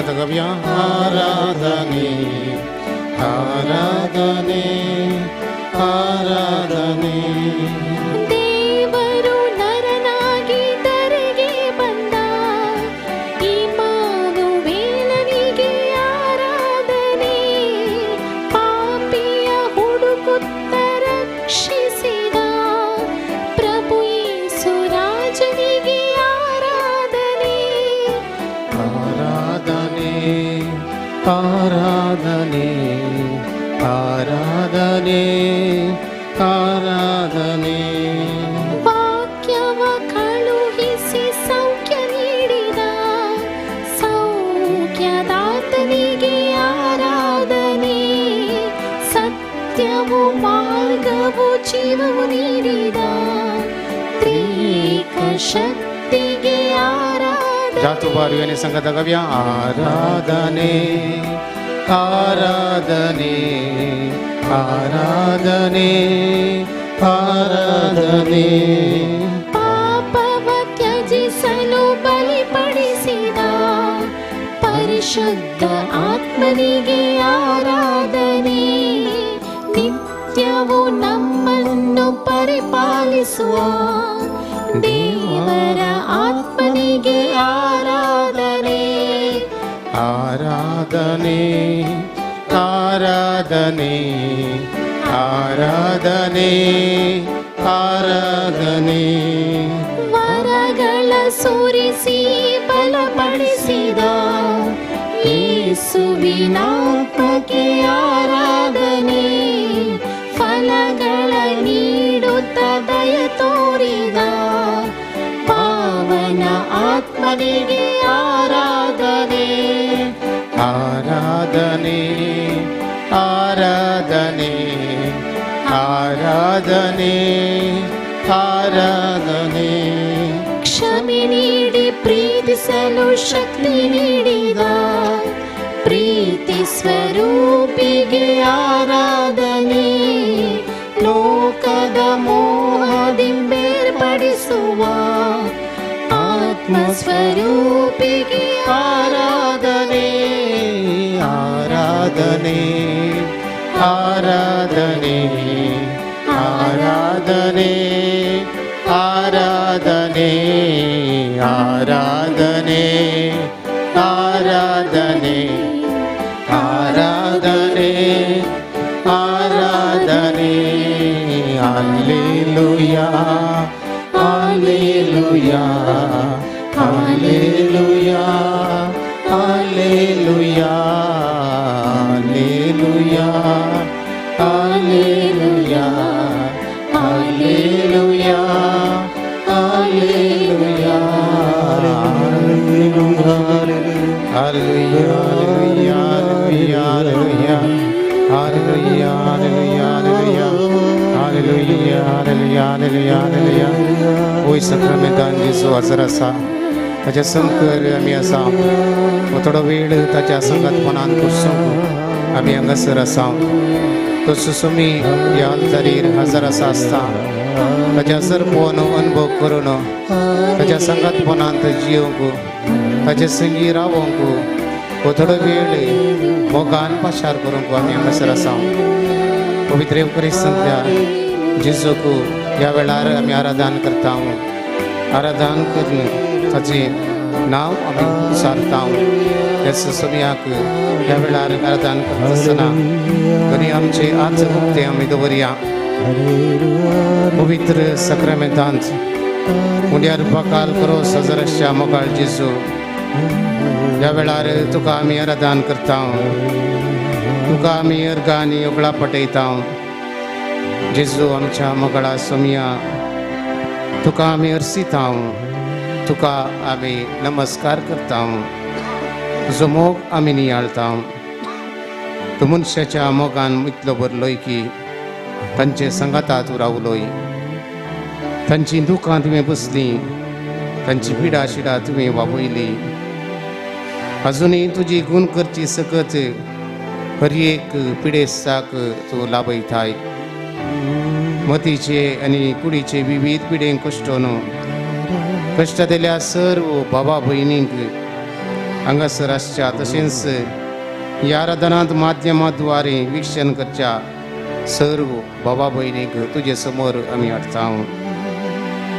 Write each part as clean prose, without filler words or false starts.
ಸಂಗತ ಗವ್ಯ ಆರಾಧನೆ ಆರಾಧನೆ ಆರಾಧನೆ. ದೇವರು ನರನಾಗಿ ಧರೆಗೆ ಬಂದ ಇಮ್ಮಾನುವೇಲನಿಗೆ ಆರಾಧನೆ. ಪಾಪಿಯ ಹುಡುಕುತ್ತ ರಕ್ಷಿಸಿದ ಪ್ರಭು ಯೇಸು ರಾಜನಿಗೆ ಆರಾಧನೆ. ಆರಾಧನೆ ಆರಾಧನೆ ಆರಾಧನೆ ಆರಾಧನೆ. ವಾಕ್ಯವ ಕಳುಹಿಸಿ ಸೌಖ್ಯ ನೀಡಿದ ಸೌಖ್ಯದಾತನಿಗೆ ಆರಾಧನೆ. ಸತ್ಯವು ಮಾರ್ಗವು ಜೀವವು ನೀಡಿದ ತ್ರಿಯೇಕ ಶಕ್ತಿಗೆ ಆರಾಧನೆ. ಜಾತು ಬಾರಿಯನೆ ಸಂಗತ ಗವ್ಯ ಆರಾಧನೆ ಆರಾಧನೆ ಆರಾಧನೆ ಆರಾಧನೆ. ಪಾಪವ ತ್ಯಜಿಸಲು ಬಲಿಪಡಿಸಿದ ಪರಿಶುದ್ಧ ಆತ್ಮನಿಗೆ ಆರಾಧನೆ. ನಿತ್ಯವು ನಮ್ಮನ್ನು ಪರಿಪಾಲಿಸುವ ದೇವರ ಆತ್ಮನಿಗೆ ಆರಾಧನೆ. ಆರಾಧನೆ ಆರಾಧನೆ ಆರಾಧನೆ ಆರಾಧನೆ. ವರಗಳ ಸುರಿಸಿ ಬಲಪಡಿಸಿದ ಯೇಸುವಿನಾತ್ಮಕ್ಕೆ ಆರಾಧನೆ. ಫಲಗಳ ನೀಡುತ್ತ ದಯ ತೋರಿದ ಪಾವನ ಆತ್ಮನಿಗೆ ಆರಾಧನೆ. ಆರಾಧನೆ ಆರಾಧನೆ ಆರಾಧನೆ ಆರಾಧನೆ. ಕ್ಷಮೆ ನೀಡಿ ಪ್ರೀತಿಸಲು ಶಕ್ತಿ ನೀಡಿದ ಪ್ರೀತಿ ಸ್ವರೂಪಿಗೆ ಆರಾಧನೆ. ಲೋಕದ ಮೋಹದಿಂಬೇರ್ಪಡಿಸುವ ಆತ್ಮ ಸ್ವರೂಪಿಗೆ ಆರಾಧನೆ ಆರಾಧನೆ ಆರಾಧನೆ ಆರಾಧನೆ ಆರಾಧನೆ ಆರಾಧನೆ ಆರಾಧನೆ ಆರಾಧನೆ ಆರಾಧನೆ. Alleluia alleluia alleluia alleluia alleluia alleluia alleluia alleluia. Hallelujah, hallelujah, hallelujah, hallelujah, hallelujah, hallelujah, hallelujah, hallelujah, hallelujah. वयर सक्रामेंतान जेजू हजर आसा. ताच्या संकर आमी आसा. हो थोडो वेळ ताच्या संगातपणान बसूंक आमी हांगासर आसा. तो सुसुमी ह्या अल्तारीर हजर आसा आसता. ताच्या हजर पळोवन अनुभव करून ताच्या संगातपणांत जियोंक, ताचे संगी रावोंक, हो थोडो वेळ मोगान पाशार करूंक आमी हांगासर आसा. पवित्र येवक्रिस्तांतल्या जेजूक ह्या वेळार आमी आराधन करता. आराधन करून ताचें नांव आमी उचारता. ह्या सुसुमयाक ह्या वेळार आराधन करता आसतना आनी आमचे आज उक्ते आमी दवरया. पवित्र सक्रामेंतांत उंड्यार बकाल करो सजरश्या मोगाळ जेजू, ह्या वेळार तुका आमी आराधन करता. तुका आमी अर्गां उगळा पटयता. जेजू आमच्या मोगाळा सोमया, तुका आमी अर्सिता, तुका आमी नमस्कार करता. तुजो मोग आमी नियाळता. तूं मनशाच्या मोगान इतलो भरलोय की तांचे संगाता तूं रावलोय. तांची दुखां तुवें बसलीं, तांची पिडा शिडा तुवें वापयली. अजुनूय तुजी गुण करची सकत हर एक पिडेस्ताक तूं लाभयताय. मतीचे आनी कुडीचे विविध पिडेंक कश्ट न्हू कश्ट दिल्या सर्व बाबा भयणींक हांगासर आसच्या तशेंच ह्या आराधनांत माध्यमाद्वारे वीक्षण करच्या सर्व बाबा भयणीक तुजे समोर आमी हाडटा.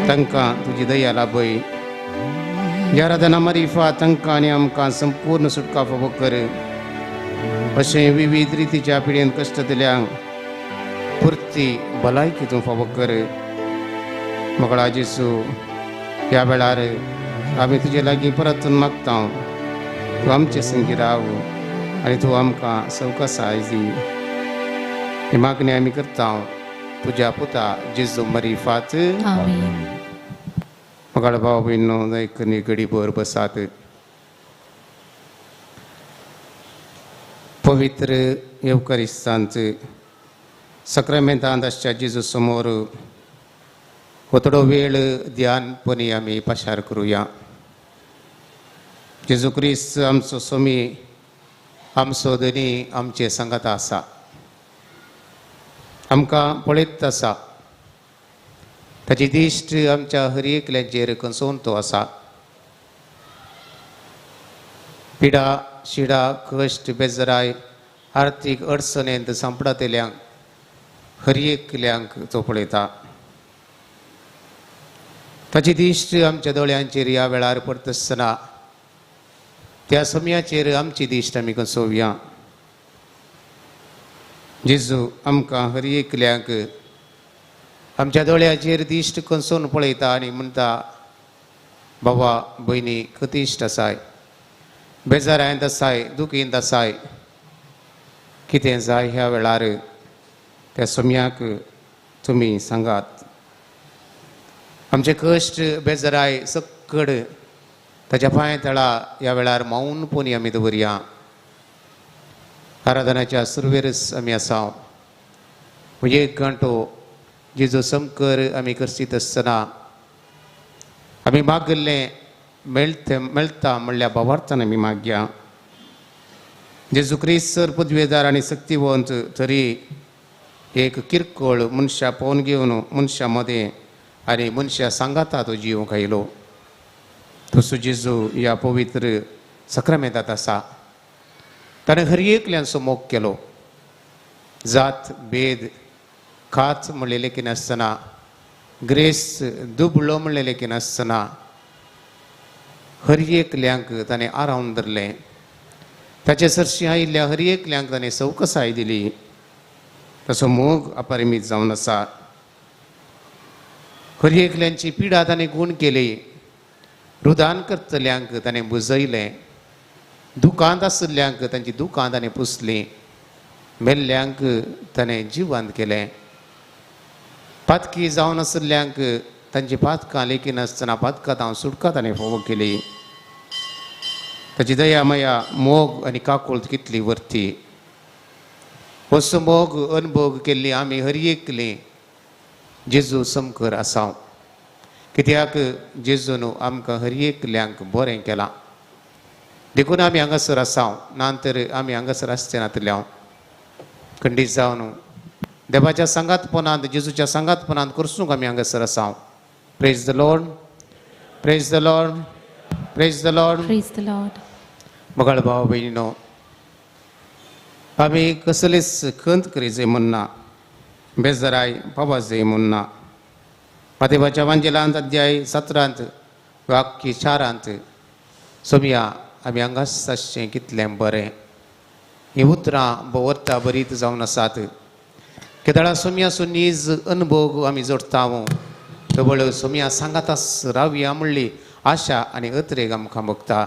तांकां तुजी दया लाभय. ह्या आराधना मारिफा तांकां आनी आमकां संपूर्ण सुटका फावो कर. अशें विविध रितीच्या पिडेन कश्ट दिल्यांक पुरती भलायकी तूं फावो कर. मोगळा जेजू, ह्या वेळार आमी तुजे लागीं परतून मागता, तूं आमचे संगी राव आनी तूं आमकां सवकासाय दी. ही मागणी आमी करता तुज्या पुता जेजू मरिफात. आमेन. मोगाळ भाव भयणींनो, एक घडी भर बसात. पवित्र येवकारिस्तांत सक्रामेंतांत आसच्या जेजू समोर हो थोडो वेळ ध्यानपणी आमी पाशार करुया. जेजू क्रिस्त आमचो स्वामी, आमचो धनी, आमचे सांगात आसा, आमकां पळयत आसा. ताची दिश्ट आमच्या हर एकल्याचेर कंसोवन तो आसा. पिडा शिडा कश्ट बेजराय आर्थीक अडचणेंत सांपडतल्यांक हर एकल्यांक तो पळयता. ताची दिश्ट आमच्या दोळ्यांचेर ह्या वेळार पडटा आसतना त्या समयाचेर आमची दिश्ट आमी कसोवया. जेजू आमकां हर एकल्यांक आमच्या दोळ्याचेर दिश्ट कसोवन पळयता आनी म्हणटा, बाबा भयणी कतिश्ट आसाय, बेजारायंत आसाय, दुखींत आसाय, कितें जाय ह्या वेळार त्या सम्याक तुमी सांगात. आमचे कश्ट बेजाराय सक्कड ताच्या पांय तळा ह्या वेळार मौनपणी आमी दवरया. आराधनाच्या सुरवेरच आमी आसा. एक घंटो जेजू समकर आमी करसीत आसतना आमी मागिल्लें मेळत मेळटा म्हणल्या भावार्थान आमी मागया. जेजू क्रिस्त सर पदवेदार आनी शक्तिवंत तरी एक किरकोळ मनशा पळोवन घेवन मनशा मदें आनी मनशा सांगाता तो जीव खायलो. तसो जेजू ह्या पवित्र सक्रामेंतांत आसा. ताणें हर एकल्यांचो मोग केलो. जात भेद खात म्हणलें लेखिनासतना, ग्रेस दुबळो म्हणलें लेखिनासतना हर एकल्यांक ताणें आरावन धरलें. ताचे सरशी आयिल्ल्या हर एकल्यांक ताणें सवकसाय दिली. ताचो मोग अपरिमीत जावन आसा. हर एकल्यांची पिडा ताणें गूण केली. रुदान करतल्यांक ताणें बुजयलें. दुकांत आशिल्ल्यांक तांची दुकां ताणें पुसलीं. मेल्ल्यांक ताणें जिवंत केलें. पातकी जावन आशिल्ल्यांक तांची पातकां लेखिनासतना पातकां हांव सुटका ताणें फावो केली. ताची दया माया मोग आनी काकुळट कितली वरती. असो मोग अनभोग केल्ली आमी हर एकली जेजू समकर आसा. कित्याक जेजून आमकां हर एकल्यांक बरें केलां देखून आमी हांगासर आसा. ना तर आमी हांगासर आसचे नातले. खंडीत जावन देवाच्या सांगातपणांत जेजूच्या सांगातपणांत करसूंक आमी हांगासर आसा. Praise the Lord, praise the Lord, praise the Lord, praise the Lord. मगाळ भाव भयणीनो, आमी कसलेच खंत करीत म्हणना, बेजाराय पावाजय म्हणना. मातेवाच्या वांजेलांत अध्याय 17 वाक्य 4 सोमया आमी हांगाच आसचें कितलें बरें. हीं उतरां भोंवरता बरीत जावन आसात. केदळा सोमयाचो नीज अनुभोग आमी जोडटा तबळ सोमया सांगातास रावया म्हणली आशा आनी अत्रेग आमकां भोगता.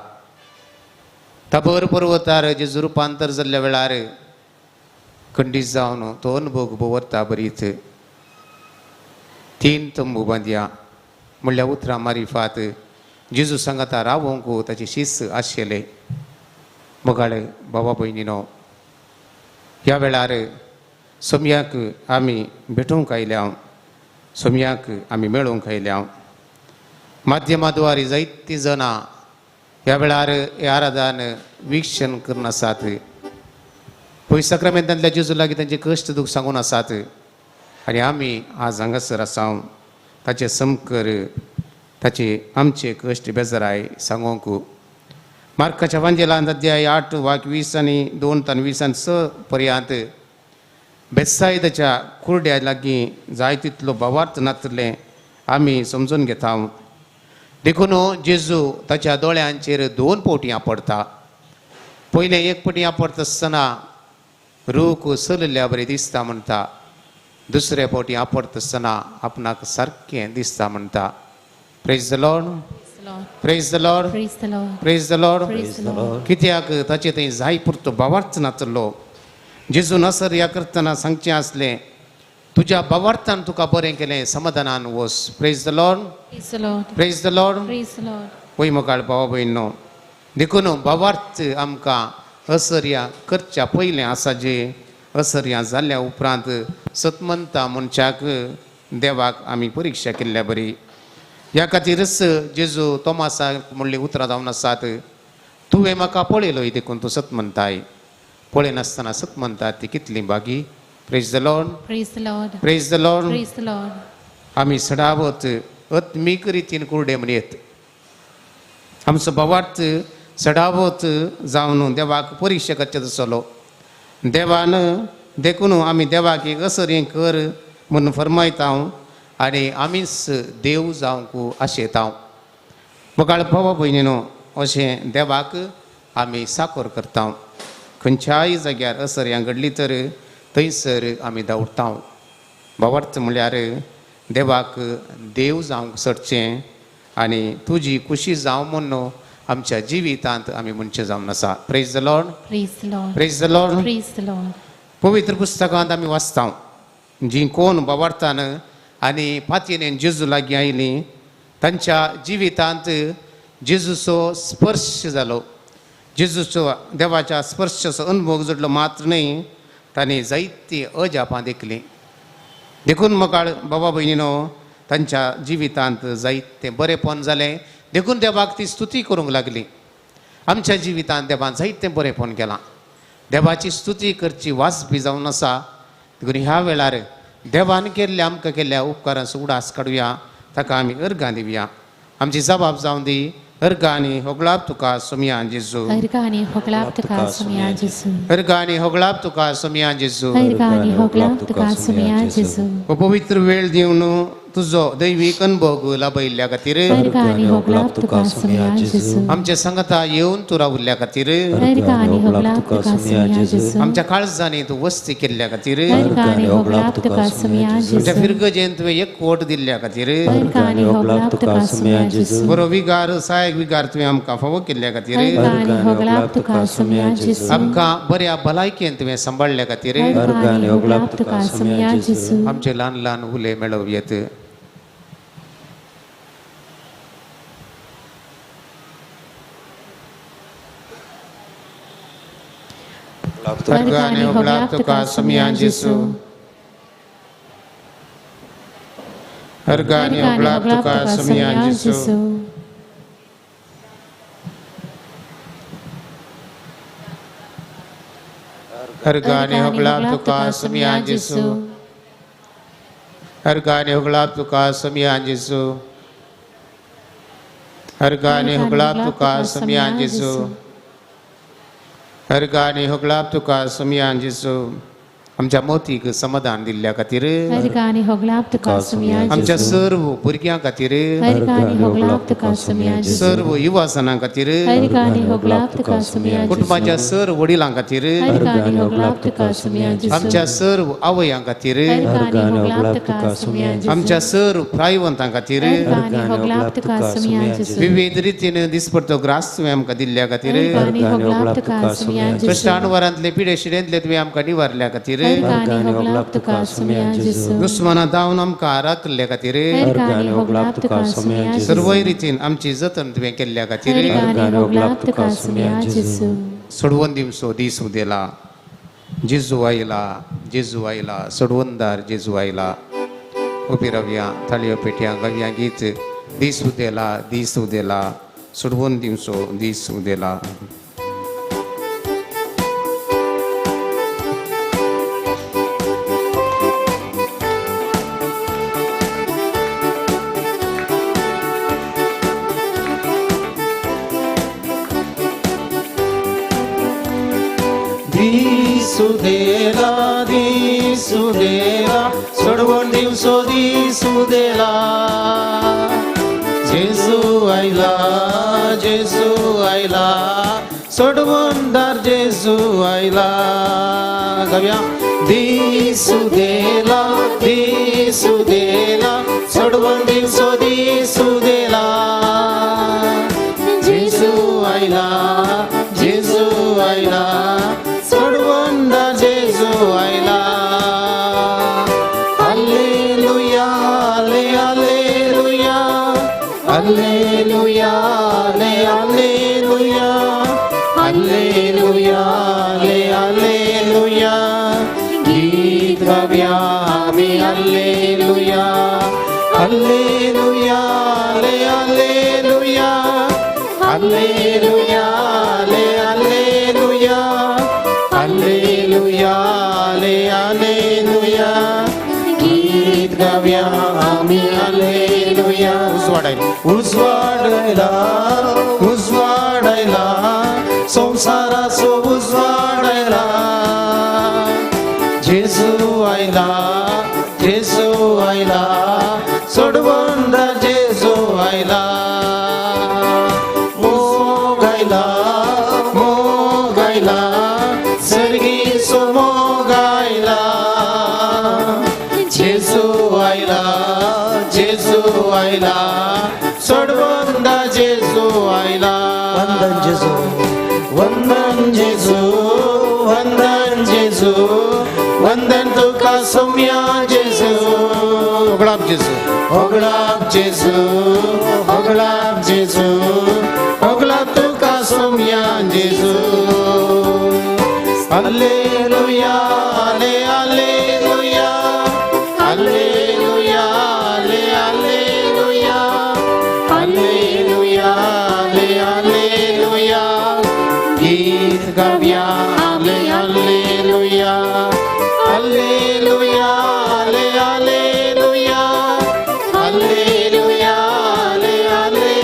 ताबर पर्वतार जेजू रुपांतर जाल्ल्या वेळार खंडीत जावन तो अनुभोग भोंवरता बरीत. 3 तंबू बांदया म्हणल्या उतरां मारिफात जेजू सांगाता रावोंक ताची शिस्त आशिल्ले. मोगाळे बाबा भयणीनो, ह्या वेळार सोमयाक आमी भेटूंक आयल्या, सोमयाक आमी मेळूंक आयल्या. माध्यमाद्वारे जायतीं जाणां ह्या वेळार हे आराधन वीक्षण करून आसात. पयस साक्रामेंतांतल्या जेजू लागीं तांचे कश्ट दूख सांगून आसात आनी आमी आज हांगासर आसा ताचे समकर ताचे आमचे कश्ट बेजाराय सांगूंक. मार्काच्या वांजेलांत अध्याय 8 वाक्य 20 आनी 2 तान 20 आनी 6 पर्यांत बेसायदाच्या कुर्ड्या लागीं जाय तितलो भावार्थ नातलें आमी समजून घेता. देखून जेजू ताच्या दोळ्यांचेर 2 फावटी आपडता. पयलें एक फावटी आपडता आसतना रूख चलल्या बरें दिसता म्हणटा, दुसरे फावटी आपडता आसतना आपणाक सारकें दिसता म्हणटा. Praise the Lord, praise the Lord, praise the Lord. कित्याक ताचे थंय जाय पुरतो भावार्थ नातलो. जेजून असर्या करतना सांगचें आसलें, तुज्या भावार्थान तुका बरें केलें, समाधानान वस. Praise the Lord, praise the Lord. वय मोगाळ भावा भयणो, देखून भावार्थ आमकां असर्या करच्या पयलें आसा जे असर्या जाल्ल्या उपरांत सतमंता मनशाक देवाक आमी परिक्षा केल्ल्या बरी. ह्या खातीरच जेजू तोमासाक म्हणली उतरां जावन आसात, तुवें म्हाका पळयलोय देखून तूं सत म्हणटाय, पळयनासतना सत म्हणटा ती कितली बागी. Praise the Lord, praise the Lord, praise the Lord. Praise the Lord. आमी सडावत आत्मीक रितीन कुरडे म्हणयत आमचो भावार्थ सडावत जावन देवाक परिक्षा करचें तसलो देवान देखून आमी देवाक एक असरें कर म्हणून फरमायता आनी आमीच देव जावंक आशेता. मोगाळ भावा भयणीनो, अशें देवाक आमी साकोर करता. खंयच्याय जाग्यार असर्यां घडली तर थंयसर आमी धांवता. भावार्थ म्हणल्यार देवाक देव जावंक सरचें आनी तुजी खुशी जावं म्हूण आमच्या जिवितांत आमी म्हणचें जावन आसा. Praise the Lord, praise the Lord, praise the Lord, praise the Lord. पवित्र पुस्तकांत आमी वाचता, जीं कोण भावार्थान आनी पातयेन जेजू लागीं आयलीं तांच्या जिवितांत जेजूचो स्पर्श जालो. जेजूचो देवाच्या स्पर्शाचो अनुभव जोडलो मात्र न्हय, तांणी जायतीं अजापां देखलीं. देखून मोगाळ बाबा भयणीनो, तांच्या जिवितांत जायतें बरेंपण जालें, देखून देवाक ती स्तुती करूंक लागली. आमच्या जिवितांत देवान जायतें बरेंपण केलां, देवाची स्तुती करची वाजपी जावन आसा. देखून ह्या वेळार देवान केल्ल्या आमकां केल्ल्या उपकारांचो उडास काडुया, ताका आमी अर्गां दिवया. आमची जबाब जावन दी, अर्गां आनी होगळाप तुका सोमया जेजू, अर्गां आनी होगळाप तुका सोमया जेजू, अर्गां आनी होगळाप तुका सोमया जेजू. अर्गां आनी होगळाप तुका सोमया जेजू. हो पवित्र वेळ दिवन तुजो दैवीक अनुभव लाभयिल्ल्या खातीर, अर्गां आनी होगळाप तुका सोमया जेजू. आमच्या संगता येवन तूं रावल्ल्या खातीर, अर्गां आनी होगळाप तुका सोमया जेजू. आमच्या काळजांनी तूं वस्ती केल्ल्या खातीर, अर्गां आनी होगळाप तुका सोमया जेजू. आमच्या फिरगजेन तुवें एक वोट दिल्ल्या खातीर, अर्गां आनी होगळाप तुका सोमया जेजू. बरो विगार सहायक विगार तुवें आमकां फावो केल्ल्या खातीर, अर्गां आनी होगळाप तुका सोमया जेजू. आमकां बऱ्या भलायकेन तुवें सांबाळ्ळ्या खातीर, अर्गां आनी होगळाप तुका सोमया जेजू. आमचे ल्हान ल्हान उले मेळोवयेत. अर्गां आनी होगळाप तुका सोमया जेजू. अर्गां आनी होगळाप तुका सोमया जेजू. अर्गां आनी होगळाप तुका सोमया जेजू. अर्गां आनी होगळाप तुका सोमया जेजू. अर्गां आनी होगळाप तुका सोमया जेजू. अर्गां आनी होगळाप तुका सोमया जेजू. आमच्या मोतीक समाधान दिल्ल्या खातीर, अर्गां आनी होगळाप तुका सोमया जेजू. आमच्या सर्व भुरग्यां खातीर, अर्गां आनी होगळाप तुका सोमया जेजू. सर्व युवासनां खातीर, अर्गां आनी होगळाप तुका सोमया जेजू. कुटुंबाच्या सर्व वडिलां खातीर, अर्गां आनी होगळाप तुका सोमया जेजू. आमच्या सर्व आवयां खातीर, अर्गां आनी होगळाप तुका सोमया जेजू. आमच्या सर्व प्रायवंतां खातीर, अर्गां आनी होगळाप तुका सोमया जेजू. विविध रितीन दिसपडतो ग्रास तुवें आमकां दिल्ल्या खातीर, अर्गां आनी होगळाप तुका सोमया जेजू. कश्टानवरांतले पिडे शिडेंतले तुवें आमकां निवारल्या खातीर, अर्गां आनी होगळाप तुका सोमया जेजू. दुस्मना धांवन आमकां राखल्ल्या खातीर, अर्गां आनी होगळाप तुका सोमया जेजू. सर्वय रितीन आमची जतन तुवें केल्ल्या खातीर, अर्गां आनी होगळाप तुका सोमया जेजू. सोडवून दिवचो दीस उदेला, जेजू आयला, जेजू आयला, सोडवणदार जेजू आयला. उबी रावया, थाळयो पेटयां गावया गीत, दीस उदेला, दीस उदेला, सोडवून दिवचो दीस उदेला. दिसू देला दिसू देला सोडवण दिवसो दिसू देला जेजू आयला जेजू आयला सोडवणदार जेजू आयला गावया दिसू देला दिसू देला सोडवण दिवसो दिसू देला जेजू आयला जेजू आयला सोडवणदार जेजू आयला hallelujah hallelujah hallelujah hallelujah hallelujah hallelujah गीत गावया आम्ही hallelujah hallelujah hallelujah hallelujah hallelujah hallelujah hallelujah गीत गावया आम्ही हालेलुया उजवाडायला उजवाडायला उजवाडायला संसाराचो उजवाडायला जेजू आयला जेजू आयला सोडवणदार जेजू आयला मोग आयला मोग आयला सर्गीचो मोग आयला जेजू आयला जेजू आयला सोडवणदार जेजू आयला वंदन जेजू वंदन जेजू वंदन जेजू वंदन तुका सोम्या जेजू होगळाप जेजू होगळाप जेजू होगळाप जेजू होगळाप तुका सोम्या जेजू hallelujah hallelujah hallelujah hallelujah hallelujah hallelujah गीत गावया hallelujah hallelujah hallelujah hallelujah hallelujah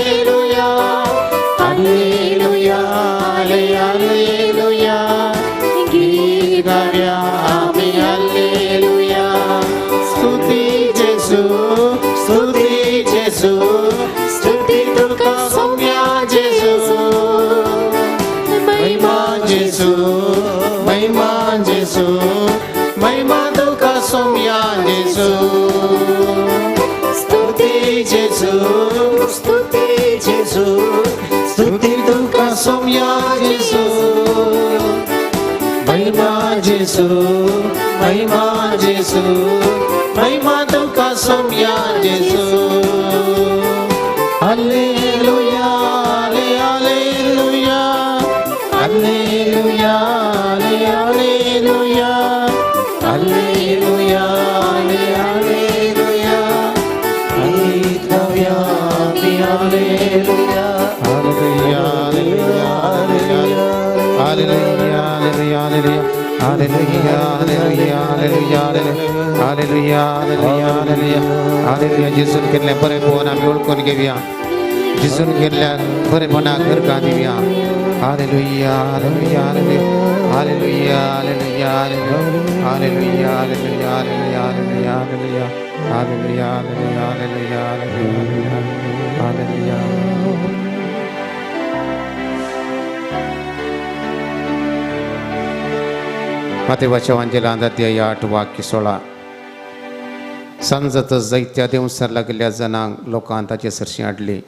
hallelujah hallelujah गीत गावया आम्ही हालेलुया स्तुती जेजू स्तुती जेजू स्तुती तुका सोम्या जेजू महिमा जेजू महिमा जेजू महिमा तुका सोम्या जेजू स्तुती जेजू स्तुती जेजू स्तुती तुका सोम्या जेजू महिमा जेजू महिमा जेजू महिमा तुका सोम्या जेजू hallelujah hallelujah hallelujah hallelujah hallelujah hallelujah गीत गावया आम्ही hallelujah hallelujah hallelujah hallelujah hallelujah hallelujah hallelujah hallelujah hallelujah hallelujah जेजून केल्लें बरें आमी ओळखून घेवया जेजून केल्ल्या बरेपणाक घरकां दिवया hallelujah hallelujah hallelujah hallelujah hallelujah hallelujah hallelujah hallelujah hallelujah hallelujah hallelujah hallelujah. मातेवाच्या वांजेलांत अध्याय 8 वाक्य 16 सांजतच जायत्या देंवसर लागिल्ल्या जणांक लोकांक ताचे सरशीं हाडली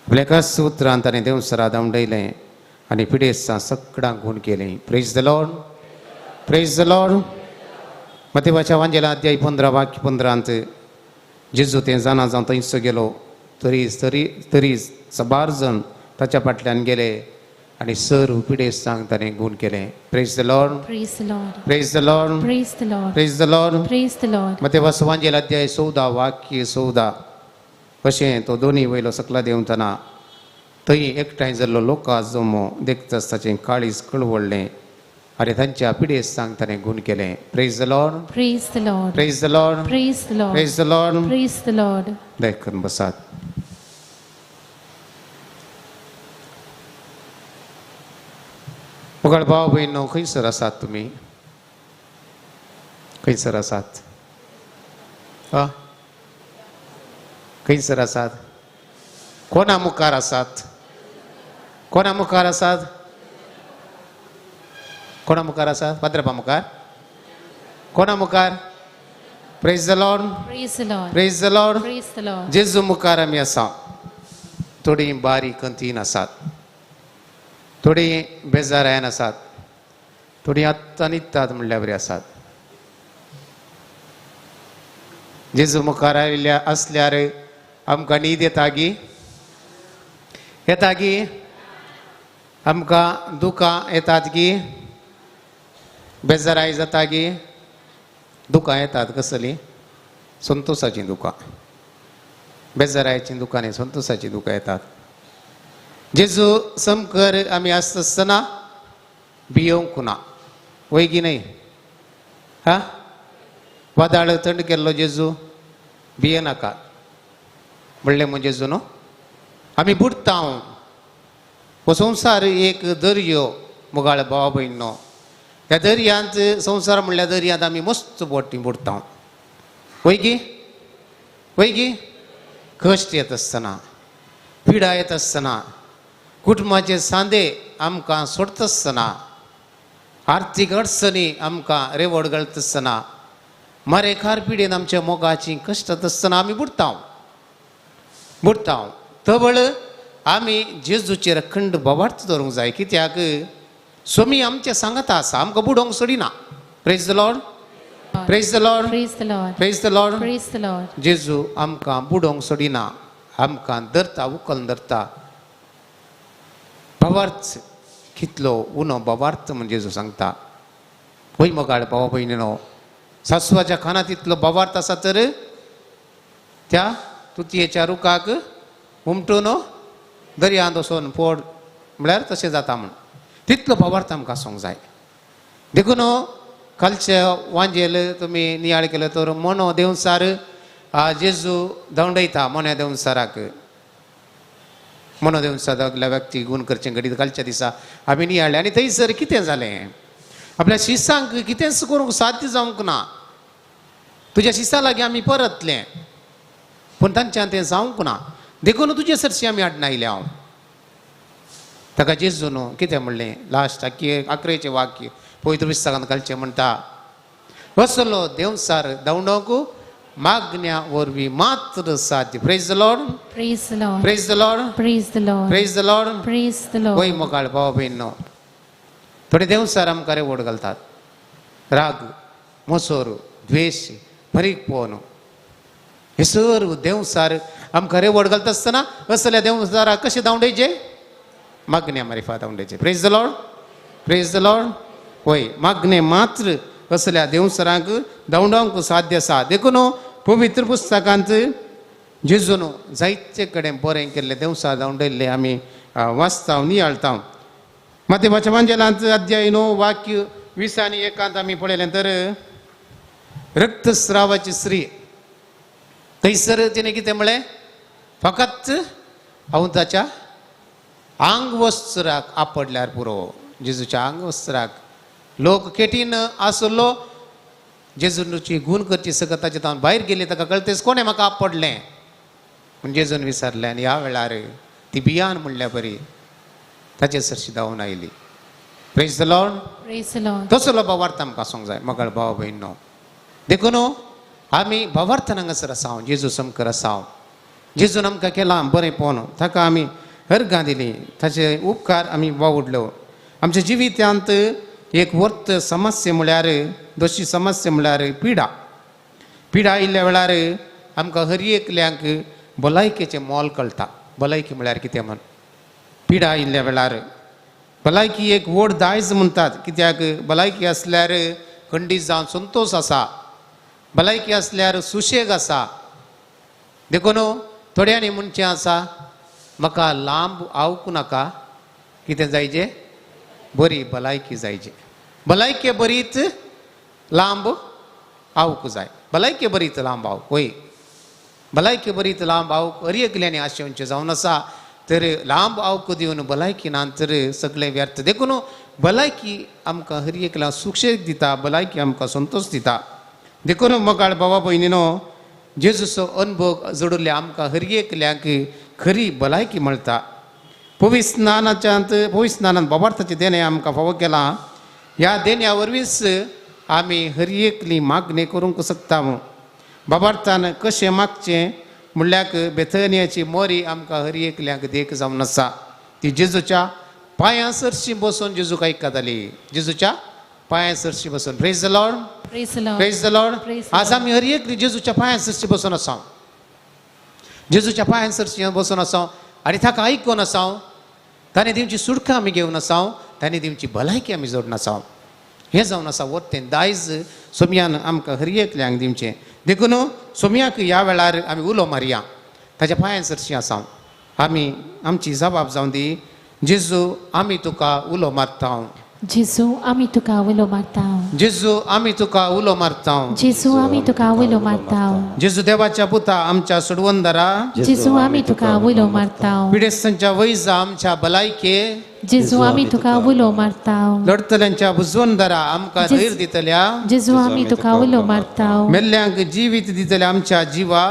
आपल्या एकाच उतरान ताणें देंवसरा धांवडयलें आनी पिडेस्तां सगळ्यांक गूण केलें। Praise the Lord, praise the Lord. मातेवाच्या वांजेला अध्याय 15 वाक्य 15 जेजू तें जाणा जावन थंयसो गेलो तरी तरी तरी सबार जण ताच्या फाटल्यान गेले आनी सर्व पिडेस्तांक ताणें गूण केलें। Praise the Lord, Praise the Lord. Praise the Lord, Praise the Lord. Praise the Lord. Praise the Lord. मातेवाचो वांजेल अध्याय 14 वाक्य 14 अशें तो दोनी वयलो सकला देंवतना थंय एकठांय जाल्लो लोकां जमो देखताच ताचें काळीज कळवळ्ळें आनी तांच्या पिडेस्तांक ताणें गूण केलें। Praise the Lord, Praise the Lord. Praise the Lord, Praise the Lord. Praise the Lord. Praise the Lord. दया करून बसात। मुखार भाव भयणो खंयसर आसात तुमी? खंयसर आसात? आ खंयसर आसात? कोणा मुखार आसात? कोणा मुखार आसात? कोणा मुखार आसात? पाद्रपा मुखार? कोणा मुखार? Praise the Lord. Praise the Lord. Praise the Lord. Praise the Lord. जेजू मुखार आमी आसा. थोडीं बारीक कंतीन आसात, थोडीं बेजारायन आसात, थोडीं आत्तां न्हिदतात म्हणल्यार बरी आसात. जेजू मुखार आयिल्ल्या आसल्यार आमकां न्हीद येता गी? येता गी? आमकां दुकां येतात गी? बेजाराय जाता गी? दुकां येतात. कसलीं? संतोसाचीं दुकां, बेजारायचीं दुकां न्ही, संतोसाचीं दुकां येतात. जेजू समकर आमी आसता आसतना भियोवंक ना, वय की न्हय? हा, वादळ थंड केल्लो जेजू भियेनाका म्हणलें म्हूण जेजू न्हू आमी बुडटा. हो संवसार एक दर्यो मुगाळ भावा भयणो. ह्या दर्यांत, संवसार म्हणल्यार दर्यांत आमी मस्त बोटी बुडटा, वय की? वय की? कश्ट येत आसतना, पिडा येत आसतना, कुटुंबाचे सांदे आमकां सोडता आसतना, आर्थीक अडचणी आमकां रेवड घालता आसतना, मारेकार पिडेन आमच्या मोगाची कश्ट आसतना आमी बुडटा, बुडटा. तबळ आमी जेजूचेर अखंड भावार्थ दवरूंक जाय. कित्याक स्वामी आमचें सांगता आसा, आमकां बुडोवंक सोडिना. Praise the Lord. Praise the Lord. Praise the Lord. Praise the Lord. Praise the Lord. जेजू आमकां बुडोवंक सोडिना, आमकां धरता, उखल धरता. भावार्थ कितलो उणो भावार्थ म्हण जेजू सांगता. वय मोगाळ भावा भयणीनो, सासवाच्या खानांत इतलो भावार्थ आसा तर त्या तुतयेच्या रुखाक उमटून दर्यांत वचोन पोड म्हळ्यार तशें जाता म्हण तितलो भावार्थ आमकां आसूंक जाय. देखून कालचे वांजेल तुमी नियाळ केलो तर मोनो देंवचार जेजू धांवडयता मोन्या देंवचाराक. मोनो देंवचार सगल्या व्यक्ती गुण करचें घडीत कालच्या दिसा आमी नियाळ्ळें. आनी थंयसर कितें जालें, आपल्या शिसांक कितेंच करूंक साध्य जावंक ना. तुज्या शिसा लागीं आमी परतलें पूण तांच्यान तें जावंक ना, देखून तुजे सरशी आमी हाडून आयले हांव. ताका जेजून कितें म्हणलें लास्ट आकरेचें वाक्य पवित्र पुस्तकांत घालचें म्हणटा, असलो देंवचार धांवडोवंक मागण्या वरवीं मात्र साध्य. Praise the Lord. Praise the Lord. Praise the Lord. Praise the Lord. Praise the Lord. Praise the Lord. वय मोगाळ भाव भयणो, थोडे देंवचार आमकां रेवड घालतात. राग, मोसोर, द्वेश, फरीकपण हे सर्व देंवचार आमकां रेवड घालता आसतना असल्या देंवचाराक कशें धांवडायचें? मागण्या मारिफात धांवडायचें. Praise the Lord. Praise the Lord. वय मागणें मात्र असल्या देंवचारांक धांवडावंक साध्य आसा. देखून पवित्र पुस्तकांत जेजून जायते कडेन बरें केल्लें देंवचार धांवडयल्लें आमी वाचता, नियाळता. मातेबाच्या वांजेलांत अध्याय 9 वाक्य 20 आनी 1 आमी पळयलें तर रक्तस्रावाची स्त्री थंयसर तिणें कितें म्हळें, फकत हांव ताच्या आंगवस्त्राक आपडल्यार पुरो. जेजूच्या आंगवस्त्राक लोक केटीन आसलो, जेजूची गुण करची सगळं ताचे तावन भायर गेली, ताका कळतेच कोणें म्हाका आपडलें म्हण जेजून विचारलें. आनी ह्या वेळार ती बियान म्हणल्या बरी ताचे सरशी धांवून आयली. Praise the Lord. Praise the Lord. तसलो भावार्थ आमकां आसूंक जाय मगळ भाव भयणो. देखून आमी भावार्थान हांगासर आसा, जेजू समकर आसा. जेजून आमकां केलां बरें पोवन ताका आमी अर्गां दिली, ताचे उपकार आमी वावुडलो. आमच्या जिवितांत एक वर्त समस्या म्हळ्यार दोशी समस्या म्हळ्यार पिडा. पिडा आयिल्ल्या वेळार आमकां हर एकल्यांक भलायकेचें मोल कळटा. भलायकी म्हळ्यार कितें म्हण पिडा आयिल्ल्या वेळार भलायकी एक व्हड दायज म्हणटात. कित्याक भलायकी आसल्यार खंडीत जावन संतोश आसा, भलायकी आसल्यार सुशेग आसा. देखून थोड्यांनी म्हणचें आसा, म्हाका लांब आवकूं नाका, कितें जायजें? बरी भलायकी जायजे. भलायके बरीच लांब आवकूं जाय. भलायके बरीच लांब आवक, वय भलायके बरीच लांब आवक हर एकल्यांनी आशेवचें जावन आसा. तर लांब आवको दिवन भलायकी ना तर सगळें व्यर्थ. देखून भलायकी आमकां हर एकला सुशेग दिता, भलायकी आमकां संतोश दिता. देखून मोगाळ भावा भयणीनो, जेजूचो अनुभव जोडिल्ल्या आमकां हर एकल्याक खरी भलायकी मेळटा. पवित्र स्नानाच्यात पवित्र स्नानान बाबार्थाचें देणें आमकां फावो केलां. ह्या देण्या वरवींच आमी हर एकली मागणी करूंक शकता. बाबार्थान कशें मागचें म्हणल्यार बेथनियाची मोरी आमकां हर एकल्याक देख जावन आसा. ती जेजूच्या पांयां सरशी बसून जेजूक आयकताली. जेजूच्या पांयां सरशी बसून. Praise the Lord, praise the Lord. आज आमी हर एकली जेजूच्या पांयां सरशी बसून आसा, जेजूच्या पांयां सरशी बसून आसा आनी ताका आयकून आसा. ताणें दिवची सुटका आमी घेवन आसा, ताणें दिवची भलायकी आमी जोडून आसा. हें जावन आसा वरतें दायज सोमयान आमकां हर एकल्यांक दिवचें. देखून सोमयाक ह्या वेळार आमी उलो मारया, ताच्या पांयां सरशी आसा आमी. आमची जबाब जावन दी, जेजू आमी तुका उलो मारता. जेजू आमी तुका उलो मारता. जेजू आमी तुका उलो मारता. जेजू आमी तुका उलो मारता. जेजू देवाच्या पुता आमच्या सोडवंदरा, जेजू आमी तुका उलो मारता. पिडेस्तांच्या वैजा आमच्या भलायके, जेजू आमी तुका उलो मारता. लढतल्यांच्या बुजवंदरा आमकां धैर्य दितल्या, जेजू आमी तुका उलो मारता. मेल्ल्यांक जिवीत दितल्या आमच्या जिवा,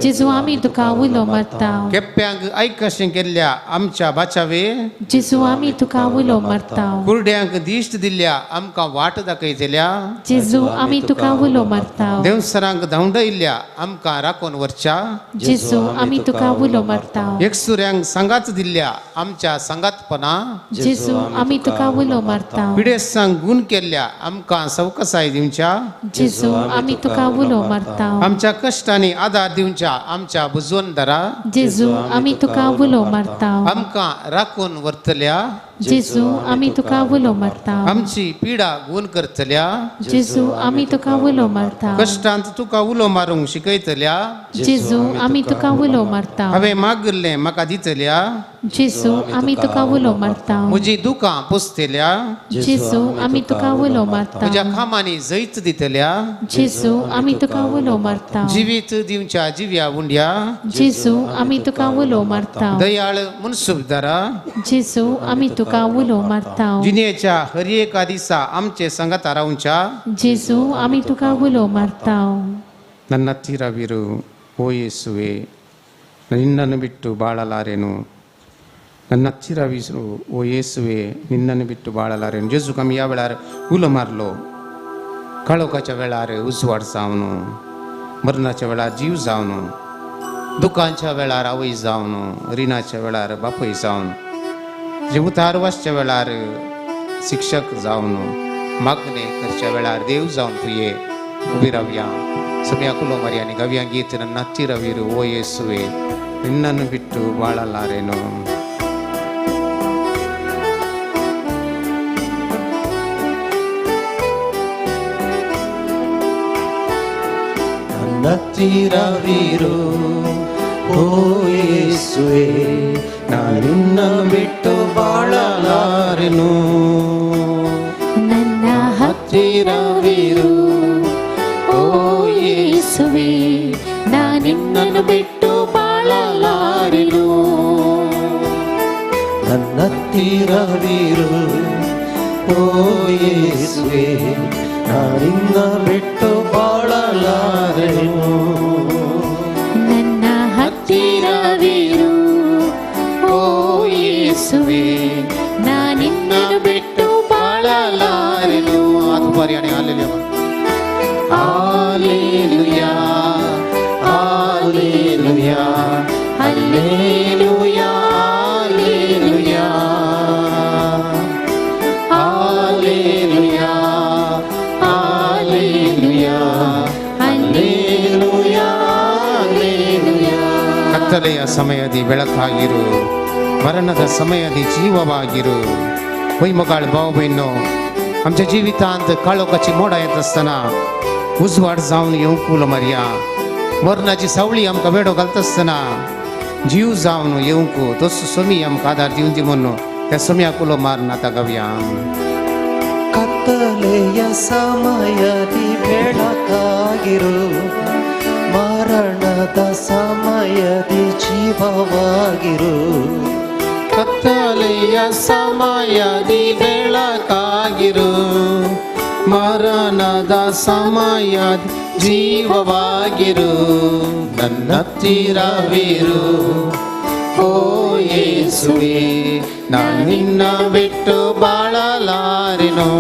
जेजू आमी तुका उलो मारता. केप्प्यांक आयकशें केल्ल्या आमच्या बाचावे, जेजू आमी तुका उलो मारता. कुरड्यांक दिश्ट दिल्ल्या आमकां वाट दाखयतल्या, जेजू आमी तुका उलो मारता. देवसरांक धांवडयल्ल्या आमकां राखून व्हरच्या, जेजू आमी तुका उलो मारता. एकसुऱ्यांक सांगात दिल्ल्या आमच्या सांगातपणा, जेजू आमी तुका उलो मारता. पिडेस्तांक गुण केल्ल्या आमकां सवकसाय दिवच्या, जेजू आमी तुका उलो मारता. आमच्या कश्टांनी आदार दिवच्या आमच्या बुजवंदरा, जेजू आमी तुका उलो मारता. आमकां राखून व्हरतल्या, जेजू आमी तुका उलो मारता. आमची पिडा गुण करतल्या, जेजू आमी तुका उलो मारता. कश्टांत तुका उलो मारूंक शिकयतल्या, जेजू आमी तुका उलो मारता. हांवें मागिल्लें म्हाका दितल्या, जेजू आमी तुका उलो मारता. म्हजी दुकां पुसतल्या, जेजू आमी तुका उलो मारता. म्हज्या कामांनी जैत दितल्या, जेजू आमी तुका उलो मारता. जिवीत दिवच्या जिव्या उंड्या, जेजू आमी तुका उलो मारता. दयाळ मुनसुबदारा, जेजू आमी तुका उलो मारता. जिणेच्या हर एका दिसा आमचे संगाता रावच्या, जेजू आमी तुका उलो मारता. ನನ್ನ ಹತ್ತಿರವಿರು ಓ ಯೇಸುವೆ, ನಿನ್ನನ್ನು ಬಿಟ್ಟು ಬಾಳಲಾರೆನು. ನನ್ನ ಹತ್ತಿರವಿರು ಓ ಯೇಸುವೆ, ನಿನ್ನನ್ನು ಬಿಟ್ಟು ಬಾಳಲಾರೆನು. जेजूक आमी ह्या वेळार उलो मारलो. काळोखाच्या वेळार उजवाड जावन, मरणाच्या वेळार जीव जावन, दुखांच्या वेळार आवय जावन, रिणाच्या वेळार बापूय जावन, उतार वाचच्या वेळार शिक्षक जावन, मागणे करच्या वेळार देव जावन तुये उबी रावया. ಸಭೆಯ ಕುಲೋ ಮರಿಯಾನಿ ಗವ್ಯ ಗೀತೆ ನನ್ನ ಹತ್ತಿರವಿರು ಓ ಯೇಸುವೆ, ನಿನ್ನನ್ನು ಬಿಟ್ಟು ಬಾಳಲಾರೆನು. ನನ್ನ ಹತ್ತಿರವಿರು ಓ ಯೇಸುವೆ, ನಿನ್ನ ಬಿಟ್ಟು ಬಾಳಲಾರೆನು. ನನ್ನ ಹತ್ತಿರವಿರು ಓ ಯೇಸುವೆ, ನಿನ್ನನ್ನು ಬಿಟ್ಟು ಬಾಳಲಾರೆನು. ನನ್ನ ಹತ್ತಿರವಿರು ಓ ಯೇಸುವೆ, ನಿನ್ನ ಬಿಟ್ಟು ಬಾಳಲಾರೆನು. ನನ್ನ ಹತ್ತಿರವಿರು ಓ ಯೇಸುವೆ, ನಿನ್ನನ್ನು ಬಿಟ್ಟು ಬಾಳಲಾರೆನು. Hallelujah, hallelujah, hallelujah, hallelujah, hallelujah, hallelujah, hallelujah, hallelujah. ಕತ್ತಲೆಯ ಸಮಯದಿ ಬೆಳಕಾಗಿರು, ಮರಣದ ಸಮಯದಿ ಜೀವವಾಗಿರು. ಹೊಯ್ಮಗಾಳ भाव भयणो, आमच्या जिवितांत काळोखाची मोडां येत आसतना उजवाड जावन येवंक उलो मारया. मरणाची सावळी आमकां वेडो घालता आसतना जीव जावन येवंक तसो सोमी आमकां आदार दिवन दी म्हणून त्या सोम्याक उलो मारून आतां गावया. ಕತ್ತಲೆಯ ಸಮಯದಿ ಬೆಳಕಾಗಿರು, ಮರಣದ ಸಮಯದಿ ಜೀವವಾಗಿರು. ಕತ್ತಲೆಯ ಸಮಯದಿ ಬೆಳಕಾಗಿರು, ಮರಣದ ಸಮಯದಿ ಜೀವವಾಗಿರು, ನನ್ನ ಹತ್ತಿರವಿರು ಓ ಯೇಸುವೆ, ನಾನು ನಿನ್ನ ಬಿಟ್ಟು ಬಾಳಲಾರೆನು.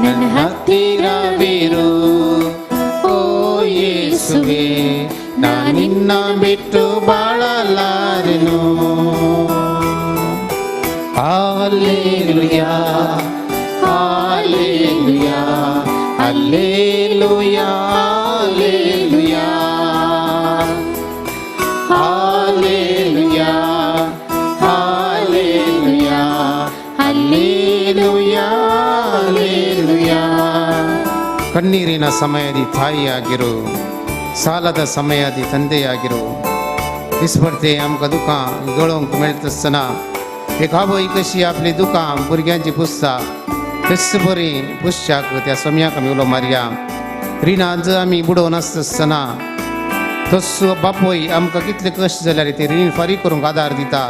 ನನ್ನ ಹತ್ತಿರವಿರು ಓ ಯೇಸುವೆ, ನಾನು ನಿನ್ನ ಬಿಟ್ಟು ಬಾಳಲಾರೆನು. Hallelujah, hallelujah, hallelujah, hallelujah, hallelujah, hallelujah, hallelujah, hallelujah. ಕಣ್ಣೀರಿನ ಸಮಯದಿ ತಾಯಿಯಾಗಿರು, ಸಾಲದ ಸಮಯದಿ ತಂದೆಯಾಗಿರು. दिसभरते आमकां दुकां गळोवंक मेळटा आसतना एक आवय कशी आपली दुकां भुरग्यांची पुसता तेच बरी पुसच्याक त्या सोम्याक आमी उलो मारया. रिणां जर आमी बुडोवन आसता आसतना तसो बापूय आमकां कितले कश्ट जाल्यार ते रीण फारीक करूंक आदार दिता,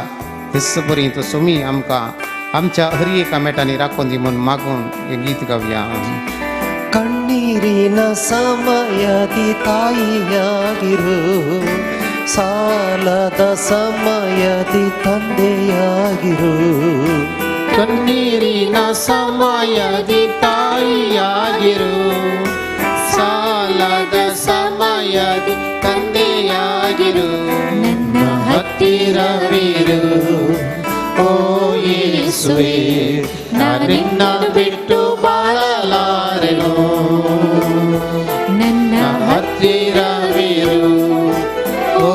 तेच बरी तो सोमी आमकां आमच्या हर एका मेटांनी राखून दी म्हूण मागून हें गीत गावया. ಕಣ್ಣೀರಿನ ಸಮಯದಿ ತಾಯಿಯಾಗಿರು, ಸಾಲದ ಸಮಯದಿ ತಂದೆಯಾಗಿರು. ಕಣ್ಣೀರಿನ ಸಮಯದಿ ತಾಯಿಯಾಗಿರು, ಸಾಲದ ಸಮಯದಿ ತಂದೆಯಾಗಿರು, ನನ್ನ ಹತ್ತಿರವಿರು ಓ ಯೇಸುವೆ, ನಿನ್ನ ಬಿಟ್ಟು ಬಾಳಲಾರೆನು. ನನ್ನ ಹತ್ತಿರವಿರು ಓ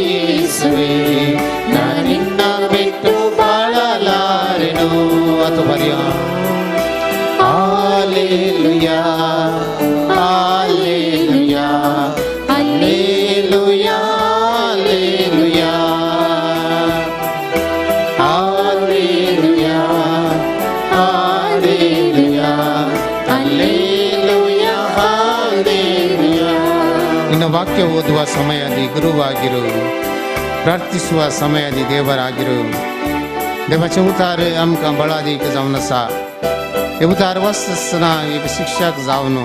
ಯೇಸುವೆ, ನಿನ್ನ ಬಿಟ್ಟು ಬಾಳಲಾರೆನು. ಅದು ಬರೆಯ hallelujah, hallelujah, hallelujah, hallelujah, hallelujah, hallelujah, hallelujah, hallelujah. ನಿನ್ನ ವಾಕ್ಯ ಓದುವ ಸಮಯದಿ ಗುರುವಾಗಿರು, ಪ್ರಾರ್ಥಿಸುವ ಸಮಯದಿ ದೇವರಾಗಿರು. देवाचें उतार आमकां बळादीक जावन आसा. हे उतार वाचता आसतना एक शिक्षक जावन,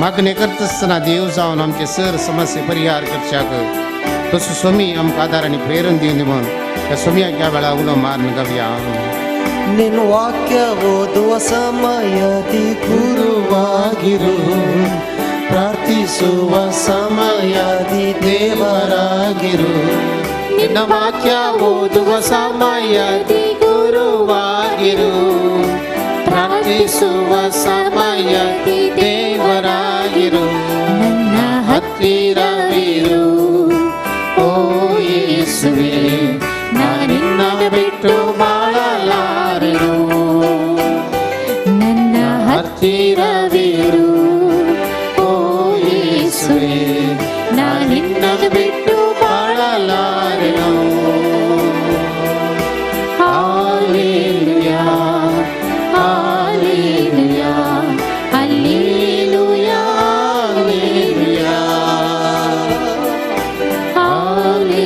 मागणें करता आसतना देव जावन आमचे सर समस्ये परिहार करच्याक तसो स्वामी आमकां आदार आनी प्रेरण दिवन म्हूण ह्या स्वामयाक ह्या वेळार उलो मारून गावया. ನಿನ್ನ ವಾಕ್ಯ ಓದುವ ಸಮಯದಿ ಗುರುವಾಗಿರು, ಪ್ರಾರ್ಥಿಸುವ ಸಮಯದಿ ದೇವರಾಗಿರು. ನಿನ್ನ ವಾಕ್ಯ ಓದುವ ಸಮಯದಿ ಗುರುವಾಗಿರು, ಪ್ರಾರ್ಥಿಸುವ ಸಮಯದಿ ದೇವರಾಗಿರು, ನನ್ನ ಹತ್ತಿರವಿರು ಓ ಯೇಸುವೆ, ನಿನ್ನ ಬಿಟ್ಟು ಬಾಳಲಾರೆನು. ನನ್ನ ಹತ್ತಿರವಿರು ಓ ಯೇಸುವೆ, ನಿನ್ನ ಬಿಟ್ಟು ಬಾಳಲಾರೆನು. Hallelujah, hallelujah, hallelujah,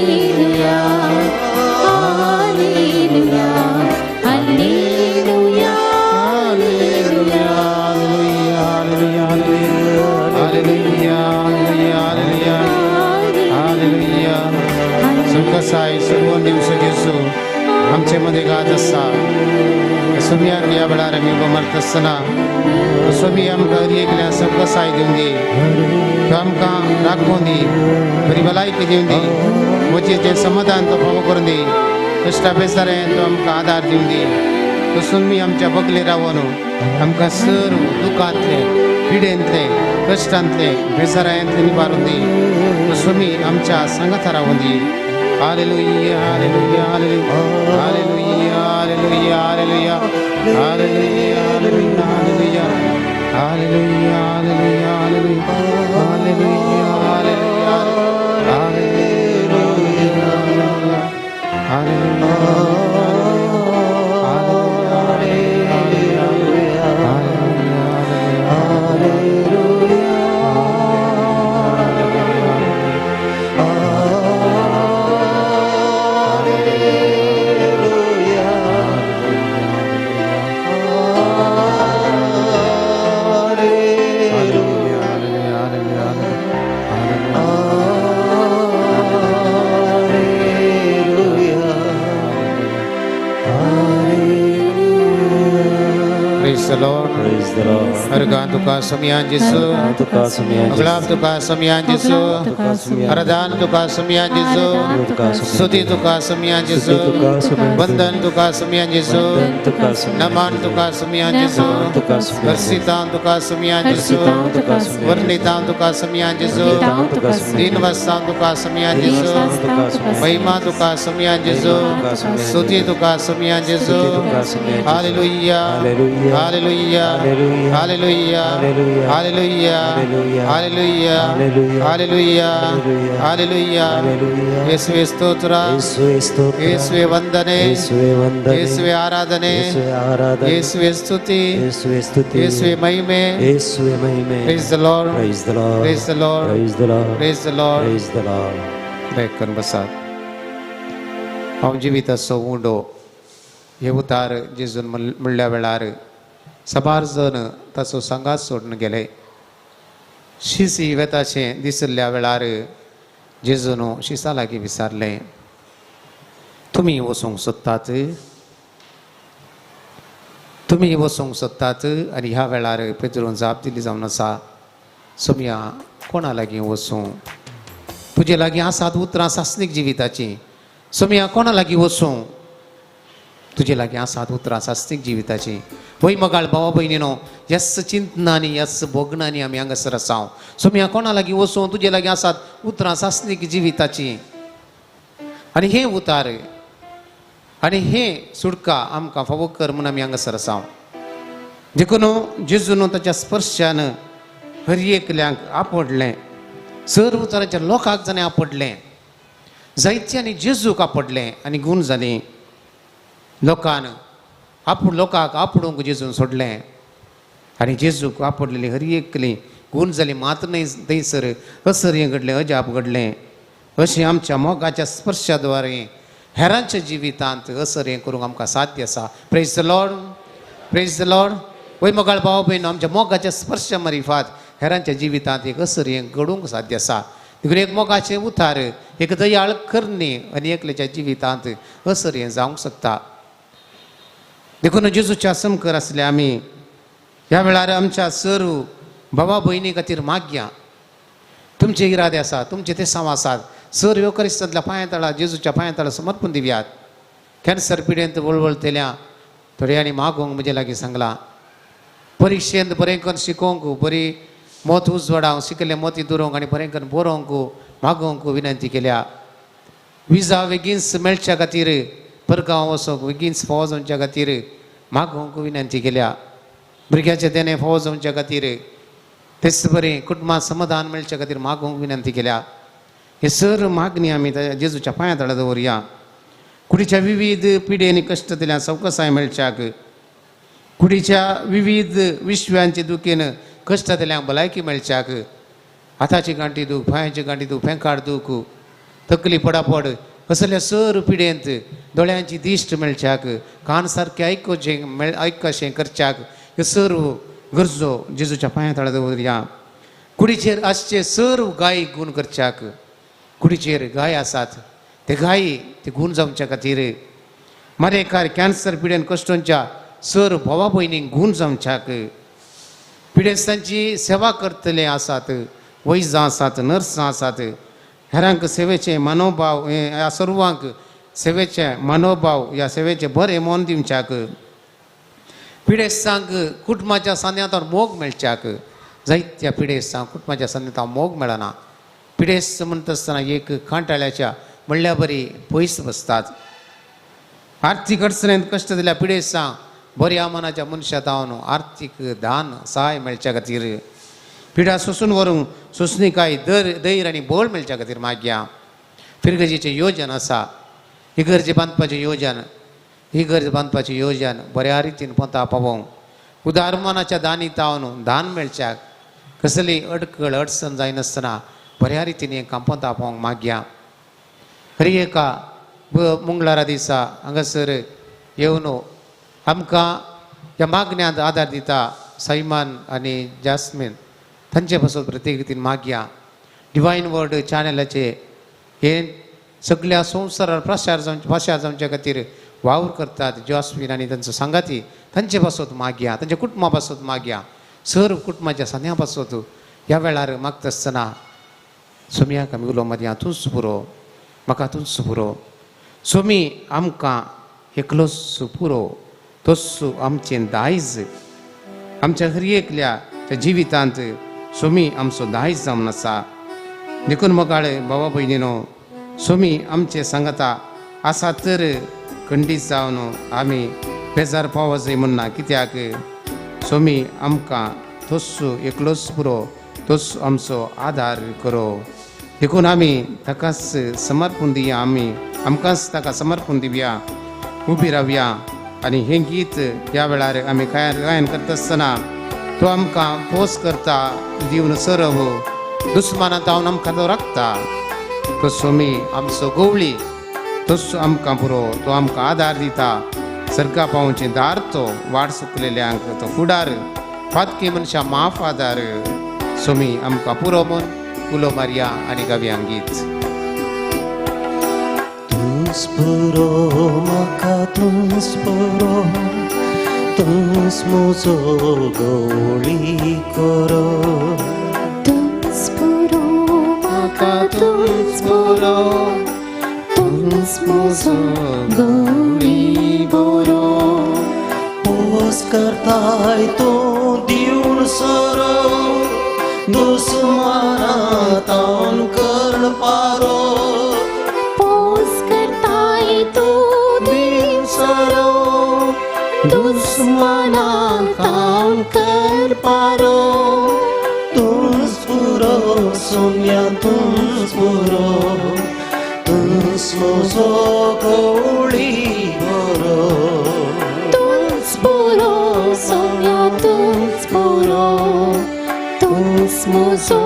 hallelujah, hallelujah, hallelujah, hallelujah, hallelujah, hallelujah, hallelujah, hallelujah. सुखसाय सुगोन दिवस जेसू आमचे मध्ये गात आसा. सोमयाक ह्या वेळार आमी उबो मारता आसतना सोमी आमकां हर एकल्या सवकसाय दिवन दी, तो आमकां राखून दी, बरी भलायकी दिवन दी, म्हजें समाधान तो फावो करून दी, कश्टा बेसारें तो आमकां आदार दिवन दी. तो सोमी आमच्या बगले रावन आमकां सर्व दुखांतले, पिडेंतले, कश्टांतले, बेसारायांतले निवारून दी. तो सोमी आमच्या सांगाता रावून दी. Hallelujah, hallelujah, hallelujah, hallelujah, hallelujah, hallelujah, hallelujah, hallelujah, hallelujah, hallelujah, hallelujah, hallelujah, hallelujah, hallelujah. Praise the Lord. Praise the Lord. अर्गां तुका सोमयान जेजू. तुका सोमयान अगलाब तुका सोमयान जेजू. आराधन तुका सोमयान जेजू. स्तुती तुका सोमयान जेजू. वंदन तुका सोमयान जेजू. नमन तुका सोमयान जेजू. हर्षितां तुका सोमयान जेजू. वर्णितां तुका सोमयान जेजू. दीनवस्तां तुका सोमयान जेजू. महिमा तुका सोमयान जेजू. स्तुती तुका सोमयान जेजू. Hallelujah, hallelujah, hallelujah, hallelujah, hallelujah, hallelujah, hallelujah. ಯೇಸುವೆ ಸ್ತೋತ್ರ, ಯೇಸುವೆ ವಂದನೆ, ಯೇಸುವೆ ಆರಾಧನೆ, ಯೇಸುವೆ ಸ್ತುತಿ, ಯೇಸುವೆ ಮಹಿಮೆ. Praise the Lord, Praise the Lord. Praise the Lord, Praise the Lord. Praise the Lord. Praise the Lord. दयकन बसात. हांव जिविताचो उंडो हे उतार जेजून म्हणल्या वेळार साबार जण ताचो सांगात सोडून गेले. शिसी वेताशें दिसल्या वेळार जेजून शिसा लागीं विचारलें, तुमी वचूंक सोदतात? तुमी वचूंक सोदतात? आनी ह्या वेळार पेत्रून जाप दिली जावन आसा, सोमया कोणा लागीं वचूं? तुजे लागीं आसात उतरां सासणीक जिविताचीं. सोमया कोणा लागीं वचूं? तुजे लागीं आसात उतरां सासणीक जिविताचीं. वय मगाळ भावा भयणीनो, ह्याच चिंतनांनी ह्याच भोगणांनी आमी हांगासर आसा. सोमया कोणा लागीं वचूं? तुजे लागीं आसात उतरां सासणीक जिविताचीं. आनी हें उतार आनी हें सुटका आमकां फावो कर म्हूण आमी हांगासर आसा. देखून जेजून ताच्या स्पर्शान हर एकल्यांक आपडलें, सर उताराच्या लोकांक जाणें आपडलें, जायत्यांनी जेजूक आपडलें आनी गूण जालीं. लोकान आपूण लोकांक आपडूंक जेजून सोडलें आनी जेजूक आपडलेली हर एकली गूण जाली. मात न्हय थंयसर असर हें घडलें, अजाप घडलें. अशें आमच्या मोगाच्या स्पर्शा द्वारे हेरांच्या जिवितांत असर हें करूंक आमकां साध्य आसा. Praise the Lord, praise the Lord. वय मोगाळ भाव भयण, आमच्या मोगाच्या स्पर्शा मारिफात हेरांच्या जिवितांत एक असर हें घडूंक साध्य आसा. देखून एक मोगाचें उतार, एक दयाळ करणी आनी एकल्याच्या जिवितांत असर हें जावंक शकता. देखून जेजूच्या समकर आसले आमी ह्या वेळार आमच्या सर भावा भयणी खातीर मागया. तुमचे इरादे आसात, तुमचे ते साव आसात, सर ह्यो क्रिस्तांतल्या पांया तळा जेजूच्या पांया तळा समर्पण दिवयात. कॅन्सर पिडेंत वळवळतेल्या थोड्यांनी मागूंक म्हजे लागीं सांगलां, परिक्षेंत बरें करून शिकोवंक, बरी मत उजवाडावंक, शिकल्लें मोती दवरूंक आनी बरें करून बरोवंक मागोवंक विनंती केल्या. विजा बेगीनच मेळच्या खातीर, परगांव वचोंक बेगीनच फावो जावच्या खातीर मागोवंक विनंती केल्या. भुरग्याचें देणें फावो जावच्या खातीर, तेच बरें कुटुंबांत समाधान मेळच्या खातीर मागोवंक विनंती केल्या. हे सर मागणी आमी जेजूच्या पांया तळा दवरया. कुडीच्या विविध पिडेनी कश्ट दिल्या सवकसाय मेळच्याक, कुडीच्या विविध विश्वांचे दुखेन कश्ट दिल्या भलायकी मेळच्याक, हाताची गांठी दूख, पांयाची गांठी दूख, पेंकाड दूख, तकली पडापड असल्या सर पिडेंत दोळ्यांची दिश्ट मेळच्याक, कान सारकें आयकुचें मेळ आयकशें करच्याक, ह्यो सर गरजो जेजूच्या पांया तळा दवरया. कुडीचेर आसचे सर गाय गूण करच्याक, कुडीचेर गाय आसात ते गाय ते गूण जावच्या खातीर, मारेकार कॅन्सर पिडेन कश्टोंच्या सर भावा भयणींक गूण जावच्याक, पिडेस्तांची सेवा करतले आसात, वैजां आसात, नर्सां आसात, हेरांक सेवेचें मनोभाव, ह्या सर्वांक सेवेचें मनोभाव, ह्या सेवेचें बरें मन दिवच्याक, पिडेस्तांक कुटुंबाच्या सांद्यांत मोग मेळच्याक. जायत्या पिडेस्तांक कुटुंबाच्या सांद्यांत मोग मेळना. पिडेस्त म्हणटा आसतना एक कांटाळ्याच्या म्हणल्या बरी पयस बसतात. आर्थीक अडचणेंत कश्ट दिल्या पिडेस्तांक बऱ्या मनाच्या मनशा तावन आर्थीक दान सहाय मेळच्या खातीर, पिडा सोसून व्हरूंक सोंसणीकाय धैर्य आनी बळ मेळच्या खातीर मागया. फिरगजेचें योजन आसा, इगर्ज बांदपाचें योजन, इगर्ज बांदपाचें योजन बऱ्या रितीन पोंता पावोवंक, उदार मनाच्या दानी तावन दान मेळच्याक, कसली अडकळ अडचण जायनासतना बऱ्या रितीन हें काम पोंता पावोवंक मागया. हरी एका मंगळारा दिसा हांगासर येवन आमकां ह्या मागण्यांत आदार दिता सैमान आनी जास्मीन, तांचे पासून प्रत्येक रितीन मागया. डिवायन वर्ड चॅनलाचे हे सगळ्या संवसारार प्रसार जावच्या खातीर वावर करतात जॉस्विन आनी तांचो सांगाती तांचे पासत मागया, तांच्या कुटुंबा पासत मागया, सर्व कुटुंबाच्या सांद्या पासत ह्या वेळार मागता आसतना सोमयाक आमी उलो मारया, तूंच पुरो म्हाका, तूंच पुरो सोमी, आमकां एकलोच पुरो, तोच आमचें दायज, आमच्या हर एकल्या त्या जिवितांत सोमी आमचो दायज जावन आसा. देखून मोगाळे भावा भयणीनो, सोमी आमचे सांगता आसा तर खंडीत जावन आमी बेजार पावजय म्हण ना, कित्याक सोमी आमकां तोच एकलोच पुरो, तोच आमचो आदार करो. देखून आमी ताकाच समर्पण दिया, आमी आमकांच ताका समर्पण दिवया, उबी रावया आनी हें गीत ह्या वेळार आमी गायन करता आसतना तो आमकां पोस करता दिवन सरव दुस्मानांत हांव आमकां तो राखता. तो सोमी आमचो गवळी, तोच आमकां पुरो, तो आमकां आदार दिता. सर्गा पावोवचें दार तो, वाट सुकलेल्यांक तो फुडार, फातकी मनशां माफ आदार, सोमी आमकां पुरो म्हूण उलो मारया आनी गावया गीत. तूंच पुरो म्हाका, तूंच पुरो, तूंच म्हजो गवळी करो. तूंच पुरो म्हाका, तूंच पुरो, तूंच म्हजो गवळी बरो. पोस करताय तूं दिवन सरो, दुस्माना तावन कर्ण पारो. पोस करताय तूं दिवन सरो, दुस्मना तावन कर पारो. तूंच पुरो सोम्या, तूंच पुरो, तूंच म्हजो गवळी बरो. तूंच पुरो सोम्या, तूंच पुरो, तूंच म्हजो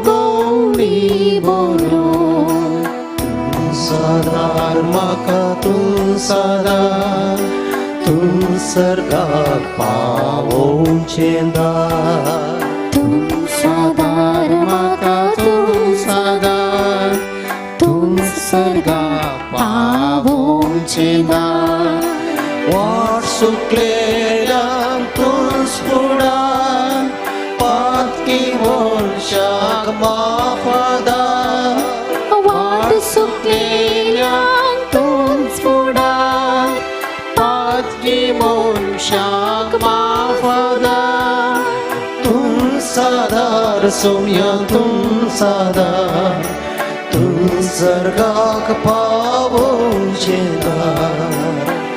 गवळी बरो. सादार म्हाका तूं सादार, तूं सर्गाक पावोवचें दार. तूं सादार म्हाका, तूं सादार, तूं सर्गाक पावोवचें दार. वाट सुकलेल्यांक तूंच फुडार, पातकी मनशाक माफ आदार. वाट सुकलेल्यांक तूंच फुडार, पातकी मनशाक माफ आदार. तूं सादार सोम्या, तूं सादार, तूं सर्गाक पावोवचें दार.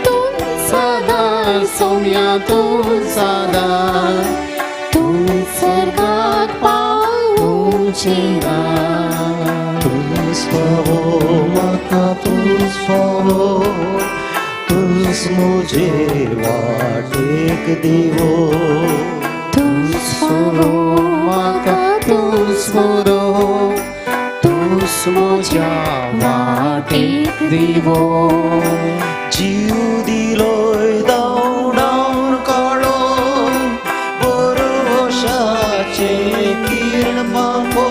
तूं सादार सोम्या, तूं सादार, तूं सर्गाक पावोवचें दार. तूंच फावो म्हाका, तूंच फावो, तूंच म्हजे वाटेक दिवो. तूंच फावो म्हाका, तूंच पुरो, तूंच म्हज्या वाटेक दिवो. जीव दिलोय धांवडावन काळो, बरोशाचें किरण फांको.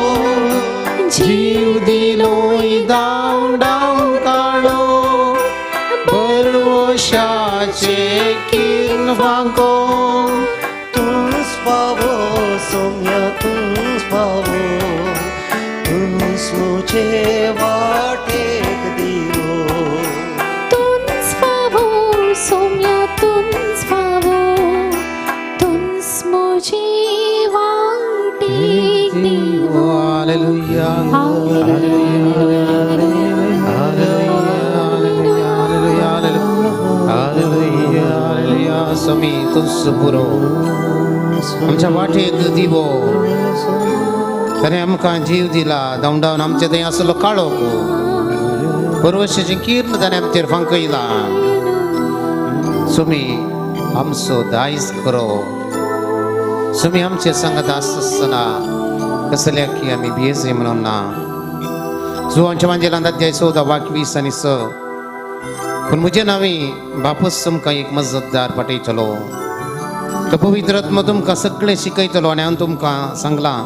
जीव दिलोय धांवडावन काळो, बरवशाचे किरण फांको. तूंच फावो सोम्या, तूंच फावो, तूंच म्हजे वाटेक दिवो. तूंच फावो सोम्या, तूंच फावो, तूंच म्हजे वाटेक दिवो. Hallelujah, hallelujah, hallelujah, hallelujah, hallelujah. स्वामी तूंच पुरो, आमच्या वाटेक दिवो. ताणें आमकां जीव दिला, धांवडावन आमचे थंय आसलो काळोख, परवशाचें किर्ण ताणें आमचेर फांकयला. स्वामी आमचो दायज करो. स्वामी आमचे सांगत आसतना कसल्या की आमी भियेजय म्हणून ना. जुवांच्या मांजेलांत अध्याय 14 वाक्य 20 आनी 6, पूण म्हजे नांवी बापूस तुमकां एक मजतदार पाठयतलो, तो पवित्र आत्मा तुमकां सगळें शिकयतलो आनी हांव तुमकां सांगलां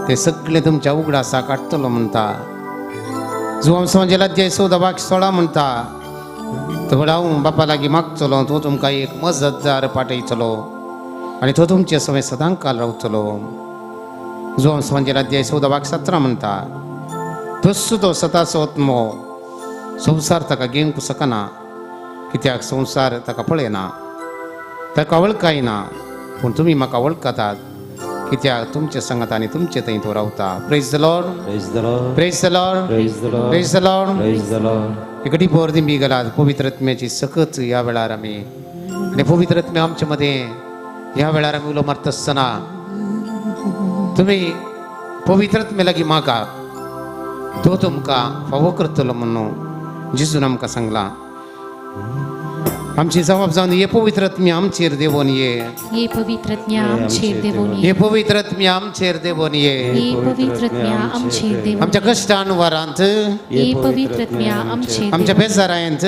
ते सगळें तुमच्या उगडासा काडटलो म्हणटा. जुवां समाजेल अध्याय 14 वाक्य 16 म्हणटा, तर हांव बापा लागीं मागतलो, तो तुमकां एक मजतदार पाठयतलो आनी तो तुमचे समय सदां काल रावतलो. जो सुवांचेर अध्याय 14:17 म्हणटा, तस्सो तो सदांचो आत्मो संवसार ताका घेवंक शकना, कित्याक संवसार ताका पळयना, ताका वळखायना. पूण तुमी म्हाका वळखतात, कित्याक तुमचे संगत आनी तुमचे थंय तो रावता. Praise the Lord, Praise the Lord. Praise the Lord, Praise the Lord. Praise the Lord. Praise the Lord. इकडी बोर दिंबी गलात पवित्र आत्म्याची सकत ह्या वेळार आमी आनी पवित्र आत्म्या आमचे मदें ह्या वेळार आमी उलो मारता आसतना तुमी पवित्र आत्म्या लागीं मागा, तो तुमकां फावो करतलो म्हणून जेजून आमकां सांगलां. आमची जबाब जावन हे पवित्र आत्म्या आमचेर देवोन ये, हे पवित्र आत्म्या आमचेर देवोन हे ये, पवित्र आत्म्या आमचेर देवोन ये. हे पवित्र आत्म्या आमचेर देवोन, आमच्या कश्टान वरांत, हे पवित्र आत्म्या आमचेर, आमच्या बेजारायंत,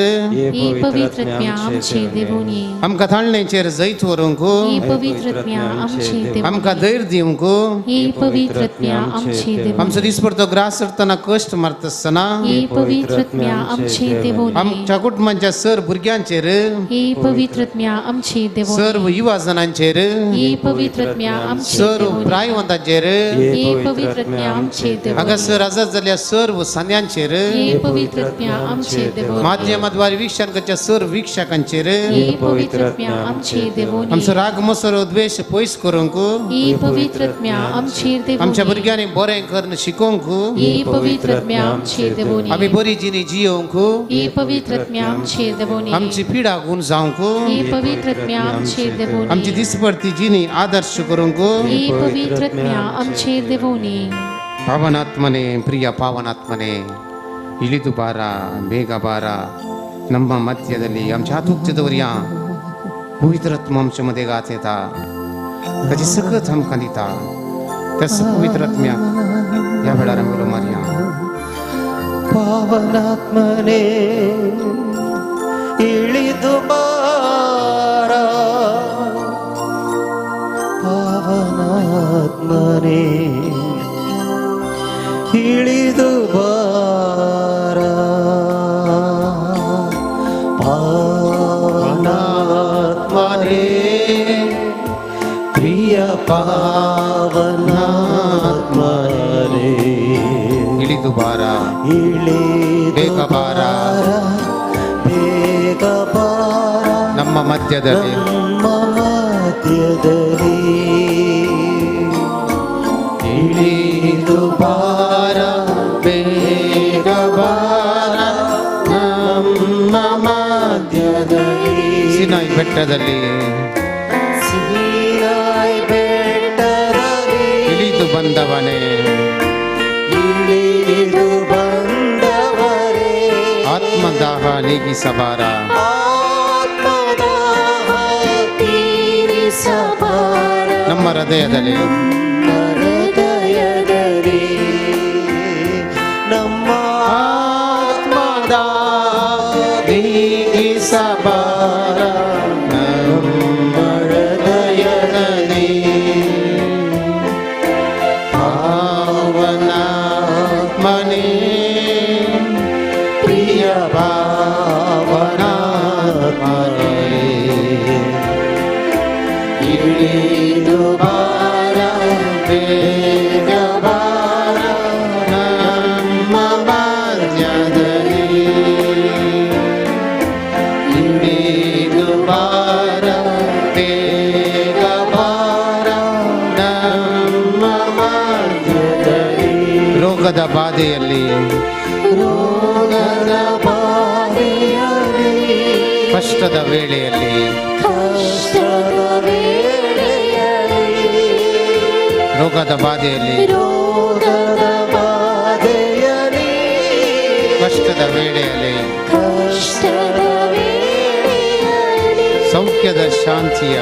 हे पवित्र आत्म्या आमचेर देवोन ये, आमकां ताळणेचेर जैत व्हरूंक, हे पवित्र आत्म्या आमचेर देवोन, आमकां धैर्य दिवंक, हे पवित्र आत्म्या आमचेर देवोन, आमचो दिसपडतो ग्रास सरतना कश्ट मारता आसतना हे पवित्र आत्म्या आमचेर देवोन ये, आमच्या कुटुंबांच्या सर भुरग्यांचेर, हे पवित्र आत्म्या आमचेर देवोन, सर्व युवा जणांचेर, हे पवित्र आत्म्या आमचेर सर्व देवोन, प्रायवंतांचेर, हे पवित्र आत्म्या आमचेर देवोन, हांगासर आजाद जाल्ल्या सर्व सांद्यांचेर, हे पवित्र आत्म्या आमचेर देवोन, माध्यमाद्वारे वीक्षण करच्या सर्व वीक्षकांचेर, हे पवित्र आत्म्या आमचेर देवोन, आमचो राग मसरो द्वेश पयस करूंक, हे पवित्र आत्म्या आमचेर देवोन, आमच्या भुरग्यांनी बरें करून शिकोवंक, हे पवित्र आत्म्या आमचेर देवोन, आमी बरी जिणी जियोवंक, हे पवित्र आत्म्या आमचेर देवोन, आमची पिडा गुण जावंक, हे पवित्र आत्म्या आमचेर देवोन, आमची दिसपडती जिणी आदर्श करूंक, हे पवित्र आत्म्या आमचेर देवोन. ಪಾವನಾತ್ಮನೇ, ಪ್ರಿಯ ಪಾವನಾತ್ಮನೇ, ಇಳಿದು ಬಾರ, ಬೇಗ ಬಾರ ನಮ್ಮ ಮಧ್ಯದಲ್ಲಿ. आमच्या हात उक्ते दवरया, पवित्र आत्मा आमच्या मध्ये गात येता, ताची सकत आमकां दिता. त्या पवित्र आत्म्याक ह्या वेळार आमी उलो मारया. ಪಾವನಾತ್ಮನೇ ಇಳಿದು ಬಾರ, ಪಾವನಾತ್ಮನೇ ಇಳಿದು ಬಾರ, ಪಾವನಾತ್ಮನೇ ಪ್ರಿಯ ಪಾವನಾತ್ಮನೇ ಇಳಿದು ಬಾರ, ಇಳಿದು ಬೇಗ ಬಾರ, ಬೇಗ ಬಾರ ನಮ್ಮ ಮಧ್ಯದಲ್ಲಿ, ನಮ್ಮ ಮಧ್ಯದಲ್ಲಿ. ಇಳಿದು ಬಾರ, ಬೇಗ ಬಾರ ನಮ್ಮ ಮಧ್ಯದಲ್ಲಿ. ಸಿನಾಯಿ ಬೆಟ್ಟದಲ್ಲಿ, ಸೀನಾಯಿ ಬೆಟ್ಟದಲ್ಲಿ ಇಳಿದು ಬಂದವನೇ, ಇಳಿದು ಬಂದವರೇ, ಆತ್ಮದಾಹ ನೀಗಿಸಬಾರ, ಆತ್ಮದಾಹ ತೀರಿಸಬಾರ, ನಮ್ಮ ಹೃದಯದಲ್ಲಿ, ಹೃದಯದಲ್ಲಿ, ನಮ್ಮ ಆತ್ಮದಾಹ ನೀಗಿಸಬಾರ ನಮ್ಮ ಹೃದಯದಲ್ಲಿ. ಪಾವನಾತ್ಮನೇ, ಪ್ರಿಯ ಪಾವನಾತ್ಮನೇ, ಇಳಿದು ಬಾರ, ಬೇಗ ಬಾರ ನಮ್ಮ ಮಧ್ಯದಲ್ಲಿ. ಇಳಿದು ಬಾರ, ಬೇಗ ಬಾರ ನಮ್ಮ ಮಧ್ಯದಲ್ಲಿ. ರೋಗದ ಬಾಧೆಯಲ್ಲಿ, ರೋಗದ ಬಾಧೆಯಲ್ಲಿ, ಕಷ್ಟದ ವೇಳೆಯಲ್ಲಿ, ಕಷ್ಟದ ವೇಳೆಯಲ್ಲಿ, ರೋಗದ ಬಾಧೆಯಲ್ಲಿ, ರೋಗದ ಬಾಧೆಯಲ್ಲಿ, ಕಷ್ಟದ ವೇಳೆಯಲ್ಲಿ, ಕಷ್ಟದ ವೇಳೆಯಲ್ಲಿ, ಸೌಖ್ಯದ ಶಾಂತಿಯ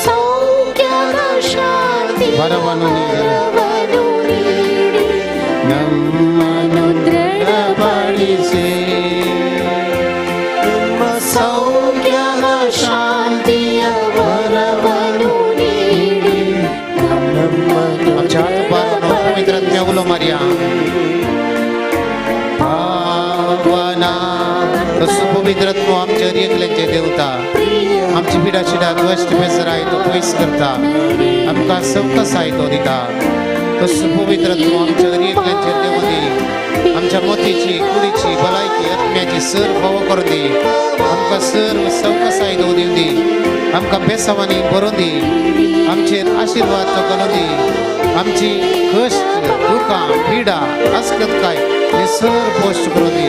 ಸೌಖ್ಯದ ಶಾಂತಿ ವರವನ್ನು ನೀಡಿ, ವರವನ್ನು ನೀಡಿ, ನಮ್ಮನ್ನು ದೃಢಪಡಿಸಿ, ನಿಮ್ಮ ಸೌಖ್ಯದ ಶಾಂತಿಯ ವರವನ್ನು ನೀಡಿ, ನಮ್ಮನ್ನು आमच्या हात पवित्र आत्म्या उलो मारया. पावना तसो पवित्र पवित्र आत्मो आमच्या एकल्यांचे देवता आमची पिडा शिडा कश्ट बेजराय तो पयस करता आमकां सवकसाय तो दिता. तसो पवित्र आत्मो आमच्या एकल्यांचे देव दी आमच्या मोतीची कुडीची भलायकी आत्म्याची सर फावो करून दी. आमकां सर्व सवकसाय तो दिवन दी. आमकां बेसावांनी भरून दी. आमचेर आशिर्वाद तो घालून दी. आमची कश्ट दुखां पिडा अस्कतकाय हे सर पोस्ट करून दी.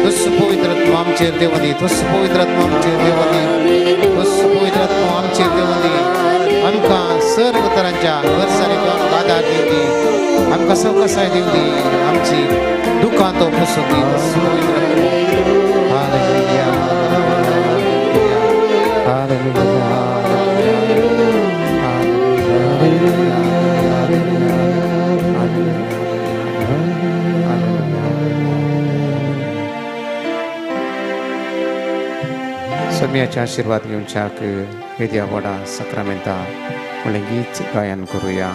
तसो पवित्र आत्मो आमचेर देव दी. तसो पवित्र आत्मो आमचेर देव दी. तसो पवित्र आत्मो आमचेर देव दी. आमकां सर्व तरांच्या गरजांनी तो आमकां आदार दिवन दी. आमकां सवकसाय दिवन दी. आमची दुखां तो पुसून दी. तसो पवित्र आत्मो. Hallelujah hallelujah hallelujah hallelujah. स्वाम्याचे आशीर्वाद घेवच्याक येद्या व्हडा सक्रामेंता म्हणलें गीत गायन करुया.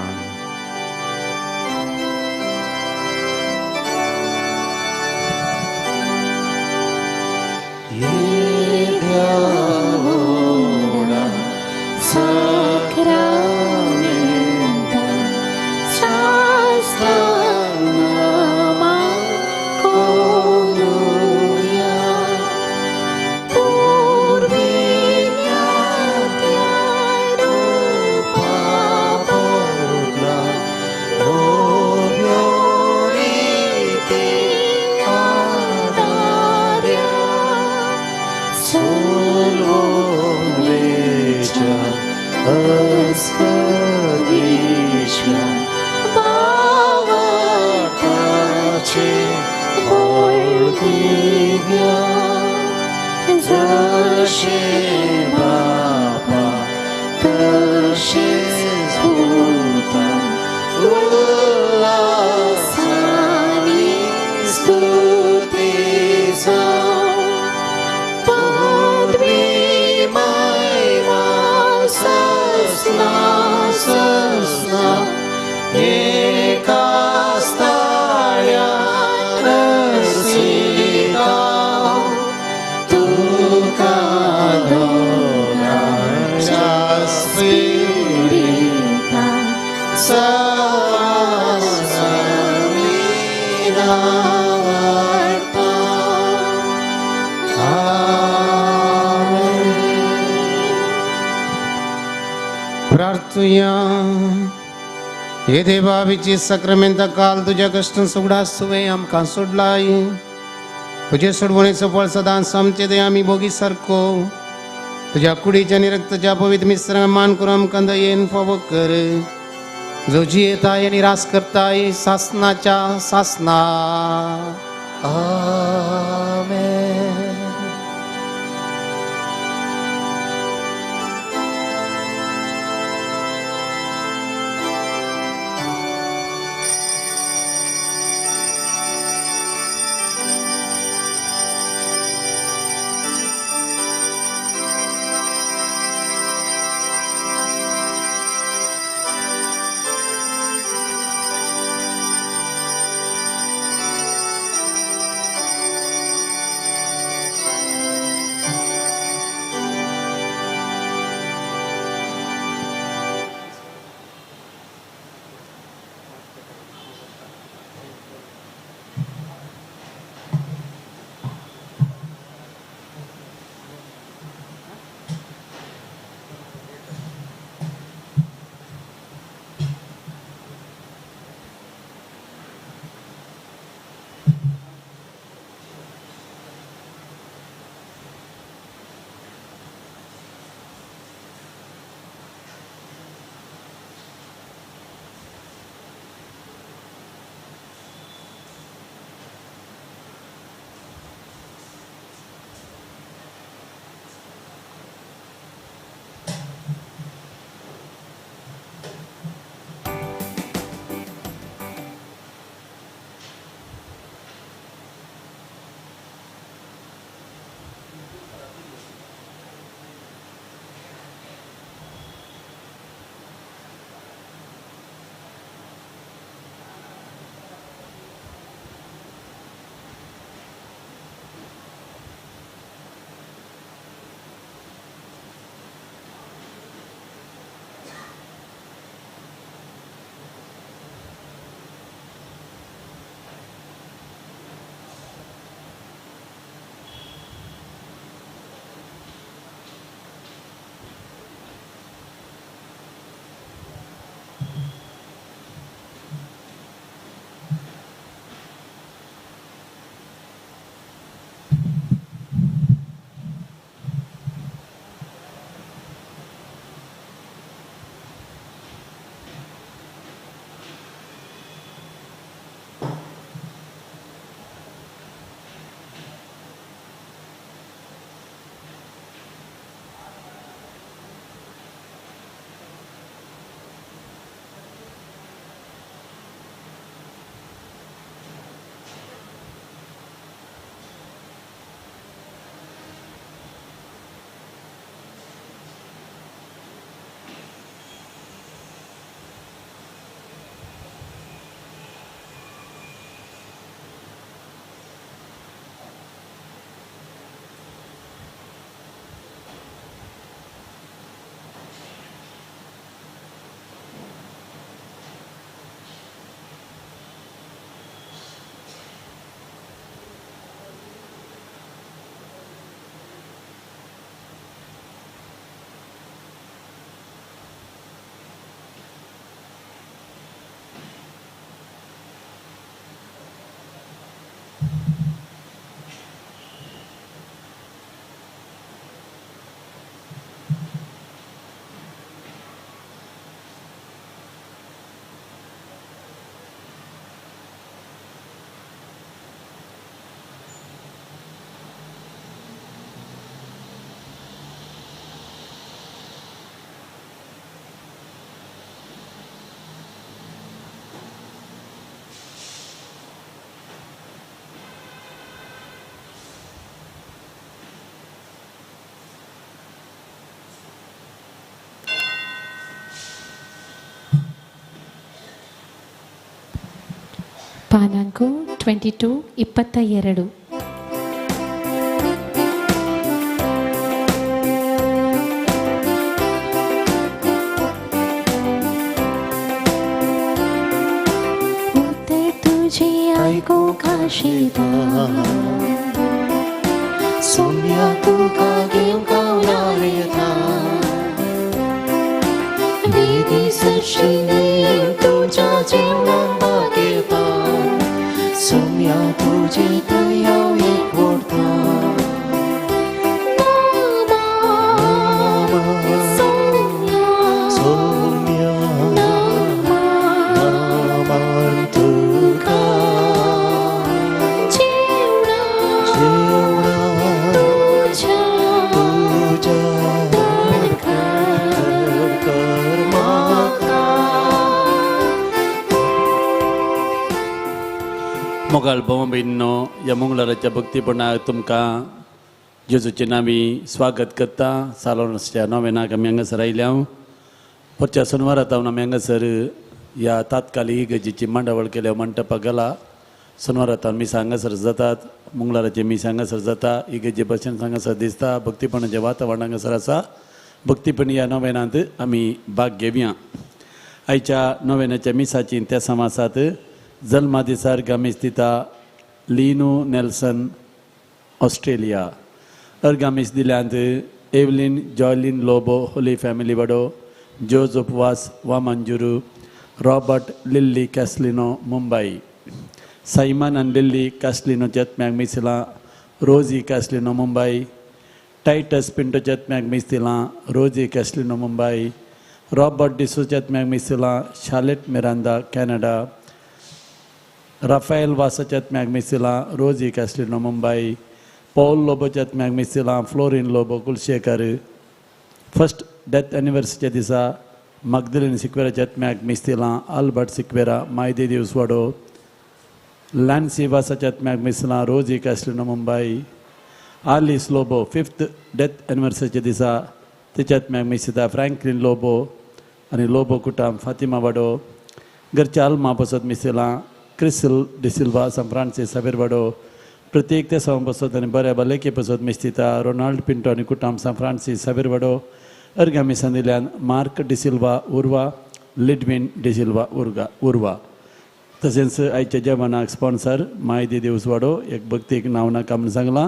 हे देवावीची सक्रामेंता काल तुज्या कश्टान सुगडास तुवें आमकां सोडलाय. तुजे सोडवणेचो फळ सदांच आमचे ते आमी भोगी सारको तुज्या कुडीच्या आनी रक्ताच्या पवित्र मिश्रण मान करून आमकां दयेन फावो कर. जो जियेताय आनी रास करताय सासनाच्या सासना. आमेन. ಪಾನಾಂಕು 22 22. तुझे काशिदा सौम्या तुका घेवंक हांव वेदी सृश्टीने तुज्या जेवणाक भागयता सौम्या तुजे थंय हांव एकवटता. सौम्या सौम्या नामान तुका जेवणा जेवणा तुज्या तुज्या कर म्हाका. मोगाळ भाव भयणींनो, ह्या मंगळाराच्या भक्तीपणाक तुमकां जेजूचे नांवी स्वागत करता. सालोनच्या नोवेनाक आमी हांगासर आयल्या. परच्या सोनवारा तावन आमी हांगासर ह्या तात्कालीक इगर्जेची मांडावळ केल्या मंटपाक गेला. सोनवारा तावन मिसां हांगासर जातात, मंगळाराचे मीस हांगासर जाता, इगर्जे भशेन हांगासर दिसता. भक्तीपणाचें वातावरण हांगासर आसा. भक्तीपण ह्या नोवेनांत आमी भाग घेवया. आयच्या नोवेनाच्या मिसाची त्या समासात जल्मा दिसार गामीस दिता लिनू नेल्सन ऑस्ट्रेलिया. अर्गामीस दिल्यांत Evelyn Joylin Lobo holy family वाडो, Joseph Vaz Vamanjoor, Robert Lily Castelino Mumbai, Simon आनी लिल्ली कॅस्लिनो जतम्याक मिसलां, Rosy Castelino Mumbai, Titus Pinto जतम्याक मिसलां, Rosy Castelino Mumbai, Robert D'Souza जतम्याक मिसलां, शालेट मिरांदा कॅनडा, राफायल वासाच्यात मिसिलां, रोजी कॅस्लिनो मुंबय, पॉल लोबोच्यात मिसिलां, Florine Lobo Kulshekar. First death एनिवर्सरीच्या दिसा मगदलीन सिक्वेराच्यात मिस्तिलां, आल्बर्ट सिक्वेरा मायदे दिवसवाडो, लॅन्सी वासाच्यात मिसलां, Rosy Castelino Mumbai, Alice Lobo fifth death एनिवर्सरीच्या दिसा तिच्यात मिसिता फ्रँकलीन लोबो आनी लोबो कुटाम फातिमा वाडो. घरच्या आल्मा पसत मिसिलां क्रिसल डिसिल्वा सांत फ्रांसीस साबेर वाडो. प्रत्येक ते सवां पसत आनी बऱ्या भलायके पसत मिस्तिता रोनाल्ड पिंटो आनी कुटाम सांत फ्रांसीस साबेर वाडो. अर्गामी सांदिल्यान मार्क डिसिल्वा उर्वा, लिडवीन डिसिल्वा उर्वा. तशेंच आयच्या जेवणाक स्पॉन्सर मायदी देवसवाडो एक भक्तीक नांव नाका म्हूण सांगलां.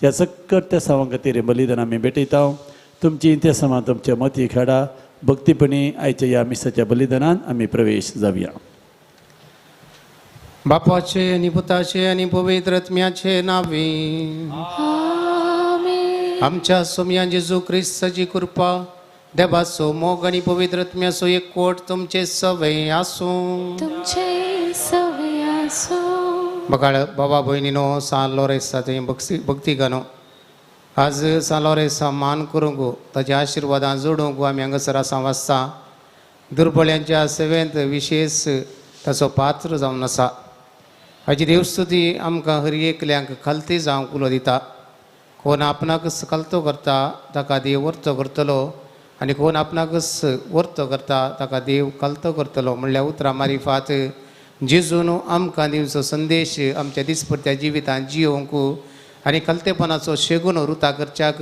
ह्या सक्कट त्या सवां खातीर बलिदान आमी भेटयता. तुमची त्या सवां तुमच्या मती खेडा भक्तीपणी आयच्या ह्या मिसाच्या बलिदानान आमी प्रवेश जावया. बापाचे आनी पुताचे आनी पवित्र आत्म्याचे नावे आमेन. आमच्या सोम्या जेजू क्रिस्ताची कृपा, देवाचो मोग आनी पवित्र आत्म्याचो एकवट तुमचे सवय आसूं. तुमचे सवय आसूं. बघाळ बाबा भयणीनो, सान लोरेसा थंय भक्ती गानो आज सान लोरेसा मान करूंक ताच्या आशिर्वादान जोडूंक आमी हांगासर आसा वाचता. दुर्बळ्यांच्या सेवेंत विशेष ताचो पात्र जावन आसा. हाजी देवस्तुती आमकां हर एकल्यांक खालती जावंक उलो दिता. कोण आपणाकच खालतो करता ताका देव वर्तो करतलो आनी कोण आपणाकच वर्तो करता ताका देव खालतो करतलो म्हणल्यार उतरां मारिफात जेजून आमकां दिवचो संदेश आमच्या दिसपट्ट्या जिवितांत जियोवंक आनी खालतेपणाचो शेगून रुता करच्याक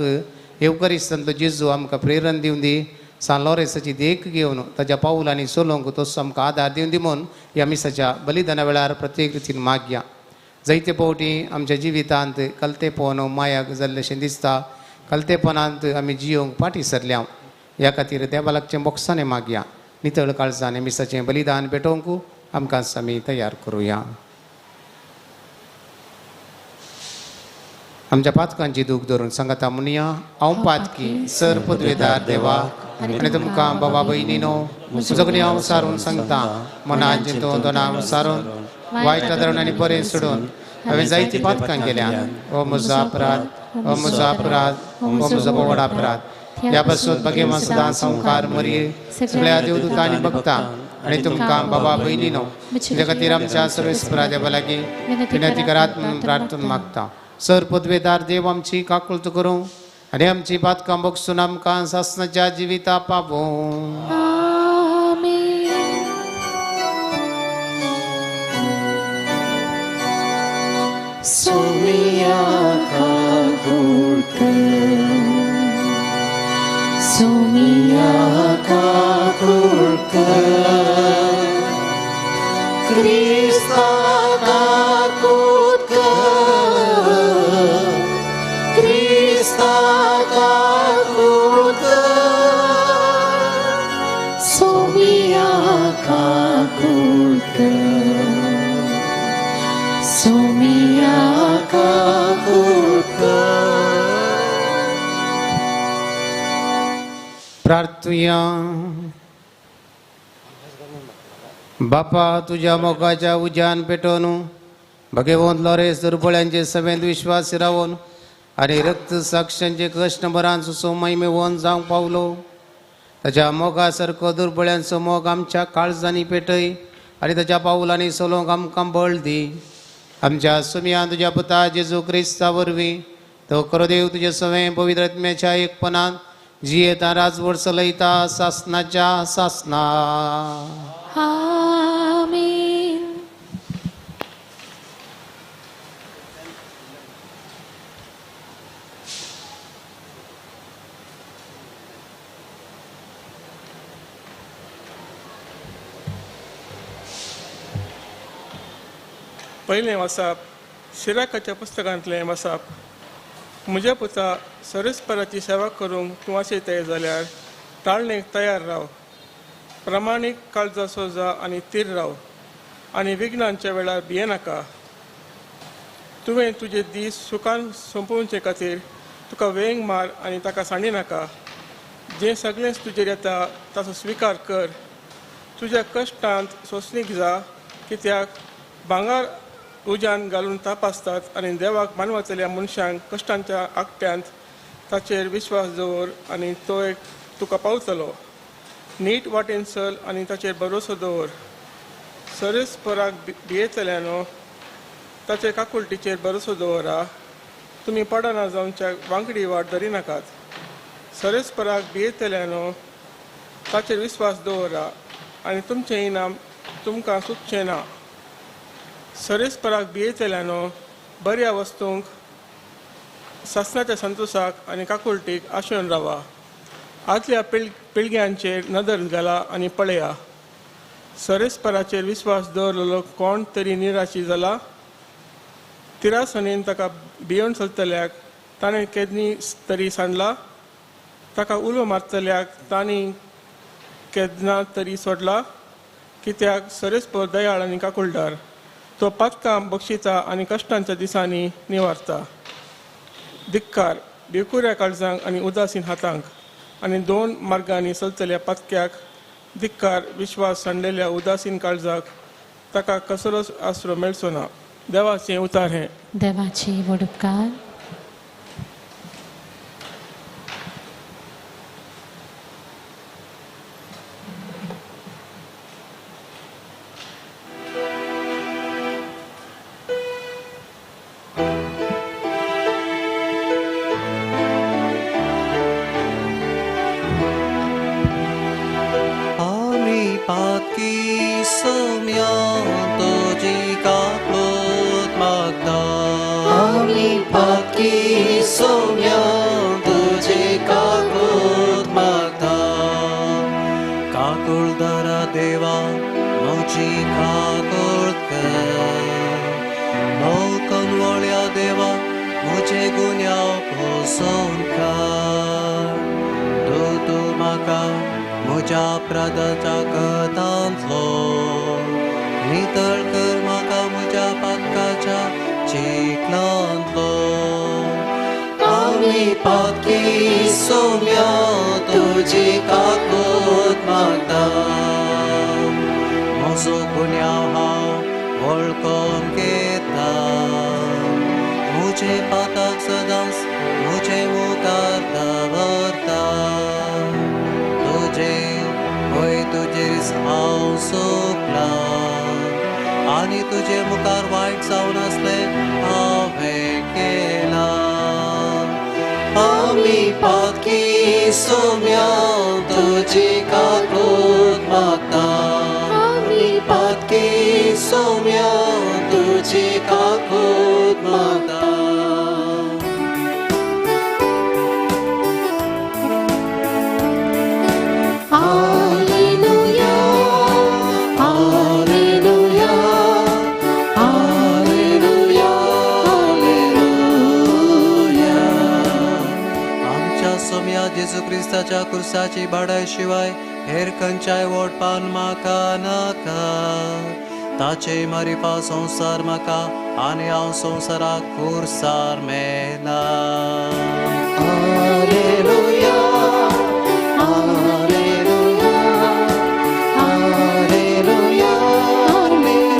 येवकरिस्तांतलो जेजू आमकां प्रेरण दिवन दी. सान लोरेसाची देख घेवन ताच्या पावलांनी चलोवंक तसो आमकां आदार दिवन दी म्हूण ह्या मिसाच्या बलिदाना वेळार प्रत्येक रितीन मागया. जायते फावटी आमच्या जिवितांत कलतेपण मायाक जाल्लेशें दिसता. कलतेपणांत आमी जियोवंक फाटीं सरल्या. ह्या खातीर देवा लागचें बोक्सांनी मागया. नितळ काळजान मिसाचें बलिदान भेटोवंक आमकां आमी तयार करुया. आमच्या पातकांची दूख धरून सांगता म्हणया, हांव पातकी सर पदवेदार देवा आनी तुमकां बाबा भयणीनो सगळीं हांव सारून सांगता. मनान चिंतून दोना सारून वायट धरून आनी बरें सोडून हांवें जायतीं पातकां केल्या. हो म्हजो अपराध, हो म्हजो अपराध, हो म्हजो व्हड अपराध. ह्या पासून भगेमा सदां संवकार मरये सगळ्या देवदूतांनी भक्ता आनी तुमकां बाबा भयणीनो तुज्या खातीर आमच्या सर्वेस्परा देवा लागीं विनंती करात म्हणून प्रार्थना मागता. सर पदवेदार देव आमची काकुळत करूं आनी आमची पातकां बगसून आमकां सासणाच्या जिविता पावूं. आमेन. Somia kakulka, Somia kakulka, Krista kakulka, Krista kakulka, Somia kakulka, Somia kakulka. प्रार्थुया. बापा तुझ्या मोगाच्या उज्यान पेटोवन भगेवंत लॉरेस दुर्बळ्यांचे सभेंत विश्वास रावन आनी रक्त साक्षांचे कश्ट बरान सुसो मेवोन जावंक पावलो. ताच्या मोगा सारको दुर्बळ्यांचो मोग आमच्या काळजांनी पेटय आनी ताच्या पावलांनी सोलोंक आमकां बळ दी. आमच्या सुमयान तुज्या पुता जेजू क्रिस्ता वरवीं तो खरो देव तुजे सवें पवित्र आत्म्याच्या एकपणान जियेता राजवट चलयता सासनाच्या सासना. आमेन. पयलें वाचप सिराकाच्या पुस्तकांतलें वाचप. म्हज्या पुता, सरस्पराची सेवा करूंक तूं आशेताय जाल्यार टाळणेक तयार राव, प्रमाणीक काळजाचो जा आनी तीर राव आनी विघ्नांच्या वेळार भियेनाका. तुवें तुजे दीस सुखान सोंपोवचे खातीर तुका वेंग मार आनी ताका सांडी नाका. जें सगळेंच तुजेर येता ताचो स्विकार कर. तुज्या कश्टांत सोंसणीक जा, कित्याक भांगर उज्यान घालून तपासतात आनी देवाक मानवतल्या मनशांक कश्टांच्या आकट्यांत ताचेर विश्वास दवर आनी तो एक तुका पावतलो. नीट वाटेन चल आनी ताचेर भरोसो दवर. सरस्पराक भियेतल्यानो ताचे काकुळटीचेर भरोसो दवरा. तुमी पडना जावच्या वांकडी वाट धरिनाकात. सरस्पराक भियेतल्यानो ताचेर विश्वास दवरा आनी तुमचें इनाम तुमकां चुकचें ना. सरस्पराक भियेतल्यानो बऱ्या वस्तूंक सासणाच्या संतोशाक आनी काकुळटीक आशेवन रावा. आदल्या पिळग्यांचेर नदर घाला आनी पळया. सरस्पराचेर विश्वास दवरलेलो कोण तरी निराशी जाला? तिरासणेन ताका भियोवन चलतल्याक ताणें केदनी तरी सांडला? ताका उलो मारतल्याक तांणी केन्ना तरी सोडला? कित्याक सरस्पर दयाळ आनी काकुळदार, तो पातकां बक्षिता आनी कश्टांच्या दिसांनी निवारता. धिक्कार भिकुऱ्या काळजांक आनी उदासीन हातांक आनी दोन मार्गांनी चलतल्या पातक्याक. धिक्कार विश्वास सांडलेल्या उदासीन काळजाक, ताका कसलोच आसरो मेळचो ना. देवाचें उतार हें. देवाची व्हड उपकार. तुझी काकूत मागता. सोम्या जेजू क्रिस्ताच्या कुर्साची बाडाय शिवाय हेर खंयच्याय वोटपान म्हाका नाका. ताचे मारिफा संवसार म्हाका आनी हांव संवसाराक कुर्सार मेला. Alleluia, alleluia, alleluia, alleluia.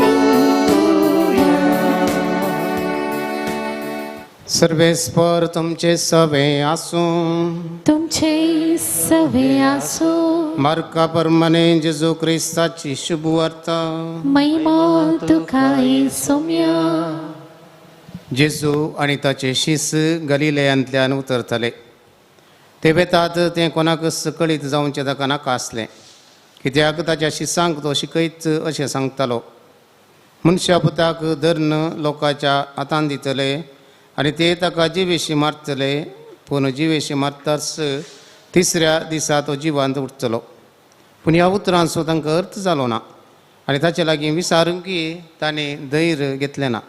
सर्वेस्पर तुमचे सवे आसूं. तुमचे सवे आसो. मार्का परमाने जेजू क्रिस्ताची शुभवार्ता. महिमा तुका सोम्या. जेजू आनी ताचे शीस गलिलयांतल्यान उतरताले. ते वेतात तें कोणाकच कळीत जावचें ताका नाका आसलें, कित्याक ताच्या शिसांक तो शिकयत अशें सांगतालो. मनशा पुताक धरून लोकांच्या हातान दितले आनी ते ताका जिवेशी मारतले, पूण जिवेशी मारताच तिसऱ्या दिसा तो जिवांत उरतलो. पूण ह्या उतरांचो तांकां अर्थ जालो ना आनी ताचे लागीं विचारूंकय ताणें धैर्य घेतलें ना.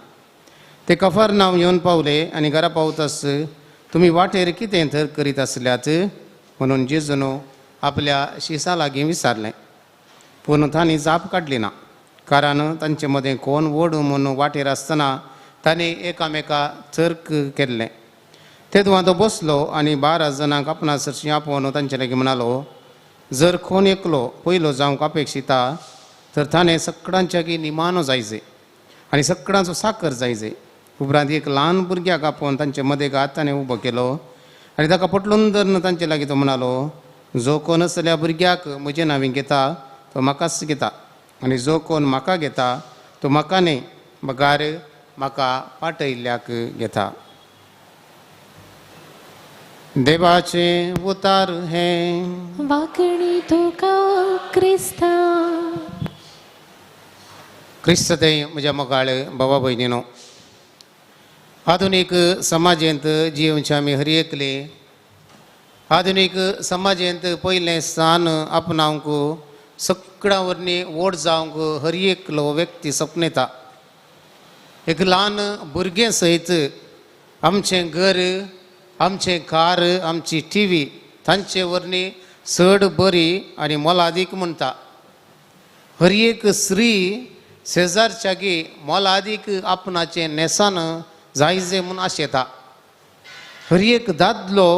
ते कफरनाम येवन पावले आनी घरा पावताच तुमी वाटेर कितें थर करीत आसल्यात म्हणून जेजून आपल्या शिसां लागीं विचारलें. पूण तांणी जाप काडली ना, कारण तांचे मदें कोण व्हड म्हूण वाटेर आसतना तांणी एकामेका तर्क केल्लें. तेदवां तो बसलो आनी 12 जाणांक आपणा सरशीं आपोवन तांचे लागीं म्हणालो, जर कोण एकलो पयलो जावंक अपेक्षिता तर ताणें सगळ्यांच्या लागीं निमानो जायचे आनी सगळ्यांचो साकर जायचे. उपरांत एक ल्हान भुरग्याक आपोवन तांचे मदें घात ताणें उबो केलो आनी ताका पटलून धरून तांचे लागीं तो म्हणालो, जो कोण असल्या भुरग्याक म्हजें नांवी घेता तो म्हाकाच घेता आनी जो कोण म्हाका घेता तो म्हाका न्हय बगार म्हाका पाटयल्ल्याक घेता. देवाचें उतार हें. वाकणी तुका क्रिस्ता. क्रिस्त ते म्हज्या मोगाळ बाबा भयणीनो, आधुनीक समाजेंत जियेवचे आमी हर एकले आधुनीक समाजेंत पयलें स्थान आपणावंक सगळ्यां वरवीं व्हड जावंक हर एकलो व्यक्ती सपनेता. एक ल्हान भुरगें सयत आमचें घर, आमचें कार, आमची टी व्ही तांचे वरवीं चड बरी आनी मोलादीक म्हणटा. हर एक स्त्री शेजारच्यागी मोलादीक आपणाचें न्हेसान जायजे म्हूण आशेता. हर एक दादलो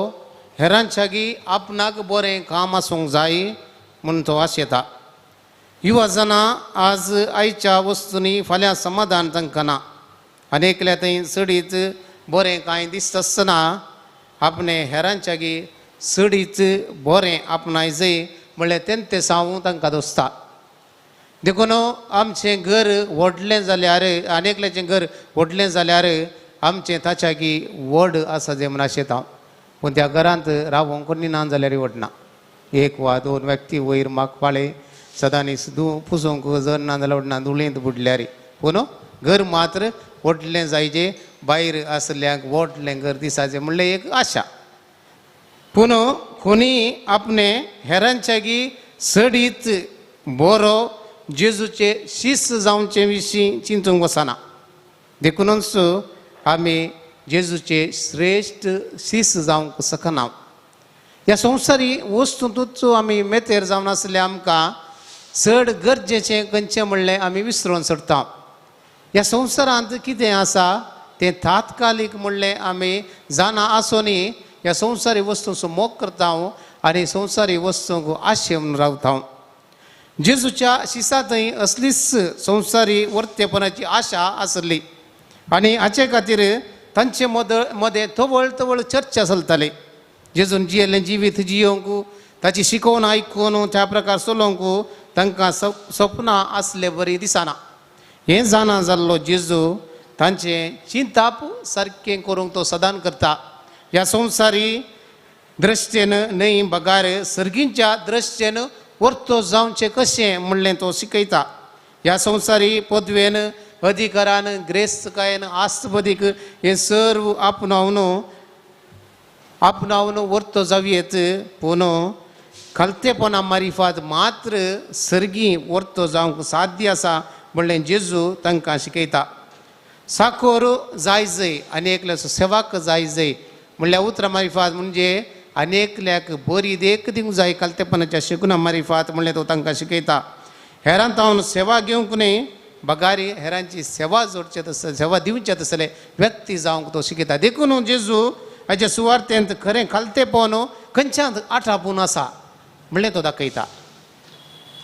हेरांच्यागी आपणाक बरें काम आसूंक जाय म्हूण तो आशेता. युवा जाणां आज आयच्या वस्तूंनी फाल्यां समाधान तांकां ना आनी एकल्या थंय चडीत बरें कांय दिसता आसतना आपणें हेरांच्यागी चडीत बरें आपणाय म्हणल्यार तें सावूं तांकां दोसता. देखून आमचें घर व्हडलें जाल्यार आनी एकल्याचें घर व्हडलें जाल्यार आमचें ताच्यागी व्हड आसा जें म्हूण आशेता. पूण त्या घरांत रावोंक कोणी ना जाल्यार व्हडना. एक वा दोन व्यक्ती वयर मागपाळे सदांनी पुसोवंक जर ना जाल्यार व्हडना, धुळेंत बुडल्यार. पूण घर मात्र व्हडलें जायजें, भायर आसल्यांक व्हडलें घर दिसाचें म्हणलें एक आशा. पूण कोणी आपणें हेरांच्यागी चडीत बरो जेजूचे शीस जावचे विशीं चिंतूंक वचना. देखूनच आमी जेजूचे श्रेश्ठ शीस जावंक शकना. ह्या संवसारी वस्तूंतूच आमी मेतेर जावन आसले आमकां चड गरजेचें खंयचें म्हणलें आमी विसरून सोडटा. ह्या संवसारांत कितें आसा तें तात्कालीक म्हणलें आमी जाणा आसूनय ह्या संवसारी वस्तूंचो मोग करता आनी संवसारी वस्तूंक आशेवन रावता. जेजूच्या शिसांतय असलीच संवसारी वर्तेपणाची आशा आसली आनी हाचे खातीर तांचे मदें तवळ तवळ चर्चा चलताली. जेजून जियेल्लें जिवीत जियोवंक, ताची शिकोवन आयकून त्या प्रकार चलोवंक तांकां सपनां आसले बरी दिसना. हें जाणा जाल्लो जेजू तांचें चिंताप सारकें करूंक तो सदान करता. ह्या संवसारी दृश्टेन न्हय बगार सर्गींच्या दृश्टेन वर्तो जावचें कशें म्हणलें तो शिकयता. ह्या संवसारी पदवेन, अधिकारान, ग्रेस्तकायेन, आस्तबदीक हें सर्व आपणावन आपणावन वर्तो जावयेत, पूण खालतेपणा मारिफात मात्र सर्गी वर्तो जावंक साध्य आसा म्हणलें जेजू तांकां शिकयता. साकोर जाय जय आनी एकल्याचो सेवाक जाय जय म्हणल्यार उतरां मारिफात म्हणजे अनेकल्याक बरी देख दिवंक जाय खालतेपणाच्या शिकून मारिफात म्हणलें तो तांकां शिकयता. हेरां तावन सेवा घेवंक न्हय बगारी हेरांची सेवा जोडचे तसले सेवा दिवचे तसले व्यक्ती जावंक तो शिकयता. देखून जेजू हाच्या सुवार्थेंत खरें खालतेपण खंयच्यान आठापून आसा म्हणलें तो दाखयता.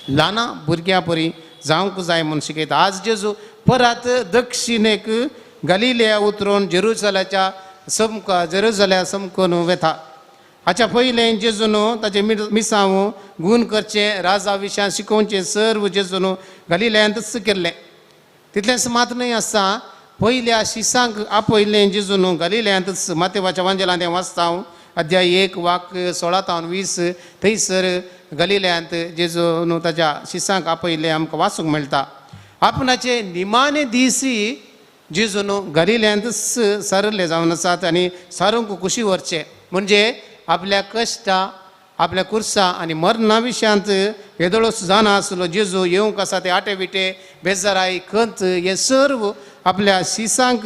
ल्हाना भुरग्यां परी जावंक जाय म्हूण शिकयता. आज जेजू परत दक्षिणेक गलिलिया उतरून जेरुसलाच्या समका जेरुसल्या समकून वेता. हाच्या पयलें जेजून ताचें मिसांव गूण करचें राजा विशयान शिकोवचें सर्व जेजून गलिलियांतच केल्लें. तितलेंच मात न्हय आसा पयल्या शिसांक आपयलें जेजून गलिलियांतच. मातेवाच्या वांजेलांत तें वाचता हांव अध्याय 1 वाक्य 16 तावन 20 थंयसर गलिलियांत जेजून ताच्या शिसांक आपयलें आमकां वाचूंक मेळटा. आपणाचे निमाणे दीस जेजून गलिलियांतच सारले जावन आसात आनी सारूंक कुशी व्हरचें म्हणजे आपल्या कश्टां आपल्या कुर्सा आनी मरणा विशयांत येदोळोच जाणा आसलो जेजू येवंक आसा ते आटे विटे बेजाराय खंत हे सर्व आपल्या शिसांक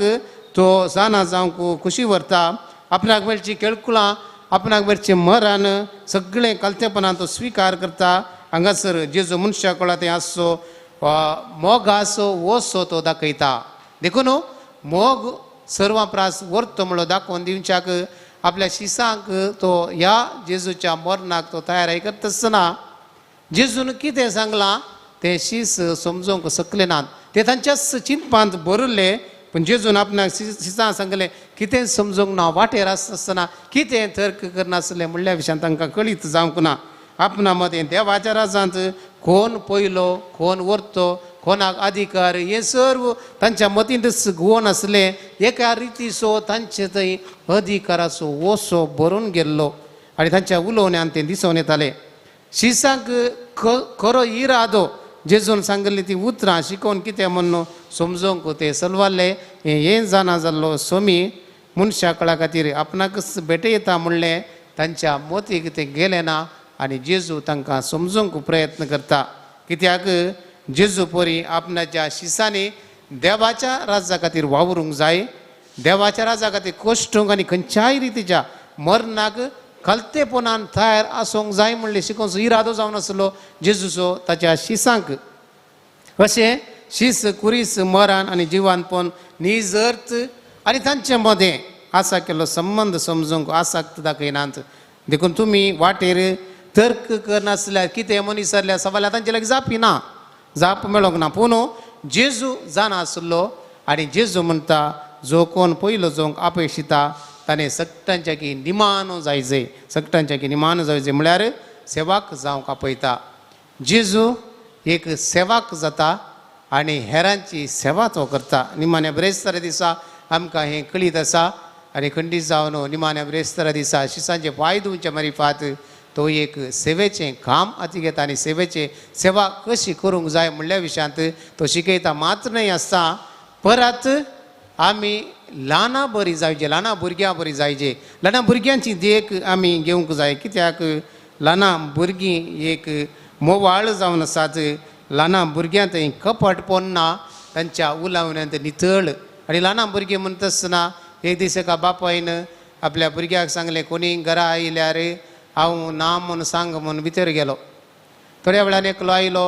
तो जाणा जावंक खुशी व्हरता. आपणाक मेळची केळकुळां आपणाक मेळचें मरण सगळें खालतेपणान तो स्विकार करता. हांगासर जेजू मनशा कोळा तें आसचो मोगाचो वसो तो दाखयता. देखून मोग सर्वां प्रास व्हरतो म्हणलो दाखोवन दिवच्याक आपल्या शिसांक तो ह्या जेजूच्या मरणाक तो तयारी करता आसतना जेजून कितें सांगलां तें शीस समजूंक शकले नात. ते तांच्याच चिंतपांत भरिल्ले. पूण जेजून आपणाक शिसां सांगलें कितें समजूंक ना वाटेर आसतना कितें तर्क करनासलें म्हणल्या विशयान तांकां कळीत जावंक ना. आपणा मदें देवाच्या राजांत कोण पयलो कोण व्हरतो कोणाक अधिकार हें सर्व तांच्या मतींतच घुंवोन आसलें. एका रितीचो तांचे थंय अधिकाराचो वसो भरून गेल्लो आनी तांच्या उलोवण्यान तें दिसून येतालें. शिसांक खरो इरादो जेजून सांगिल्ली ती उतरां शिकोवन कितें म्हूण समजूंक ते सलवारले. हें जाणा जाल्लो स्वामी मनशा कळा खातीर आपणाकच भेटयता म्हणलें तांच्या मतीक तें गेलें ना आनी जेजू तांकां समजूंक प्रयत्न करता. कित्याक जेजू परी आपणाच्या शिसांनी देवाच्या राजा खातीर वावरूंक जाय, देवाच्या राजा खातीर कश्टूंक आनी खंयच्याय रितीच्या मरणाक खालतेपणान तयार आसूंक जाय म्हणलें शिकोवचो इरादो जावन आसलो जेजूचो ताच्या शिसांक. अशें शीस कुरीस मरण आनी जिवानपण नीज अर्थ आनी तांचे मदें आसा केल्लो संबंद समजूंक आसक्त दाखयनात. देखून तुमी वाटेर तर्क करनासल्यार कितें मनीस जाल्यार सवाल्या तांचे लागीं जापी ना, जाप मेळोंक ना. पूण जेजू जाणा आसलो आनी जेजू म्हणटा जो कोण पयलो जावंक अपेक्षिता ताणें सगळ्यांच्या की निमानो जायजे, सगळ्यांच्या की निमानो जायजे म्हळ्यार सेवाक जावंक आपयता. जेजू एक सेवाक जाता आनी हेरांची सेवा तो करता. निमाण्या ब्रेस्तारा दिसा आमकां हें कळीत आसा आनी खंडीत जावन निमाण्या ब्रेस्तारा दिसा शिसांचे पांय धुवचे मारिफात तो एक सेवेचें काम हाती घेता आनी सेवेचें सेवा कशी करूंक जाय म्हणल्या विशयांत तो शिकयता. मात्र न्हय आसता परत आमी ल्हानां बरी जायचे, ल्हानां भुरग्यां बरी जायचे, ल्हानां भुरग्यांची देख आमी घेवंक जाय. कित्याक ल्हानां भुरगीं एक मोवाळ जावन आसात. ल्हानां भुरग्यां थंय कपटपण ना, तांच्या उलोवण्यांत नितळ. आनी ल्हानां भुरगीं म्हणटा आसतना एक दीस एका बापायन आपल्या भुरग्याक सांगलें कोणी घरा आयल्यार हांव ना म्हूण सांग म्हूण भितर गेलो. थोड्या वेळान एकलो आयलो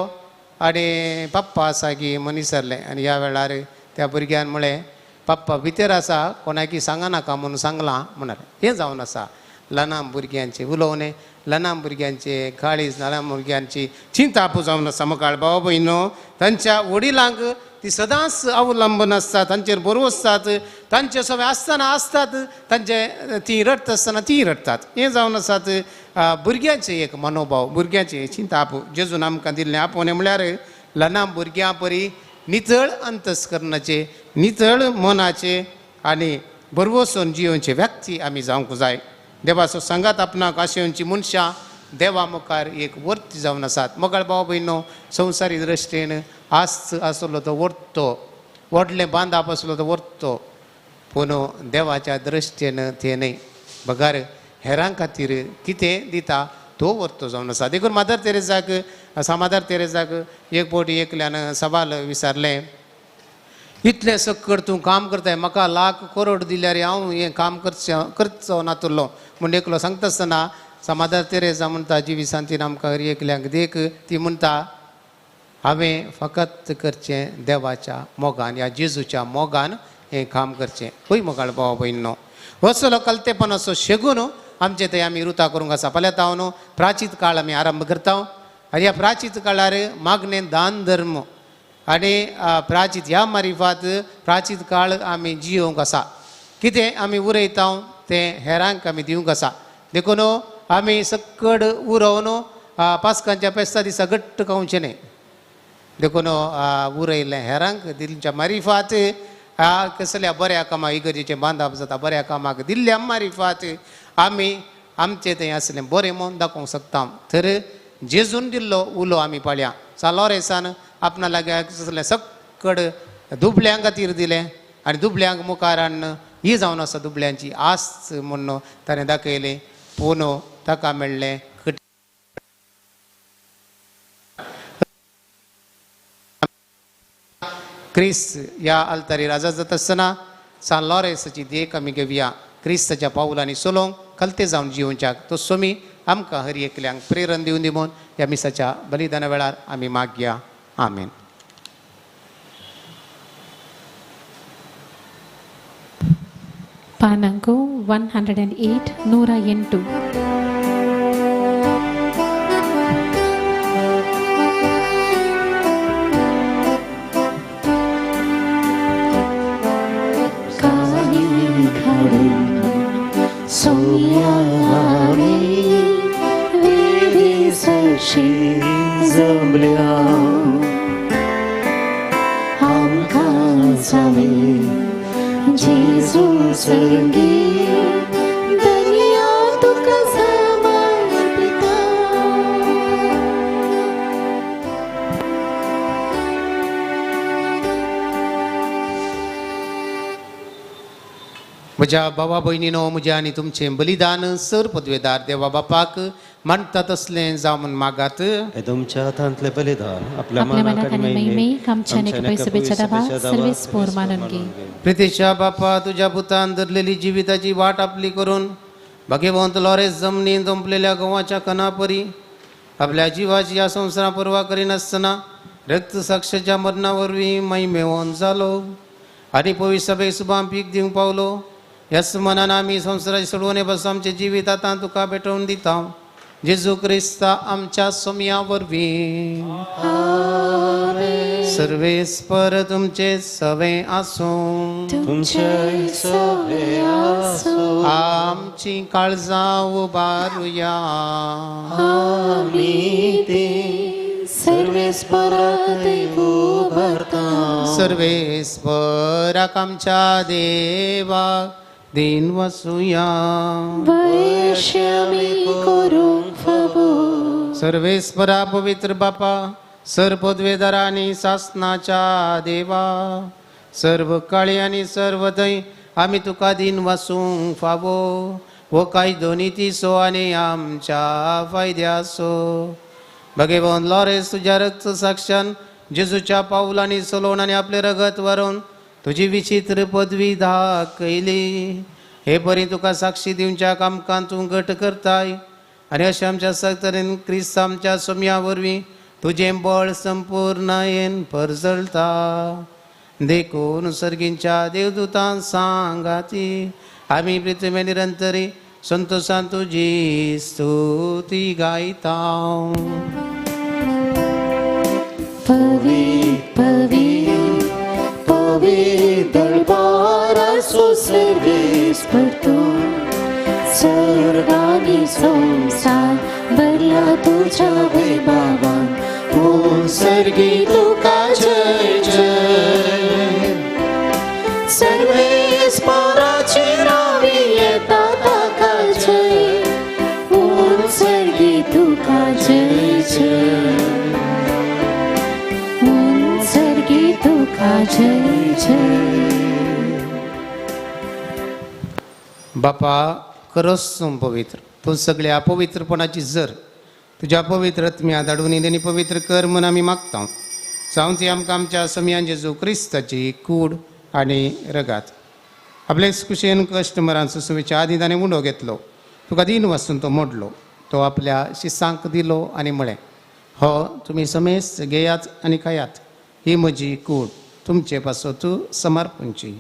आनी पप्पा आसा की म्हूण विचारलें आनी ह्या वेळार त्या भुरग्यान म्हळें पप्पा भितर आसा कोणाकी सांगनाका म्हूण सांगलां म्हणालें. हें जावन आसा ल्हानां भुरग्यांचें उलोवणें, ल्हानां भुरग्यांचें काळीज, ल्हानां भुरग्यांची चिंताप जावन आसा. मुखार भाव भयणो तांच्या वडिलांक ती सदांच अवलंबून आसता, तांचेर बरोवं आसतात, तांचे सगळे आसतना आसतात, तांचे ती रडटा आसतना ती रडटात. हें जावन आसात भुरग्यांचें एक मनोभाव, भुरग्यांचें चिंताप. जेजून आमकां दिल्लें आपोवणें म्हळ्यार ल्हानां भुरग्यां परी नितळ अंतस्करणाचे, नितळ मनाचे आनी भरवसून जियोवचे व्यक्ती आमी जावंक जाय. देवाचो सांगात आपणाक आशेवची मनशां देवा मुखार एक वर्ती जावन आसात. मोगाळ भाव भयणो संवसारी दृश्टीन आस आसलो तो वर्तो, व्हडलें बांदाप आसलो तो वर्तो, पूण देवाच्या दृश्टीन तें न्हय, बगर हेरां खातीर कितें दिता तो वर्तो जावन आसा. देखून मादर तेरेजाक, मादर तेरेजाक एक फावटी एकल्यान सवाल विचारलें इतलें सक्कड तूं काम करताय, म्हाका लाख करोड दिल्यार हांव हें काम करचें करचो नातुल्लो म्हूण एकलो सांगता आसतना समाधान तेरेजा म्हणटा जिवी सांतीन आमकां हर एकल्यांक देख. ती म्हणटा हांवें फकत करचें देवाच्या मोगान, ह्या जेजूच्या मोगान हें काम करचें. खंय मोगाळ भाव भयणो असलो कलतेपणाचो शेगून आमचे थंय आमी रुता करूंक आसा. फाल्यां तावन प्राचीत काळ आमी आरंभ करता आनी ह्या प्राचीत काळार मागणें दान धर्म आनी प्राचीत ह्या मारिफात प्राचीत काळ आमी जियोवंक आसा. कितें आमी उरयता तें हेरांक आमी दिवंक आसा. देखून आमी सक्कड उरोवन पास्कांच्या फेस्ता दिसा घट्ट खावचें न्हय. देखून उरयलें हेरांक दिल्ल्या मारिफात कसल्या बऱ्या कामाक इगर्जेचें बांदप जाता, बऱ्या कामाक दिल्ल्या मारिफात आमी आमचें थंय आसलें बरें म्हूण दाखोवंक शकता. तर जेजून दिल्लो उलो आमी पाळया. सान लॉरेसान आपणा लागीं आसलें सक्कड दुबळ्यां खातीर दिलें आनी दुबळ्यांक मुखार हाडून ही जावन आसा दुबळ्यांची आस्त म्हूण ताणें दाखयलें. पूण ताका मेळ्ळें क्रिस्त ह्या आल्तारी राजा जाता आसतना सान लॉरेसाची देख आमी घेवया. क्रिस्ताच्या पावलांनी चलोवंक कलते जावन जिवोवच्याक तो सोमी आमकां हर एकल्यांक प्रेरण दिवन दी म्हूण ह्या मिसाच्या बलिदाना वेळार आमी मागया. आमेन. ಪಾನಾಂಕು 108 108. जमल्या आमकां जावे जेजू संगी दर्या तुका समर्पिता. म्हज्या भावा भयणीनो, म्हज्या आनी तुमचें बलिदान सर पदवेदार देवा बापाक मानता तसलें जावं म्हूण मागात. तुमच्या हातांतलें बलिदान आपल्या आपल्या मनाक आनी महिमेक आमच्या आनी एका दावा सर्वेस पोर मानून घे. प्रितेशा बापा, तुज्या पुतान धरलेली जिविताची वाट आपली करून भाग्यवंत लॉरेस जमनीन जंपलेल्या गंवाच्या कणापरी आपल्या जिवाची ह्या संवसारा पर्वा करिनासतना रक्त साक्षाच्या मरणा वरवीं महिमेवन जालो आनी पवित्र सभेक सुबाम पीक दिवंक पावलो. ह्याच मनान आमी संवसाराची सोडवणे बस आमचें जिवीत आतां तुका भेटोवन दिता. जेजू क्रिस्ता आमच्या सोम्या वरवीं. सर्वेस्पर तुमचे सवे आसूं. तुमचे सवे आसूं. आमची काळजां उबारुया. आमी ती सर्वेस्पराक उबारता. सर्वेस्पराक आमच्या देवाक दिन वसुया. सर्वेस्परा पवित्र बापा, सर्व पदवेदारा आनी सासनाच्या देवा, सर्व काळी आनी सर्व थंय आमी तुका दिन वासूंक फावो हो कायदो नितीचो आनी आमच्या फायद्याचो. भगेवन लॉरेस तुज्या रक्त साक्षान जेजूच्या पावलांनी चलोवन आनी आपलें रगत व्हरून तुजी विचित्र पदवी दाखयली. हे परी तुका साक्षी दिवच्या कामकान तूं घट करताय आनी अशें आमच्या सगतरेन क्रिस्त आमच्या सोम्या वरवीं तुजें बळ संपूर्णायेन परजळता. देखून सर्गींच्या देवदूतान सांगाती आमी पृथ्वी निरंतरी संतोषान तुजी स्तुती गायता. पवी पवी पवी दरबाराचो सर्वेस्पर तूं, स्वर्गानी संसार भरला तुझ्या वैभवान. ओ सर्गी तुका जय जय. सर्वेस्पराचे नांवी येता ताका जय. ओ सर्गी तुका जय जय. ओ सर्गी तुका जय जय. बापा खरोच तूं पवित्र, तूं सगळ्या अपवित्रपणाची जर तुज्या पवित्र आत्म्या धाडून आनी पवित्र कर म्हूण आमी मागता. जावन ती आमकां आमच्या समयान जेजू क्रिस्ताची कूड आनी रगात. आपले कुशेन कस्टमरांचो सुवेच्या आदी ताणें उंडो घेतलो, तुका दीन वाचून तो मोडलो, तो आपल्या शिसांक दिलो आनी म्हळें, हो तुमी समेस्त घेयात आनी खायात, ही म्हजी कूड तुमचे पासत समर्पणची.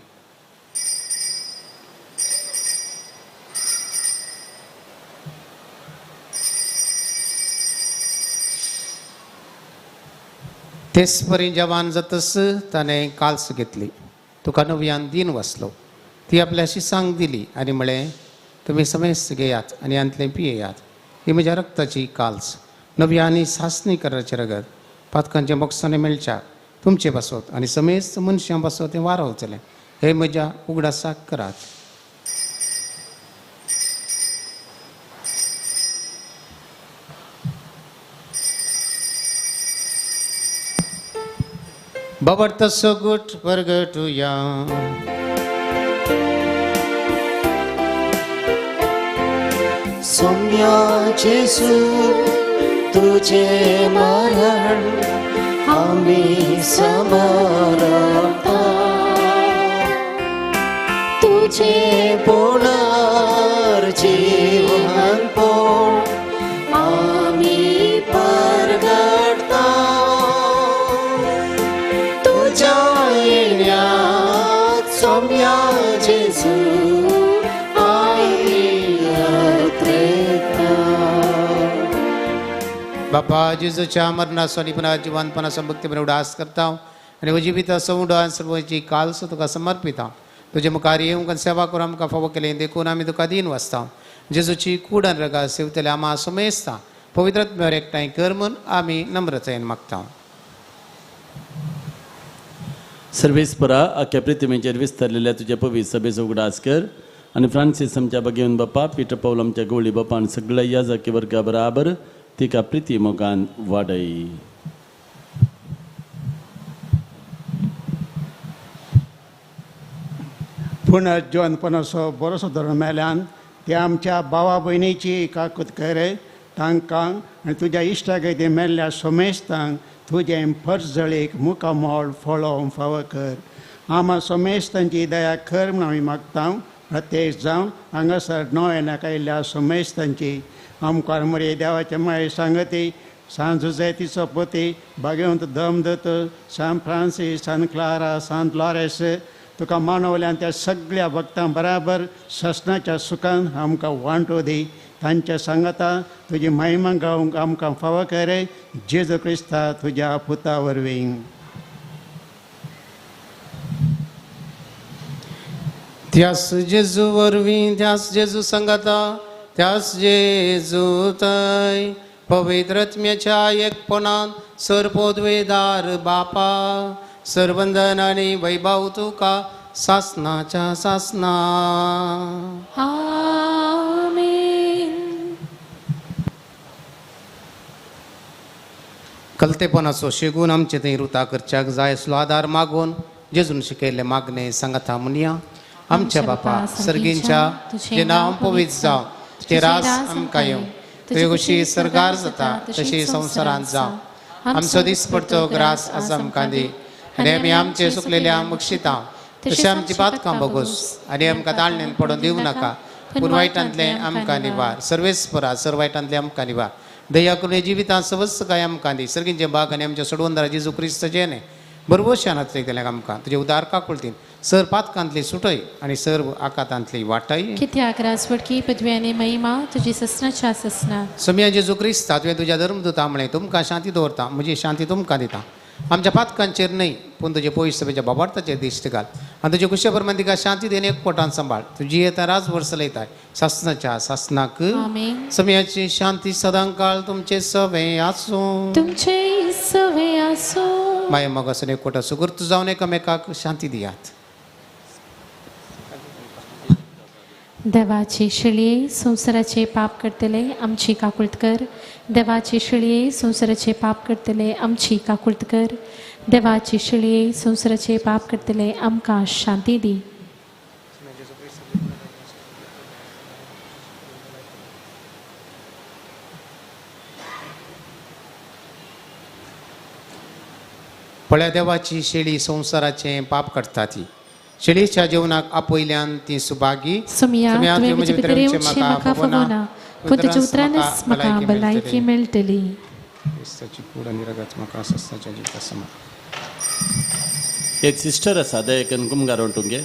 तेच परी जवान जातस ताणें काल्स घेतली, तुका नव्यान दीन वाचलो, ती आपल्या शिसांक दिली आनी म्हळें, तुमी समेस्त घेयात आनी हांतलें पियेयात, ही म्हज्या रक्ताची काल्स, नव्या आनी सासणी कराचें रगत, पातकांचें मोक्षाने मेळच्या तुमचे पासत आनी समेस्त मनशां पासत तें वारवतलें, हे म्हज्या उगडासाक करात. बाबर्त सगुट परगटुया. सोम्या जेसू तुझे मरण आमी समर्पता, तुझे पुनर्जीवन पोण आमी परगटता, तुझ्या येण्यात सोम्या जेसू बापा जेजूच्या मरणाचो आनी पुनर्जिवंतपणाचो भक्तीपणे उडास करता आनी उजिविता सवंडो सर्वांची कालसो तुका समर्पिता. तुजे मुखार येवंक सेवा करूं आमकां फावो केलें देखून आमी तुका दीन वाचता. जेजूची कूड आनी रगात सेवतले आमा समेस्ता पवित्र आत्म्यार एकठांय कर म्हूण आमी नम्रतायेन मागता. सर्वेस्परा आख्या पृथ्वीचेर विस्तारलेल्या तुज्या पवित्र सभेचो उगडास कर आनी फ्रांसीस आमच्या भगेवन बापा, पीटर पावल आमच्या गोळी बापा आनी सगळ्या याजकी वर्गा बराबर तिका प्रिती मोगान वाडय. पुनर्जिवंतपणाचो बरोसो धर्म मेल्यान ते आमच्या भावा भयणीची काकूत करे तांकां आनी तुज्या इश्टागती मेल्ल्या सोमेस्तांक तुजें फर्जळीक मुखामोळ फळोवंक फावो कर. आमा सोमेस्तांची दया कर म्हूण आमी मागता. प्रत्येक जावन हांगासर नव्यान आयिल्ल्या सोमेस्तांची आमकां मरे देवाचे माये सांगती सांत जुजेतीचो पोती भाग्यवंत दम दत्त सांत फ्रांसीस सांत क्लारा सांत लॉरेस तुका मानवल्यान त्या सगळ्या भक्तां बराबर ससनाच्या सुखान आमकां वांटो दी. तांच्या सांगाता तुजी महिमा गावंक आमकां फावो करे जेजू क्रिस्ता तुज्या पुता वरवीं. त्यास जेजू वरवीं, त्यास जेजू सांगाता, त्यास जेजू तय पवित्र आत्म्याच्या एकपणान सर्वोद्वेदार बापा सर्वंदन आनी वैभव तुका सासनाच्या सासना. आमेन. कलतेपणाचो शेगून आमचे थंय रुता करच्याक जाय आसलो आदार मागून जेजून शिकयल्ले मागणे सांगाता म्हणया. आमच्या बापा सर्गींच्या तुजें नांव पवित्र जावं, तुजें राज आमकां येवं, तुजे कशी सरकार जाता तशी संवसारांत जावं. आमचो दिसपडतो ग्रास आज आमकां दी आनी आमी आमचे सुकलेल्या बक्षिता तशें आमची पातकां भोगोस आनी आमकां ताळणेन पडून दिवं नाका, पूण वायटांतलें आमकां निवार. सर्वेस्परा सर वायटांतलें आमकां निवार. दया करून जिवितांत सवस्त काय आमकां दी. सर्गींचे बाग आनी आमच्या सोडवंदारा जेजू क्रिस्ताचें न्हय बरवशान हातयतल्याक आमकां तुजे उदार काकुळतीन सर पातकांतली सुटय आनी सर्व आकातांतली वाटय. कित्याक राजवटकी पदवी आनी महिमा तुजी ससनाच्या ससना. समिया जेजू क्रिस्ता तुवें तुज्या धर्मदूता म्हळें तुमकां शांती दवरता, म्हजी शांती तुमकां दिता. आमच्या पातकांचेर न्हय पूण तुजे पयस सभेच्या बाबार्थाचेर दिश्ट घाल आनी तुजे कुशे प्रमाण तिका शांती देणे एक पोटान सांबाळ. तुजी येता राज वर्स लयताय सासनाच्या सासनाक. समयाची शांती सदांकाळ तुमचे सवे आसूं, तुमचे सवे आसूं. माया मोगासून एक कोटा सुगूर्त जावन एकामेकाक शांती दियात. देवाची शिळये संवसाराचे पाप करतले आमची काकुळत कर. देवाची शिळये संवसाराचे पाप करतले आमची काकुळत कर. देवाची शिळये संवसाराचे पाप करतले आमकां शांती दी. पळया देवाची शेळी संवसाराचें पाप करता ती शेळीच्या जेवणाक आपयल्यान ती सुभागी. सोमया, तुवें म्हजे भितर येवचें म्हाका फावना, पूण तुज्या उतरानच म्हाका भलायकी मेळटली. क्रिस्ताची कूड आनी रगत म्हाका सस्ताच्या जिविता समान. एक सिस्टर आसा दयेकन कुमगार तुमगे.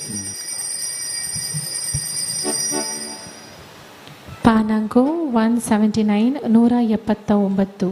ಪಾನಾಂಕೋ 179 179.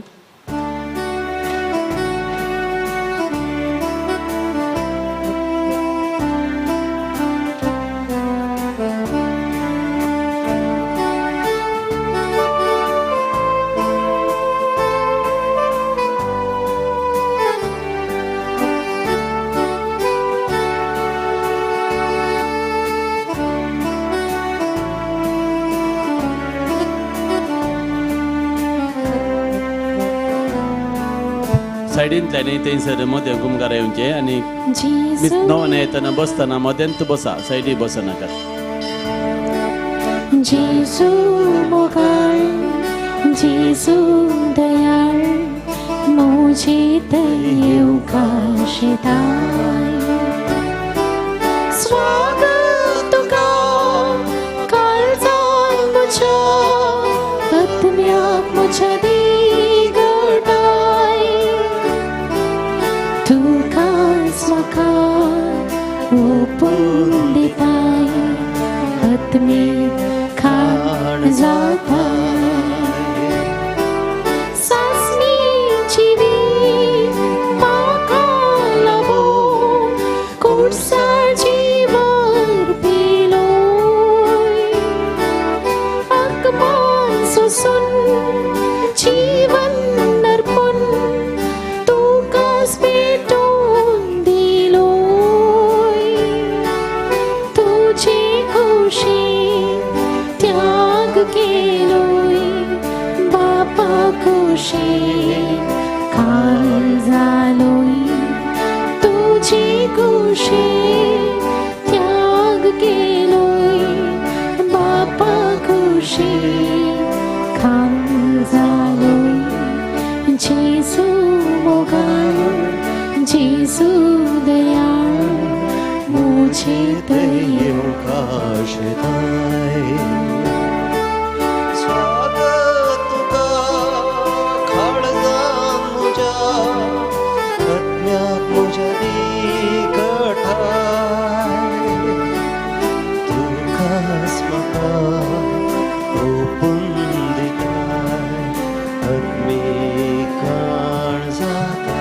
सायडींतल्यान थंयसर मदें कुमगार येवचें आनी नवन येतना बसतना मदेंत बसा, सायडी बसनाका. जेजू मोगाळ, जेजू दयाळ, म्हजे येवंक शेताय. स्वागत तुका काळजान म्हज्या, आत्म्याक म्हज्या दिगटाय. तुकाच म्हाका ओपून दिताय, आत्मीक खाण जाताय. सासणी जिवीत म्हाका लाबो, कुडसाची वर पिलोय. आकमान सोसून जीवन अर्पून तुकाच भेटून दिलोय. तुजे खोशी त्याग केलोय, बापा खोशी काल जालोय. तुजे खोशी त्याग केलोय, बापा खोशी काल जालोय. जेजू मोगाळ, जेजू दयाळ, म्हजे येवंक शेताय. स्वागत तुका काळजान म्हज्या, आत्म्याक म्हज्या दिगटाय. तुकाच म्हाका ओपून दिताय, आत्मीक खाण जाताय.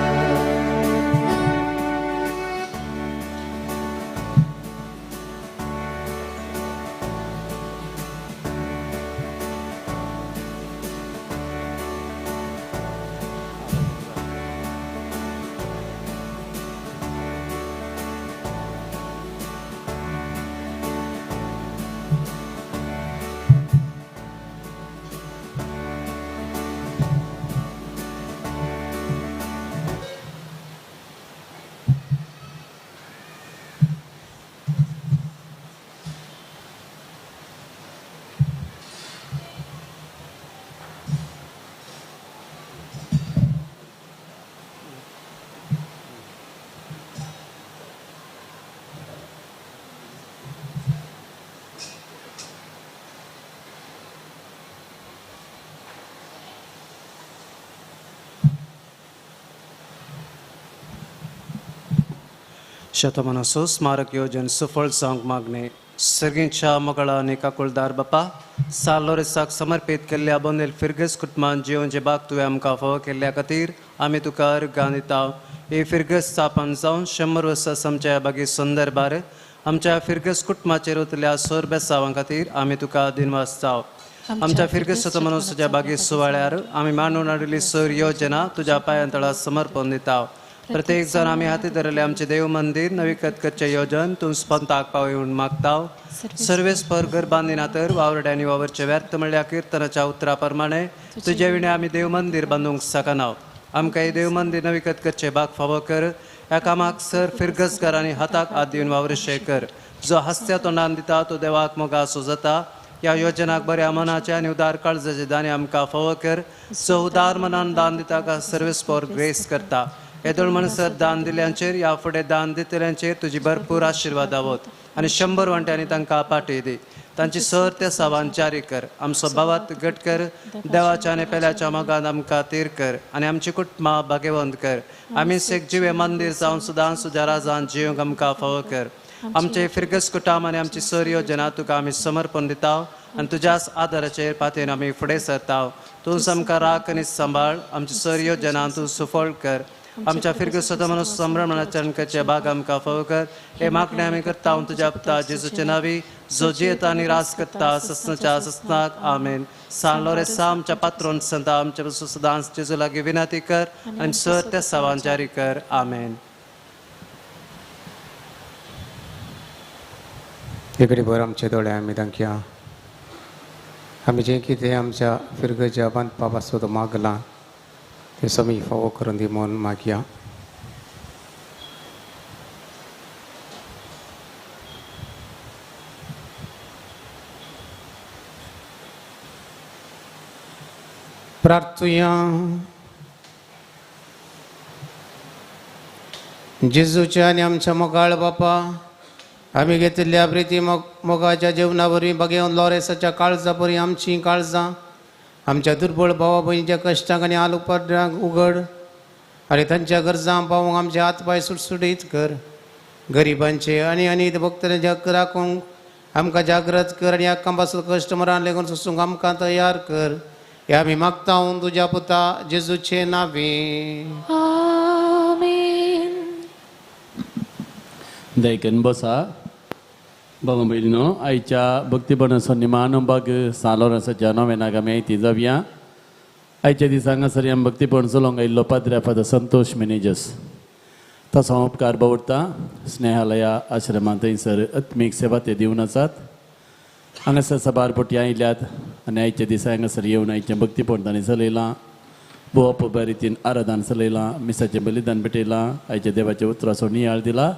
शतमानाचो स्मारक योजन सुफळ जावंक मागणें. सर्गींच्या मोगळा आनी काकुळदार बापा, साल लोरेसाक समर्पीत केल्ल्या बोंदेल फिरगस कुटुंबान जिवनचे बाग तुवें आमकां फावो केल्ल्या खातीर आमी तुका अर्गां दिता. ही फिरगस स्थापन जावन 100 वर्सां आमच्या बागी संदर्भार आमच्या फिरगस कुटुंबाचेर उरतल्या सोर बेसावां खातीर आमी तुका दिनवासता. आमच्या फिरगस शतमानोत्सवाच्या बागी सुवाळ्यार आमी मांडून हाडिल्ली सोर योजना तुज्या पांयां तळा समर्पण दिता. प्रत्येक जाण आमी हाती धरले आमचे देव मंदिर नवीकत करचें योजन तूं स्पंताक पावय म्हूण मागता. सर्वेस पर घर बांदिना तर वावरड्यांनी वावरचें व्यर्थ म्हणल्यार किर्तनाच्या उतरा प्रमाणे तुजे विणे आमी देव मंदिर बांदूंक शकना. आमकां हें देव मंदिर नवीकत करचें भाग फावो कर. ह्या कामाक सर फिरगसकार आनी हाताक हात दिवन वावरशें कर. जो हास्त्या तोंडान दिता तो देवाक मोगासो जाता. ह्या योजनाक बऱ्या मनाचे आनी उदार काळजाचे दानी आमकां फावो कर. जो उदार मनान दान दिता का सर्वेस पर ग्रेस करता. येदोळ म्हणसर दान दिल्यांचेर ह्या फुडें दान दितल्यांचेर तुजी भरपूर आशिर्वाद आवत आनी 100 वांट्यांनी तांकां पाठी दी. तांची सर त्या सावान जारी कर. आमचो भावात घट कर. देवाच्या आनी पेल्याच्या मोगान आमकां तीर कर आनी आमची कुटुंबां भाग्यवंत कर. आमी एक जिवे मंदीर जावन सुदां सुद्या राजान जिवंक आमकां फावो कर. आमचे फिरगस कुटाम आनी आमची सर योजना तुका आमी समर्पण दिता आनी तुज्याच आदाराचेर पातयेन आमी फुडें सरता. तूं आमकां राख आनी सांबाळ. आमची सर योजना तूं सुफळ कर. आमच्या फिरगस म्हणून संभ्रमणाचरण करचे भाग आमकां फावो कर. हे मागणें आमी करता तुज्या पुता जेजूचे नांवी, जो जियेता आनी राज करता ससनाच्या ससनाक. आमेन. सान लोरेसा आमच्या पात्रोन संता आमच्या सदांच जेजू लागीं विनंती कर आनी सर त्या सावान जारी कर. आमेन. इकडे बरं आमचे दोळे आमी तांकया. आमी जें कितें आमच्या फिरगजा बांदपा पासत मागलां तें समी फावो करून दी म्हूण मागया. प्रार्थुया. जेजूच्या आनी आमच्या मोगाळ बापा, आमी घेतिल्ल्या प्रिती मोगाच्या जेवणा वरवीं बगेवन लॉरेसाच्या काळजा परी आमचीं काळजां आमच्या दुर्बळ भावा भयणीच्या कश्टांक आनी आलुपाड्यांक उगड आनी तांच्या गरजांक पावोवंक आमचे हात पांय सुटसुटीत कर. गरिबांचे आनी अनीत भक्तांचे हक्क राखूंक आमकां जागृत कर आनी हक्कां पासून कश्ट मरान लेगून सोसूंक आमकां तयार कर. हे आमी मागता तुज्या पुता जेजूचे नांवे. आमेन. देखून बसा बाबा भयणीनो, आयच्या भक्तीपणाचो निमाणो भाग सान लोरेंसाच्या नोवेनाक आमी आयती जावया. आयच्या दिसा हांगासर आमी भक्तीपण चलोवंक आयिल्लो पाद्रे फादर संतोष मेनेजस, तसो हांव उपकार बावडटा. स्नेहालया आश्रमांत थंयसर आत्मीक सेवा ते दिवन आसात. हांगासर साबार पटी आयल्यात आनी आयच्या दिसा हांगासर येवन आयचें भक्तीपण तांणी चलयलां. भोव बऱ्या रितीन आराधन चलयलां, मिसाचें बलिदान भेटयलां, आयच्या देवाच्या उतराचो नियाळ दिला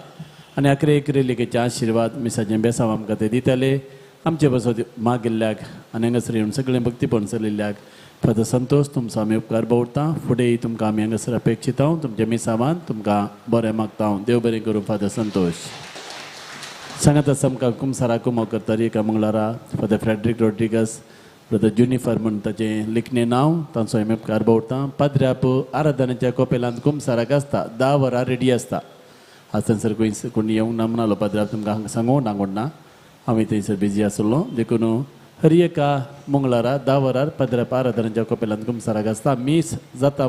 आनी अकरे एक रेलिकेचे आशिर्वाद मिसाचें बेसांव आमकां ते दिताले. आमचे बसत मागिल्ल्याक आनी हांगासर येवन सगळें भक्तीपण चलयल्ल्याक फादर संतोष तुमचो आमी उपकार बावडटा. फुडेंय तुमकां आमी हांगासर अपेक्षिता, तुमच्या मिसावान तुमकां बरें मागता. देव बरें करूं फादर संतोष. सांगात आसा आमकां कुमसारा कुमो करता एका मंगळारा फादर फ्रेडरीक रोड्रिगस, ब्रदर जुनिफर म्हूण ताचें लिखणें नांव, तांचो आमी उपकार बावडटा. पाद्र्याप आराधनाच्या कोपेलांत कुमसाराक आसता, 10 वरां रेडी आसता. आज थंयसर खंय कोण येवंक ना म्हणालो पाद्र्याप तुमकां हांगा सांगूंक ना, हांवें थंयसर बिजी आसलो. देखून हर एका मंगळारा 10 वरार पाद्र्याप आराधनाच्या कोपेलांत कुमसाराक आसता. मीस जाता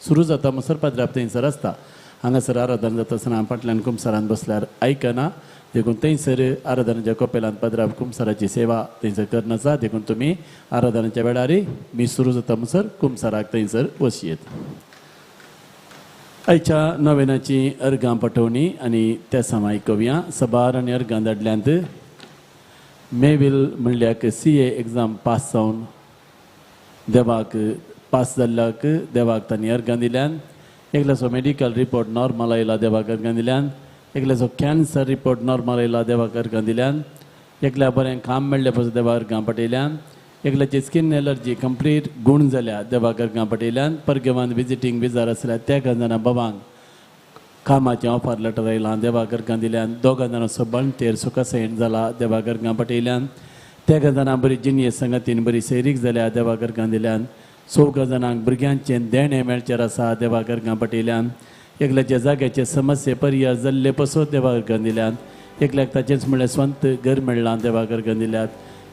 सुरू जाता म्हणसर पाद्र्याप थंयसर आसता. हांगासर आराधन जाता आसतना फाटल्यान कुमसारान बसल्यार आयकना, देखून थंयसर आराधनाच्या कोपेलांत पाद्र्याप कुमसाराची सेवा थंयसर करनासा. देखून तुमी आराधनाच्या वेळार मीस सुरू जाता म्हणसर कुमसाराक थंयसर वसयेत. आयच्या नोवेनाची अर्गां पटोवणी आनी त्या समाय कवया. सबार आनी अर्गां धाडल्यांत. मेवील म्हणल्याक CA exam pass जावन देवाक पास जाल्ल्याक देवाक तांणी अर्गां दिल्यान. एकल्याचो मेडिकल रिपोर्ट नॉर्मल आयला देवाक अर्गां दिल्यान. एकल्याचो कॅन्सर रिपोर्ट नॉर्मल आयला देवाक अर्गां दिल्यान. एकल्या बरें काम मेळ्ळें पसून देवाक अर्गां पटयल्यान. एकल्याची स्कीन एलर्जी कंप्लीट गूण जाल्या देवाक अर्गां पटयल्यान. परगेवान विजिटींग विजार आसल्या त्या जाणां बाबांक कामाचें ऑफर लेटर आयलां देवाक अर्गां दिल्यान. दोगां जाणांचो बणटेर सुखासयण जाला देवाक अर्गां पटयल्यान. त्या जाणां बरी जिणये संगतीन बरी सैरीक जाल्या देवाक अर्गां दिल्यान. चौगां जाणांक भुरग्यांचें देणें मेळचें आसा देवाक अर्गां पटयल्यान. एकल्याच्या जाग्याचे समस्ये पर्याय जाल्ले पसून देवाक अर्गां दिल्यान. एकल्याक ताचेंच म्हणल्यार स्वंत घर मेळ्ळां देवाक अर्गां दिल्यात.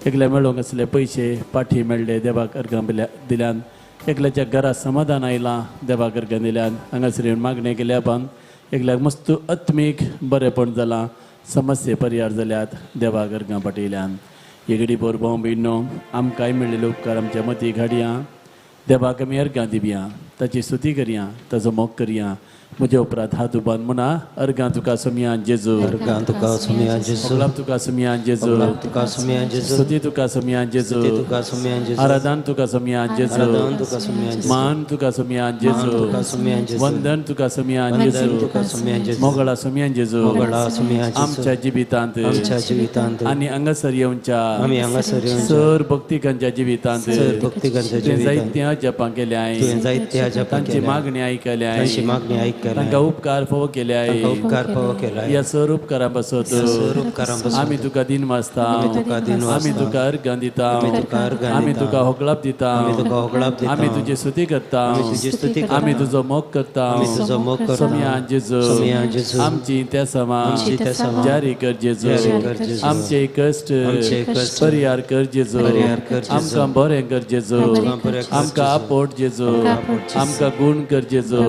एकल्या मेळोंक आसले पयशे पाठी मेळ्ळे देवाक अर्गां दिल्यान. एकल्याच्या घरा समाधान आयलां देवाक अर्गां दिल्यान. हांगासर येवन मागणें केल्या बान एकल्याक मस्त आत्मीक बरेंपण जालां, समस्ये पर्याय जाल्यात देवाक अर्गां पटयल्यान. एगडी बोर भाव भयणो, आमकांय मेळ्ळेले उपकार आमच्या मती घाडया. देवाक आमी अर्गां दिवया, ताची स्तुती करया, ताचो मोग करया. म्हज्या उपरांत हात उबान म्हणा, अर्गां तुका सोमया जेजू, अर्गां तुका सोमया जेजू, मोगलाब तुका सोमया जेजू, तुका सोमया जेजू, स्तुती तुका सोमया जेजू, तुका सोमया जेजू, आराधन तुका सोमया जेजू, आराधन तुका सोमया जेजू, मान तुका सोमया जेजू, तुका सोमया जेजू, वंदन तुका सोमया जेजू, तुका सोमया जेजू, मोगळा सोमया जेजू, मोगळा सोमया जेजू, आमच्या जिवितांत, आमच्या जिवितांत आनी हांगासर येवच्या, आमी हांगासर येवच्या सर भक्तिकांच्या जिवितांत, सर भक्तिकांच्या जिवितांत जायत्या जपां केल्या, तुवें जायत्या तांची मागणी आयकल्या, तांकां उपकार फावो केले, ह्या सर उपकारां पासत आमी तुका दिन वाचता, आमी तुका अर्घां दिता, आमी तुका होगळाप दिता, आमी तुजी स्तुती करता, आमी तुजो मोग करता. सोम्या जेजू आमची त्या समा जारी कर जेजू, आमचे कश्ट परिहार कर जेजू, आमकां बरें कर जेजू, आमकां आपोट जेजू, आमकां गुण कर जेजू,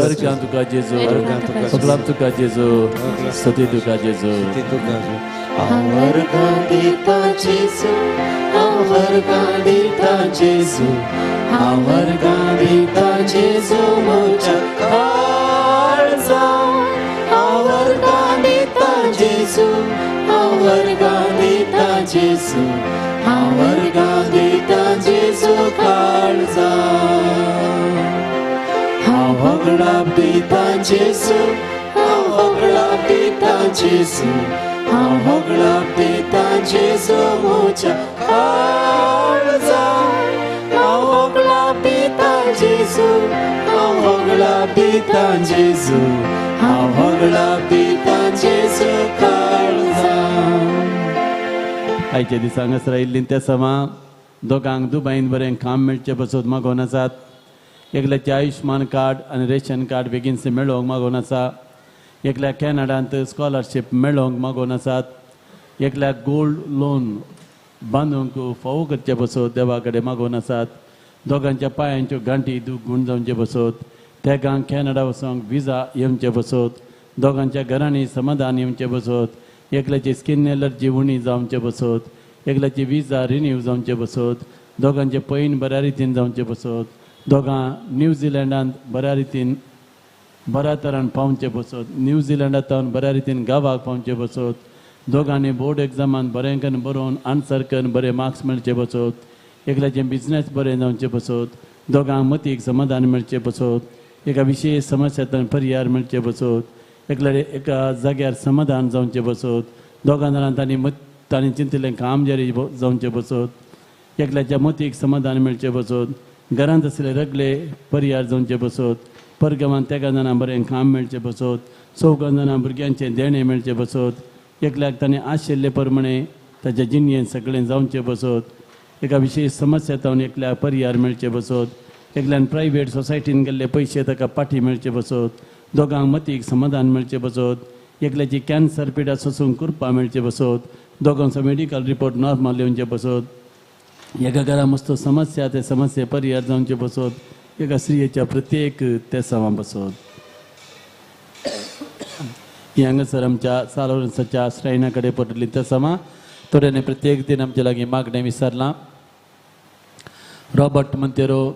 अर्घां तुका जेजू, होगळाप तुका जेजू, स्तुती तुका जेजू. हांव अर्घां दिता जेजू, हांव अर्घां दिता जेजू, हांव अर्घां दिता जेजू म्हज्या काळजान. हांव अर्घां दिता जेजू, हांव अर्घां दिता जेजू, हांव अर्घां दिता जेजू काळजान. हांव होगळाप दिता जेजू, हांव होगळाप दिता जेजू, हांव होगळाप दिता जेजू म्हज्या काळजान. हांव होगळाप दिता जेजू, हांव होगळाप दिता जेजू, हांव होगळाप दिता जेजू काळजान. आयच्या दिसा हांगासर आयिल्लीं त्या समा दोगांक दुबायन बरें काम मेळचें पसत मागोवन आसात. एकल्याचें आयुश्मान कार्ड आनी रेशन कार्ड बेगीनसे मेळोवंक मागोवन आसा, एकल्याक कॅनडांत स्कॉलरशीप मेळोवंक मागोवन आसात, एकल्याक गोल्ड लोन बांदूंक फावो करचे पसत देवा कडेन मागोवन आसात, दोगांच्या पांयांच्यो गांठी दूख गूण जावचे पसत, तेगांक कॅनडा वचोंक विजा येवचे पसत, दोगांच्या घरांनी समाधान येवचे पसत, एकल्याची स्कीन एलर्जी उणी जावचे पसत, एकल्याची विजा रिन्यू जावचे पसत, दोगांचे पैन बऱ्या रितीन जावचे पसत, दोगां न्यूझिलंडांत बऱ्या रितीन बऱ्या तरान पावचे पसत, न्यूझिलंडांत बऱ्या रितीन गांवाक पावचे पसत, दोगांनी बोर्ड एग्जामान बरें करून बरोवन आन्सर करून बरे मार्क्स मेळचे पसत, एकल्याचें बिजनेस बरें जावचें पसत, दोगांक मतीक समाधान मेळचें पसत, एका विशेश समस्यांतल्यान परिहार मेळचें पसत, एकल्या एका जाग्यार समाधान जावचें पसत, दोगां जाणां तांणी तांणी चिंतिल्लें काम जारी जावचें पसत, एकल्याच्या मतीक समाधान मेळचें पसत, घरांत आसले रगले परिहार जावचे पसत, परगांवांत तेगां जाणां बरें काम मेळचें पसत, चौगां जाणां भुरग्यांचें देणें मेळचें पसत, एकल्याक ताणें आशिल्ले प्रमाणे ताच्या जिणेंत सगळें जावचें पसत, एका विशेश समस्यांतल्यान एकल्याक परिहार मेळचें पसत, एकल्यान प्रायवेट सोसायटीन गेल्ले पयशे ताका पाठी मेळचे पसत, दोगांक मतीक समाधान मेळचें पसत, एकल्याची कॅन्सर पिडा सोसूंक कृपा मेळचें पसत, दोगांचो मेडिकल रिपोर्ट नॉर्मल येवचे पसत, एका घरा मस्त समस्या ते समस्ये परिहार जावचे पसत, एका स्त्रियेच्या प्रत्येक त्या सवां पसत. ही हांगासर आमच्या सालोरसाच्या श्रायना कडेन पडली त्या समा थोड्यांनी प्रत्येक दिन आमच्या लागीं मागणें विसरलां. Robert Monteiro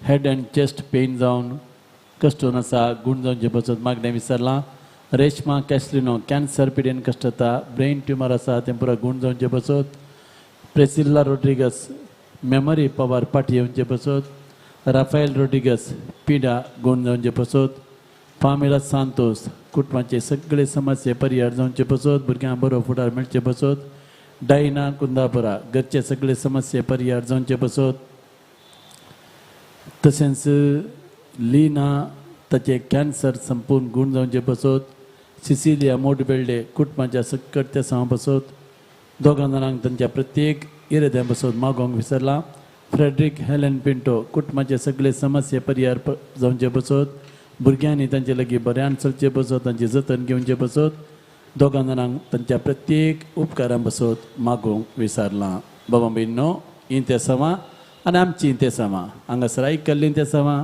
head and chest pain जावन कश्टून आसा, गूण जावचे पसत मागणें विसरलां. रेशमा कॅस्लिनो कॅन्सर पिडेन कश्टता, ब्रेन ट्युमर आसा तें पुरो गूण जावचे पसत. प्रेसिल्ला रोड्रिगस मेमरी पवार पाठी येवचे पसत. राफायल रोड्रिगस पिडा गूण जावचे पसत. पामेला सांतोस कुटुंबाचे सगळे समस्ये परिहार जावचे पसत, भुरग्यांक बरो फुडार मेळचे पसत. डायना कुंदापुरा घरचे सगळे समस्ये परिहार जावचे पसत. तशेंच लीना ताचे कॅन्सर संपूर्ण गूण जावचे पसत. सिसिलिया मोटबेल्डे कुटुंबाच्या सकट त्या सांव पसत. दोगां जाणांक तांच्या प्रत्येक इराद्यां पसत मागोवंक विसरलां. फ्रेडरीक हेलन पिंटो कुटुंबाचे सगळे समस्ये परिहार जावचे पसत, भुरग्यांनी तांचे लागीं बऱ्यान चलचे पसत, तांचें जतन घेवचें पसत. दोगां जाणांक तांच्या प्रत्येक उपकारां पसत मागोवंक विसरलां. बाबा भयणीनो, हीं ते समा आनी आमची ते समा हांगासर आयकल्लीं ते समा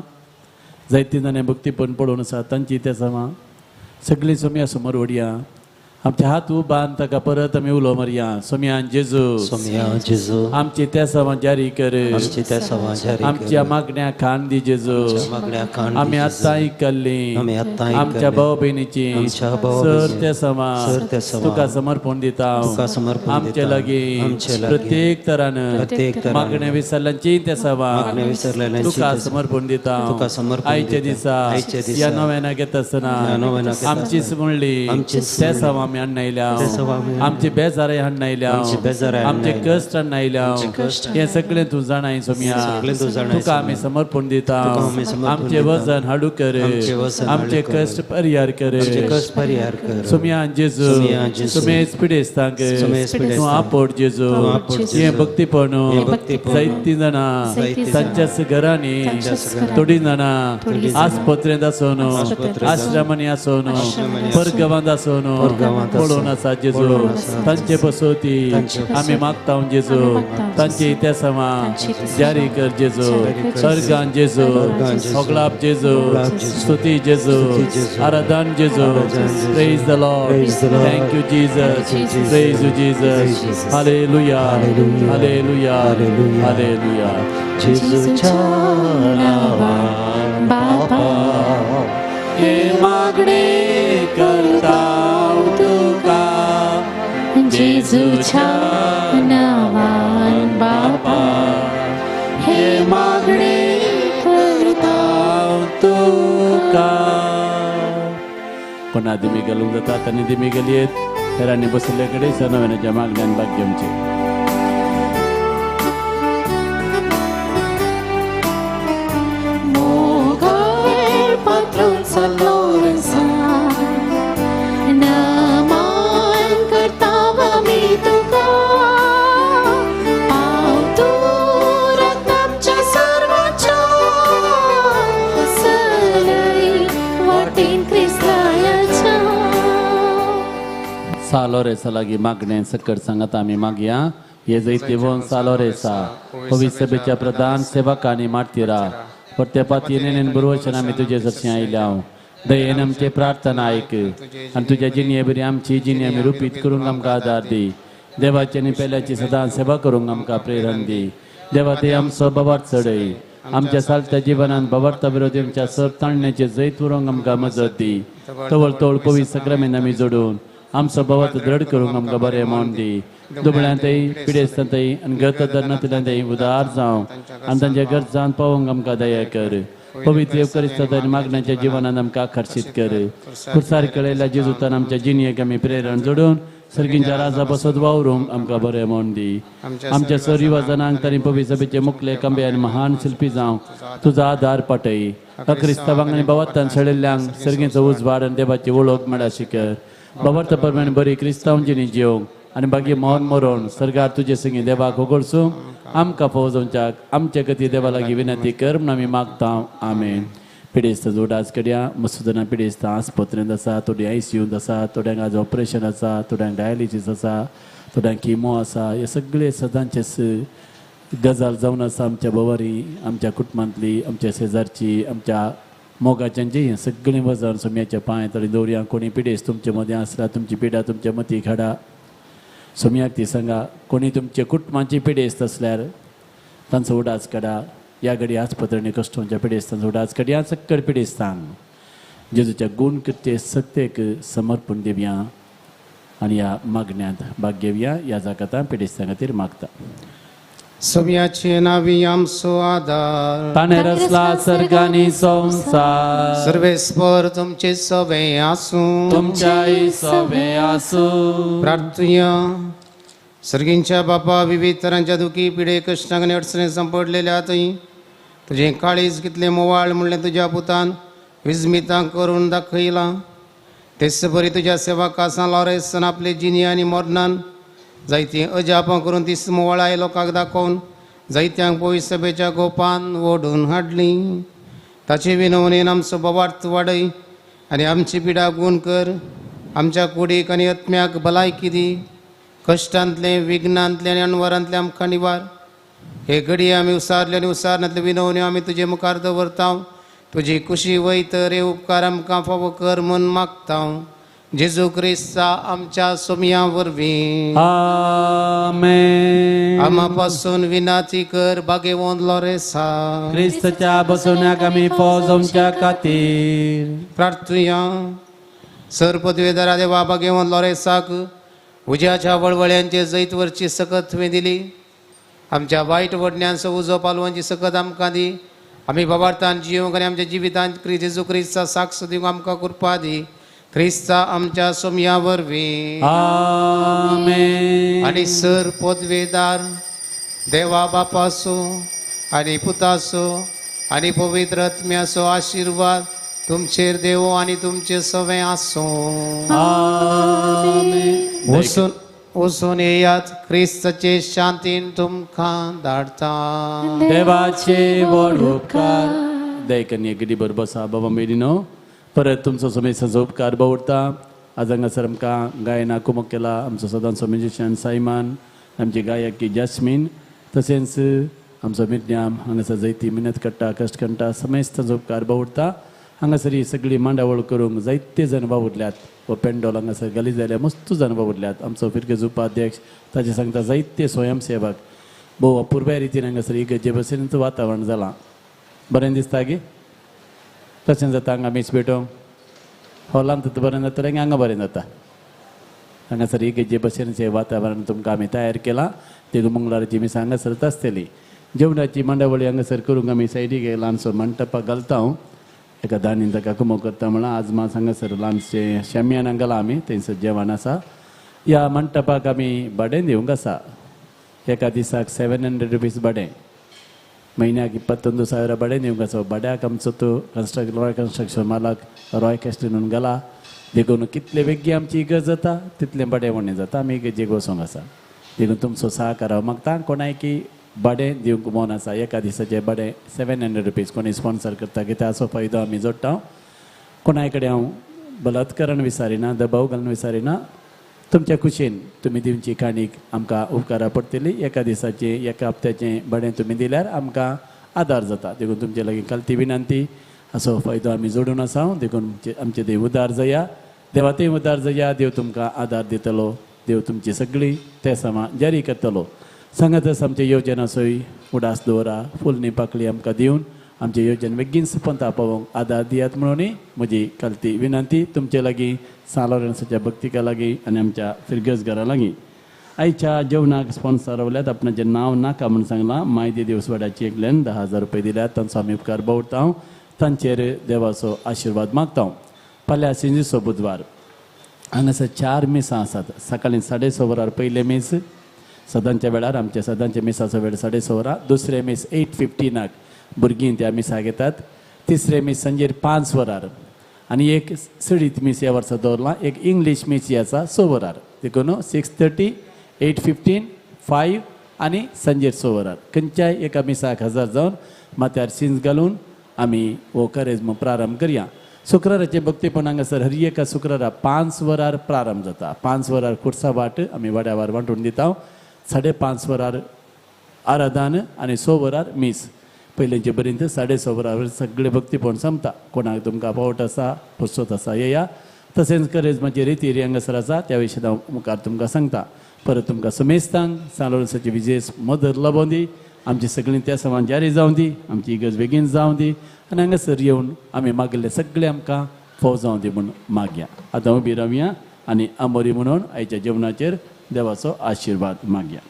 जायतीं जाणां भक्तीपण पळोवन आसा तांची ते समा सगळीं सोम्या समोर वडया आमचे हात उबान ताका परत आमी उलो मारया. सोम्यान जेजू, सोम्या जेजू, आमची त्या सवां जारी कर, आमची त्या सवां जारी कर, आमच्या मागण्या खान दी जेजू, मागण्या खान, आमी आतां आयकल्ली, आमी आतां आमच्या भाव भयणीची आमच्या भाव सर त्या सवां सर त्या सवां तुका समर्पण दिता, तुका समर्पण आमचे लागीं आमचे लागीं प्रत्येक तरान प्रत्येक तरान मागण्या विसरल्यांची त्या सवां मागण्या विसरलेल्यांची तुका समर्पण दिता, तुका समर्पण आयच्या दिसा आयच्या दिसा ह्या नव्याना घेता आसतना ह्या नव्याना घेता आमचीच म्हणली आमचीच त्या सवां आमी हाडून तेसांव आमी आयल्या, आमचे बेजाराय हाडून आयल्या, आमचे बेजाराय हाडून आमचे आयल्या. कश्ट हाडून आयल्या. आमचे कश्ट हें सगळें तूं जाणाय सोमया, सगळें तूं जाणाय तुका आमी सोमया. समर्पण दिता. तुका आमी समर्पण आमचें दिता. वजन हाडू कर, आमचें वजन आमचे हाडू कर. कश्ट परिहार कर. आमचे कश्ट परिहार कर. सोमया जेजू, सोमया जेजू. सुमेज पिडेस्तांक सुमेज तूं पिडेस्तांक. आपोड जेजू, तूं आपोड जेजू. हें भक्तीपण हें भक्तीपण. जायतीं जाणां जायतीं जाणां. तांच्याच घरांनी, तांच्याच घरांनी. थोडीं जाणां थोडीं जाणां. आस्पत्रेंत आसून, आस्पत्रेंत आश्रमांनी आसून, आश्रमांनी आसून. परगांवांत आसून परगांवांत आसून. पळोवन आसा जेजू, पळोवन आसा. तांचे पसोती तांचे पसोती. आमी मागता जेजू, आमी मागता तांचे इतिहासां तांची इतिहासां जारी कर जेजू, जारी कर जेजू. अर्गान जेजू, अर्गान जेजू. होगलाप जेजू, होगलाप जेजू. स्तुती जेजू, स्तुती जेजू. आराधन जेजू. आराधन जेजू. Praise the Lord. Praise the Lord. Thank you Jesus. Thank you, Jesus. Praise you Jesus. Praise Jesus. Hallelujah. Hallelujah. Hallelujah. Hallelujah. Hallelujah. जेजूच्या नांवान बापा हे मागणे करता तुका, जेजूच्या नावान बापा हे मागणे करता तुका. कोणा दिमी घालूंक जाता तांणी दिमी घालयेत. हेरांनी बशिल्ले कडेन सनवेनाच्या मागण्यान भाग घेवचें. मोगाळ पात्रून लोरसा नमान करता आमी तुका, पाव तूं रक्त आमच्या सर्वांच्या सलय वाटेन क्रिस्ताच्या. सालोरेसा लागीं मागणें सकट सांगात आमी मागया. हे जैतिवंत सालोरेसा, पवित्र सभेच्या प्रधान सेवकांनी मार्तिरा परते पातयेन बरोवचन आमी तुजे सरशीं आयल्या. दयेन आमचे प्रार्थना आयक आनी तुज्या जिणये बरी आमची जिणी आमी रुपीत करूंक आमकां आदार दी. देवाची आनी पेल्याची सदां सेवा करूंक आमकां प्रेरण दी. देवा ते आमचो बवार्थ चडय, आमच्या सालत्या जिवनान बवार्था विरोधी आमच्या सर ताणण्याचे जैत उरोंक आमकां मजत दी. तवळ तवळ पवित्र सक्रमेन आमी जोडून आमचो बवार्थ दृढ करूंक आमकां बरें म्हण दी. दुबळ्यांतय पिडेस्तांतय आनी गत धरनांतल्यानय उदार जावं आनी तांच्या गरजान पावोवंक आमकां दया कर. पवित्र येवकरिस्तांत आनी मागण्याच्या जिवनान आमकां आकर्शीत कर. खुरसार कळयल्या जेजूतान आमच्या जिणयेक आमी प्रेरण जोडून सर्गींच्या राजा बसत वावरूंक आमकां बरें म्हण दी. आमच्या सरिवाजनांक तांणी पवित्र सभेचे मुखले कांबे आनी महान शिल्पी जावं तुजो आदार पाटय. अक्रिस्तावांक आनी बाबातान सडिल्ल्यांक सर्गींचो उजवाड आनी देवाची वळख मेळाशी कर. बाबार्थ परमाणे बरी क्रिस्तांव जिणी जेवंक आनी बागी मोहन मरोण सरकार तुजे संगी देवाक होगडसूंक आमकां फौजोवच्याक आमचे गती देवा लागीं विनंती कर म्हूण आमी मागता. आमेन. पिडेस्त जोडाज कडया मसुदना पिडेस्तां आस्पत्रेंत आसा, थोडीं आयसीयूंत आसा, थोड्यांक आज ऑपरेशन आसा, थोड्यांक डायलिसीस आसा, थोड्यांक किमो आसा. हे सगळे सदांचेच गजाल जावन आसा आमच्या भोंवरी, आमच्या कुटुंबांतली, आमच्या शेजारची, आमच्या मोगाच्यांची. हें सगळें वजन सोम्याच्या पांय तरी दवरया. कोणी पिडेस्त तुमचे मदें आसला तुमची पिडा तुमच्या मतीक हाडा. सोम्याक ती सांगा. कोणी तुमच्या कुटुंबाची पिडेस्त आसल्यार तांचो उडास काडा. ह्या घडी आस्पत्रेंनी कश्टोंच्या पिडेस्तांचो उडास काडया. सक्कड पिडेस्तांक जेजूच्या गुण कृत्य सत्तेक समर्पण दिवया आनी ह्या मागण्यांत भाग घेवया. ह्या जाकातां पिडेस्तां खातीर मागता. सोम्याचे नावी आमचो आदार, ताणें रचला सर्गानी संवसार, सर्वेस्पर तुमचे सवे आसूं, तुमच्याय सवे आसूं. प्रार्थुया. सर्गींच्या बापा, विविध तरांच्या दुखी पिडे कश्टांक आनी अडचणी सांपडलेल्या थंय तुजें काळीज कितलें मोवाळ म्हणलें तुज्या पुतान विस्मितां करून दाखयलां. तेच बरी तुज्या सेवका सान लॉरेसान आपले जिणी आनी मरणान जायतीं अजापां करून तीस मोवाळाय लोकांक दाखोवन जायत्यांक पवित्र सभेच्या गोपान ओडून हाडली. ताचे विनवणेन आमचो बवार्थ वाडय आनी आमची पिडा गूण कर. आमच्या कुडीक आनी आत्म्याक भलायकी दी. कश्टांतलें, विघ्नांतलें आनी अणवरांतलें आमकां निवार. हे घडये आमी उसारले आनी उसारनांतले विनवण्यो आमी तुजे मुखार दवरता. तुजी कुशी वयत रे उपकार आमकां फावो कर म्हूण मागता. जेजू क्रिस्ता आमच्या सोमया वरवीं. आमेन. आमा पासून विनाती कर बागेवंत लोरेसा, क्रिस्तच्या बसवण्याक आमी फौजोवच्या खातीर प्रार्थुया. सर पदवेदारा देवा, बागेवंत लोरेसाक उज्याच्या वळवळ्यांचे जैत वरची सकत तुवें दिली. आमच्या वायट वडण्यांचो उजो पालवांची सकत आमकां दी. आमी बाबार्थान जिवंक आनी आमच्या जिवितांत जेजू क्रिस्ता साक्ष दिवंक आमकां कृपा दी. क्रिस्ता आमच्या सोमया वरवीं. आमेन. आनी सर पदवेदार देवा बापासो आनी पुतासो आनी पवित्र आत्म्याचो आशिर्वाद तुमचेर देवो आनी तुमचे सवे आसूं. आमेन. वचून वचून येयात, क्रिस्ताचे शांतीन तुमकां धाडटा. देवाचे व्हड उपकार. दयकन्य गडीभर बसा बाबा मेरिनो, परत तुमचो समेसाचो उपकार बावडटा. आज हांगासर आमकां गायना कुमक केला आमचो सदांचो म्युजिशियन सायमान, आमची गायकी जास्मीन, तशेंच आमचो मिज्ञाम हांगासर जायती मेहनत काडटा, कश्ट काडटा, समेस्तांचो उपकार बावडटा. हांगासर ही सगळी मांडावळ करूंक जायते जाण वावुरल्यात. हो पेंडोल हांगासर घाली जाल्यार मस्त जाण वावुरल्यात. आमचो फिरगेज उपाध्यक्ष ताजे सांगता जायते स्वयंसेवक भोव अपुर्बाय रितीन हांगासर इगर्जे भशेन वातावरण जालां. बरें दिसता गे? तशें जाता हांगा मीस भेटोवंक हॉलांत बरें जातलें, हांगा बरें जाता. हांगासर इगर्जे भशेनचें वातावरण तुमकां आमी तयार केलां. देखून मंगळाराची मीस हांगासरच आसतली. जेवणाची मांडावळी हांगासर करूंक आमी सायडीक ल्हानसो मंटपाक घालता. हांव एका दानीन ताका कुमो करता म्हळां. आज मात हांगासर ल्हानशें शामियानाक घालां आमी, थंयसर जेवण आसा. ह्या मंटपाक आमी भाडें दिवंक आसा. एका दिसाक 700 रुपीज भाडें, म्हयन्याक 22,000 भाडें दिवंक आसा. भाड्याक आमचो तो रॉय कन्स्ट्रक्शन मालक रॉय कॅस्टिनून घाला. देखून कितले बेगीन आमची इगर्ज जाता तितलें भाडें उणें जाता. आमी इगर्जेक वचोंक आसा. देखून तुमचो सहकार हांव मागता. कोणायकी भाडें दिवंक मन आसा, एका दिसाचें भाडें 700 रुपीज कोणी स्पॉन्सर करता कित्याक हाचो फायदो आमी जोडटा. कोणाय कडेन हांव बलात्कारान विसारिना, दबाव घालून विसारिना. तुमच्या खुशेन तुमी दिवची काणीक आमकां उपकारा पडटली. एका दिसाचें एका हप्त्याचें भाडें तुमी दिल्यार आमकां आदार जाता. देखून तुमचे लागीं कालती विनंती, हाचो फायदो आमी जोडून आसा. देखून आमचे देव उदार जाया, देवातय उदार जाया. देव तुमकां आदार दितलो, देव तुमची सगळी ते समा जारी करतलो. सांगातच आमचे योजना सोय उडास दवरा, फुलनी पाकळी आमकां दिवन आमचे योजन बेगीन सुपंता पावोवंक आदार दियात म्हणून म्हजी कालती विनंती तुमचे लागीं, सान लॉरेन्साच्या भक्तिका लागीं आनी आमच्या फिरगज घरा लागीं. आयच्या जेवणाक स्पॉन्सर रावल्यात. आपणाचें नांव नाका म्हूण सांगलां. मायदी देवसवाड्याची एकल्यान 10,000 रुपये दिल्यात. तांचो आमी उपकार बावडटा. तांचेर देवाचो आशिर्वाद मागता. फाल्यां सिंजीचो बुधवार. हांगासर 4 मिसां आसात. सकाळीं 6:30 वरार पयलें मीस, सदांच्या वेळार आमच्या सदांच्या मिसाचो वेळ 6:30 वरां. दुसरें मीस 8:15 भुरगीं त्या मिसाक येतात. तिसरें मीस सांजेर 5 वरार आनी एक सडीत मीस ह्या वर्सा दवरलां. एक इंग्लीश मीस ही आसा 6 वरार. देखून 6:30, 8:15, 5 आनी सांजेर 6 वरार खंयच्याय एका मिसाक हजर जावन माथ्यार शिंज घालून आमी हो करेज्म प्रारंभ करया. शुक्राराचें भक्तीपण हांगासर हर एका शुक्रारा 5 वरार प्रारंभ जाता. 5 वरार खुर्सा वाट आमी वाड्यावार वांटून दिता. 5:30 वरार आराधन आनी 6 वरार मीस. पयलींचे पर्यंत 6:30 वरार सगळें भक्तीपण सोंपता. कोणाक तुमकां पावट आसा, पुरसोत आसा येया. तशेंच करेजमाची रिती हांगासर आसा त्या विशयान हांव मुखार तुमकां सांगता. परत तुमकां समेस्तांक सान लॉरेन्साची विजेस मदत लाबोवं दी, आमची सगळीं त्या समान जारी जावं दी, आमची इगर्ज बेगीन जावं दी आनी हांगासर येवन आमी मागिल्ले सगळें आमकां फोव जावं दी म्हूण मागया. आतां उबी रावया आनी आमोरी म्हणून आयच्या जेवणाचेर देवाचो आशिर्वाद मागया.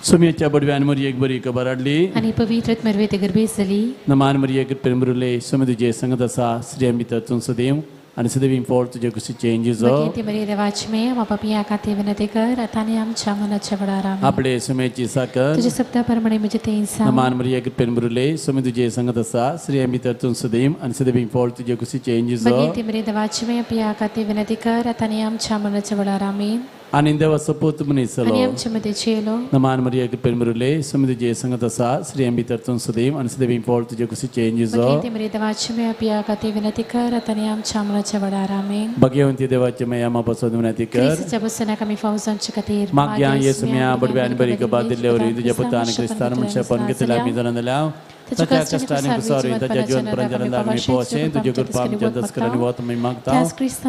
सुमेच्या बडव्यान मरियेक बरी खबर हाडली आनी पवित्र मरवे गर्भेस जाली. नमान मरियेक प्रेमरुले सुमे तुजे संगत आसा, स्त्रियां भितर तूं सदैव आनी सदैव फळ तुजे कुशीचें जेजू. मरिये देवाची मे आमा पापया खातीर विनंती कर आतां आनी आमच्या मनाच्या वेळार. आमेन. आपले सुमेची साकर तुझ्या शब्दा प्रमाणे म्हजें तें जावं. नमान मरियेक प्रेमरुले सुमे तुजे संगत आसा, स्त्रियां भितर तूं सदैव आनी सदैव फळ तुजे कुशीचें जेजू. मरिये देवाची मे पापया खातीर विनंती कर आतां आनी आमच्या मनाच्या वेळार. आमेन. आनी देवाचो पूत मनीस जालो आनी आमचे मदें चेलो. नमान मरियेक प्रेमरुले सुमे तुजे संगत आसा, स्त्रियां भितर तूं सदैव आनी सदैव फळ तुजे कुशीचें जेजू. मरिये देवाची मे पापया खातीर विनंती कर आतां आनी आमच्या मनाच्या वेळार. आमेन. भाग्यवंती देवाची माया मापासो विनंती कर क्रिस्ताच्या बसनाक आमी फावो जावचे खातीर. मागया येसुम्या बडव्या आनी बरी खबर दिल्ले वरी तुज्या पुतान क्रिस्तान मनशापण घेतल्या आमी जाणून जाल्या ताच्या कश्टांनी कुसारी ताच्या जीवन पर्यंत आमी पोशें तुज्या कृपा आमच्या दस्करांनी वत आमी मागता. त्याच क्रिस्त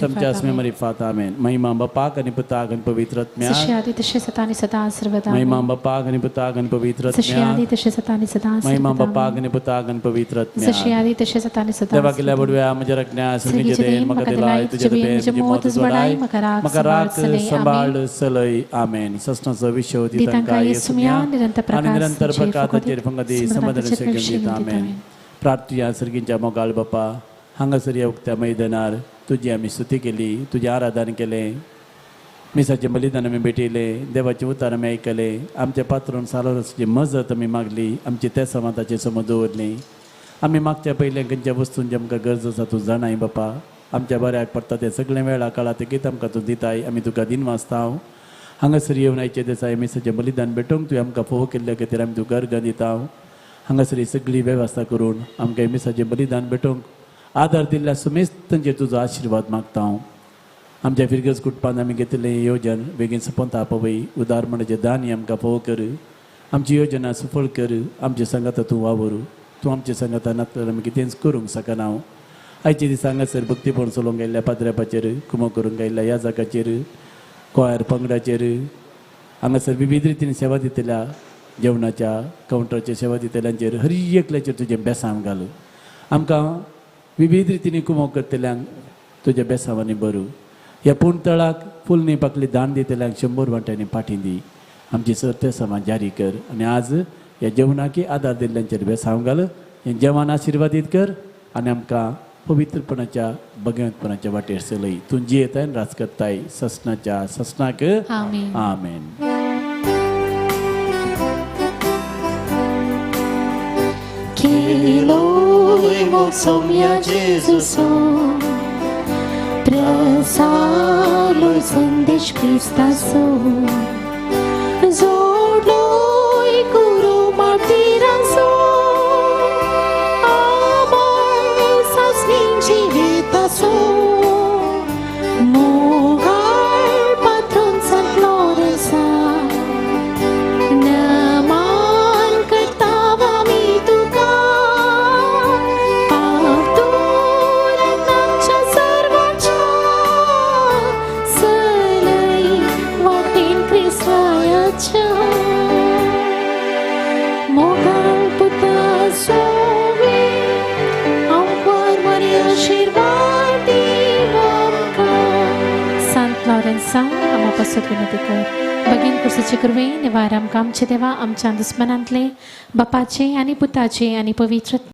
आमच्या आसमे मरिफात. आमेन. महिमा बापाक आनी पुताक आनी पवित्र आत्म्याक. जशी आदी तशी सदा आनी सदा सर्वदा. महिमा बापाक आनी पुताक आनी पवित्र जशी आत्म्याक. आदी तशी सदा आनी सदा महिमा सर्वदा. बापाक आनी पुताक आनी पवित्र जशी आत्म्याक. आदी तशी सदा आनी सदा. देवा केल्या बडव्या म्हज्या रकण्या सुनीचे देन म्हाका दिलाय तुज्या दयेन म्हजी मौत जोडाय म्हाका राख सांबाळ सलय. आमेन. ससनाचो विशय दितांका येसुम्या निरंतर आनी निरंतर प्रकाश प्रकाशाचेर फंगदी समाधान दिता. आमेन. प्रार्थुया. सर्गींच्या मोगाळ बापा, हांगासर ह्या उक्त्या मैदानार तुजी आमी स्तुती केली, तुजें आराधन केलें, मिसाचें बलिदान आमी भेटयलें, देवाचें उतार आमी आयकलें, आमच्या पात्रोन सालोरसाची मजत आमी मागली, आमची त्या समाजाचे समज दवरली. आमी मागच्या पयलें खंयच्या वस्तूंची आमकां गरज आसा तूं जाणाय बापा. आमच्या बऱ्याक पडटा तें सगळें वेळा काळा तेगीत आमकां तूं दिताय, आमी तुका दिनवासता. हांगासर येवन आयचे दिसा मिसाचें बलिदान भेटोवंक तुवें आमकां फोव केल्ल्या खातीर आमी तुका अर्घ दिता. हांगासर ही सगळी वेवस्था करून आमकां मिसाचें बलिदान भेटोवंक आदार दिल्ल्या सुमेस्तांचेर तुजो आशिर्वाद मागता हांव. आमच्या फिरगज कुटुंबान आमी घेतिल्लें येवजण बेगीन सपंता पवय, उदार म्हणचे दान आमकां फोव कर, आमची योजना सफळ कर, आमच्या सांगाता तूं वावर, तूं आमच्या सांगाता नासल्यार आमी कितेंच करूंक शकना. आयचे दिसा हांगासर भक्तीपण चलोवंक आयिल्ल्या पाद्र्यापाचेर, कुमो करूंक आयिल्ल्या ह्या जागाचेर, कोयर पंगडाचेर, हांगासर विविध रितीन सेवा दितल्या जेवणाच्या कावंटराचेर सेवा दितल्यांचेर, हर एकल्याचेर तुजें बेसांव घाल. आमकां विविध रितीन कुमो करतल्यांक तुज्या बेसांवांनी बरू. ह्या पूण तळाक फुलनी पाकली दान दितल्यांक 100 वांट्यांनी पाठी दी. आमची सत्य समाज जारी कर आनी आज ह्या जेवणाकी आदार दिल्ल्यांचेर बेसांव घाल. हें जेवण आशिर्वादीत कर आनी आमकां पवित्रपणाच्या भगवंतपणाच्या वाटेर चलय. तूं जियेताय आनी राज करताय ससनाच्या ससनाक. आमेन. आमेन. प्रसालो संदेश क्रिस्ताचो, जोडलोय कुरू मार्टिरांचो, आमोल सासणी जिविताचो, मोगाळ पात्रोन संत लॉरेन्सा, नमान करता आमी तुका, पावतूर आमच्या सर्वांच्या, सलई वाटेन क्रिस्ताच्या, मोगाळ पुता सोवे, आमकां बरी आशिर्वाद दीव आमकां. संत लॉरेन्सा आमकां पासत विनंती कर. भगीन कुर्साचे कृपे निवार आमकां आमचे देवा आमच्या दुस्मनांतले बापाचे आनी पुताचे आनी पवित्र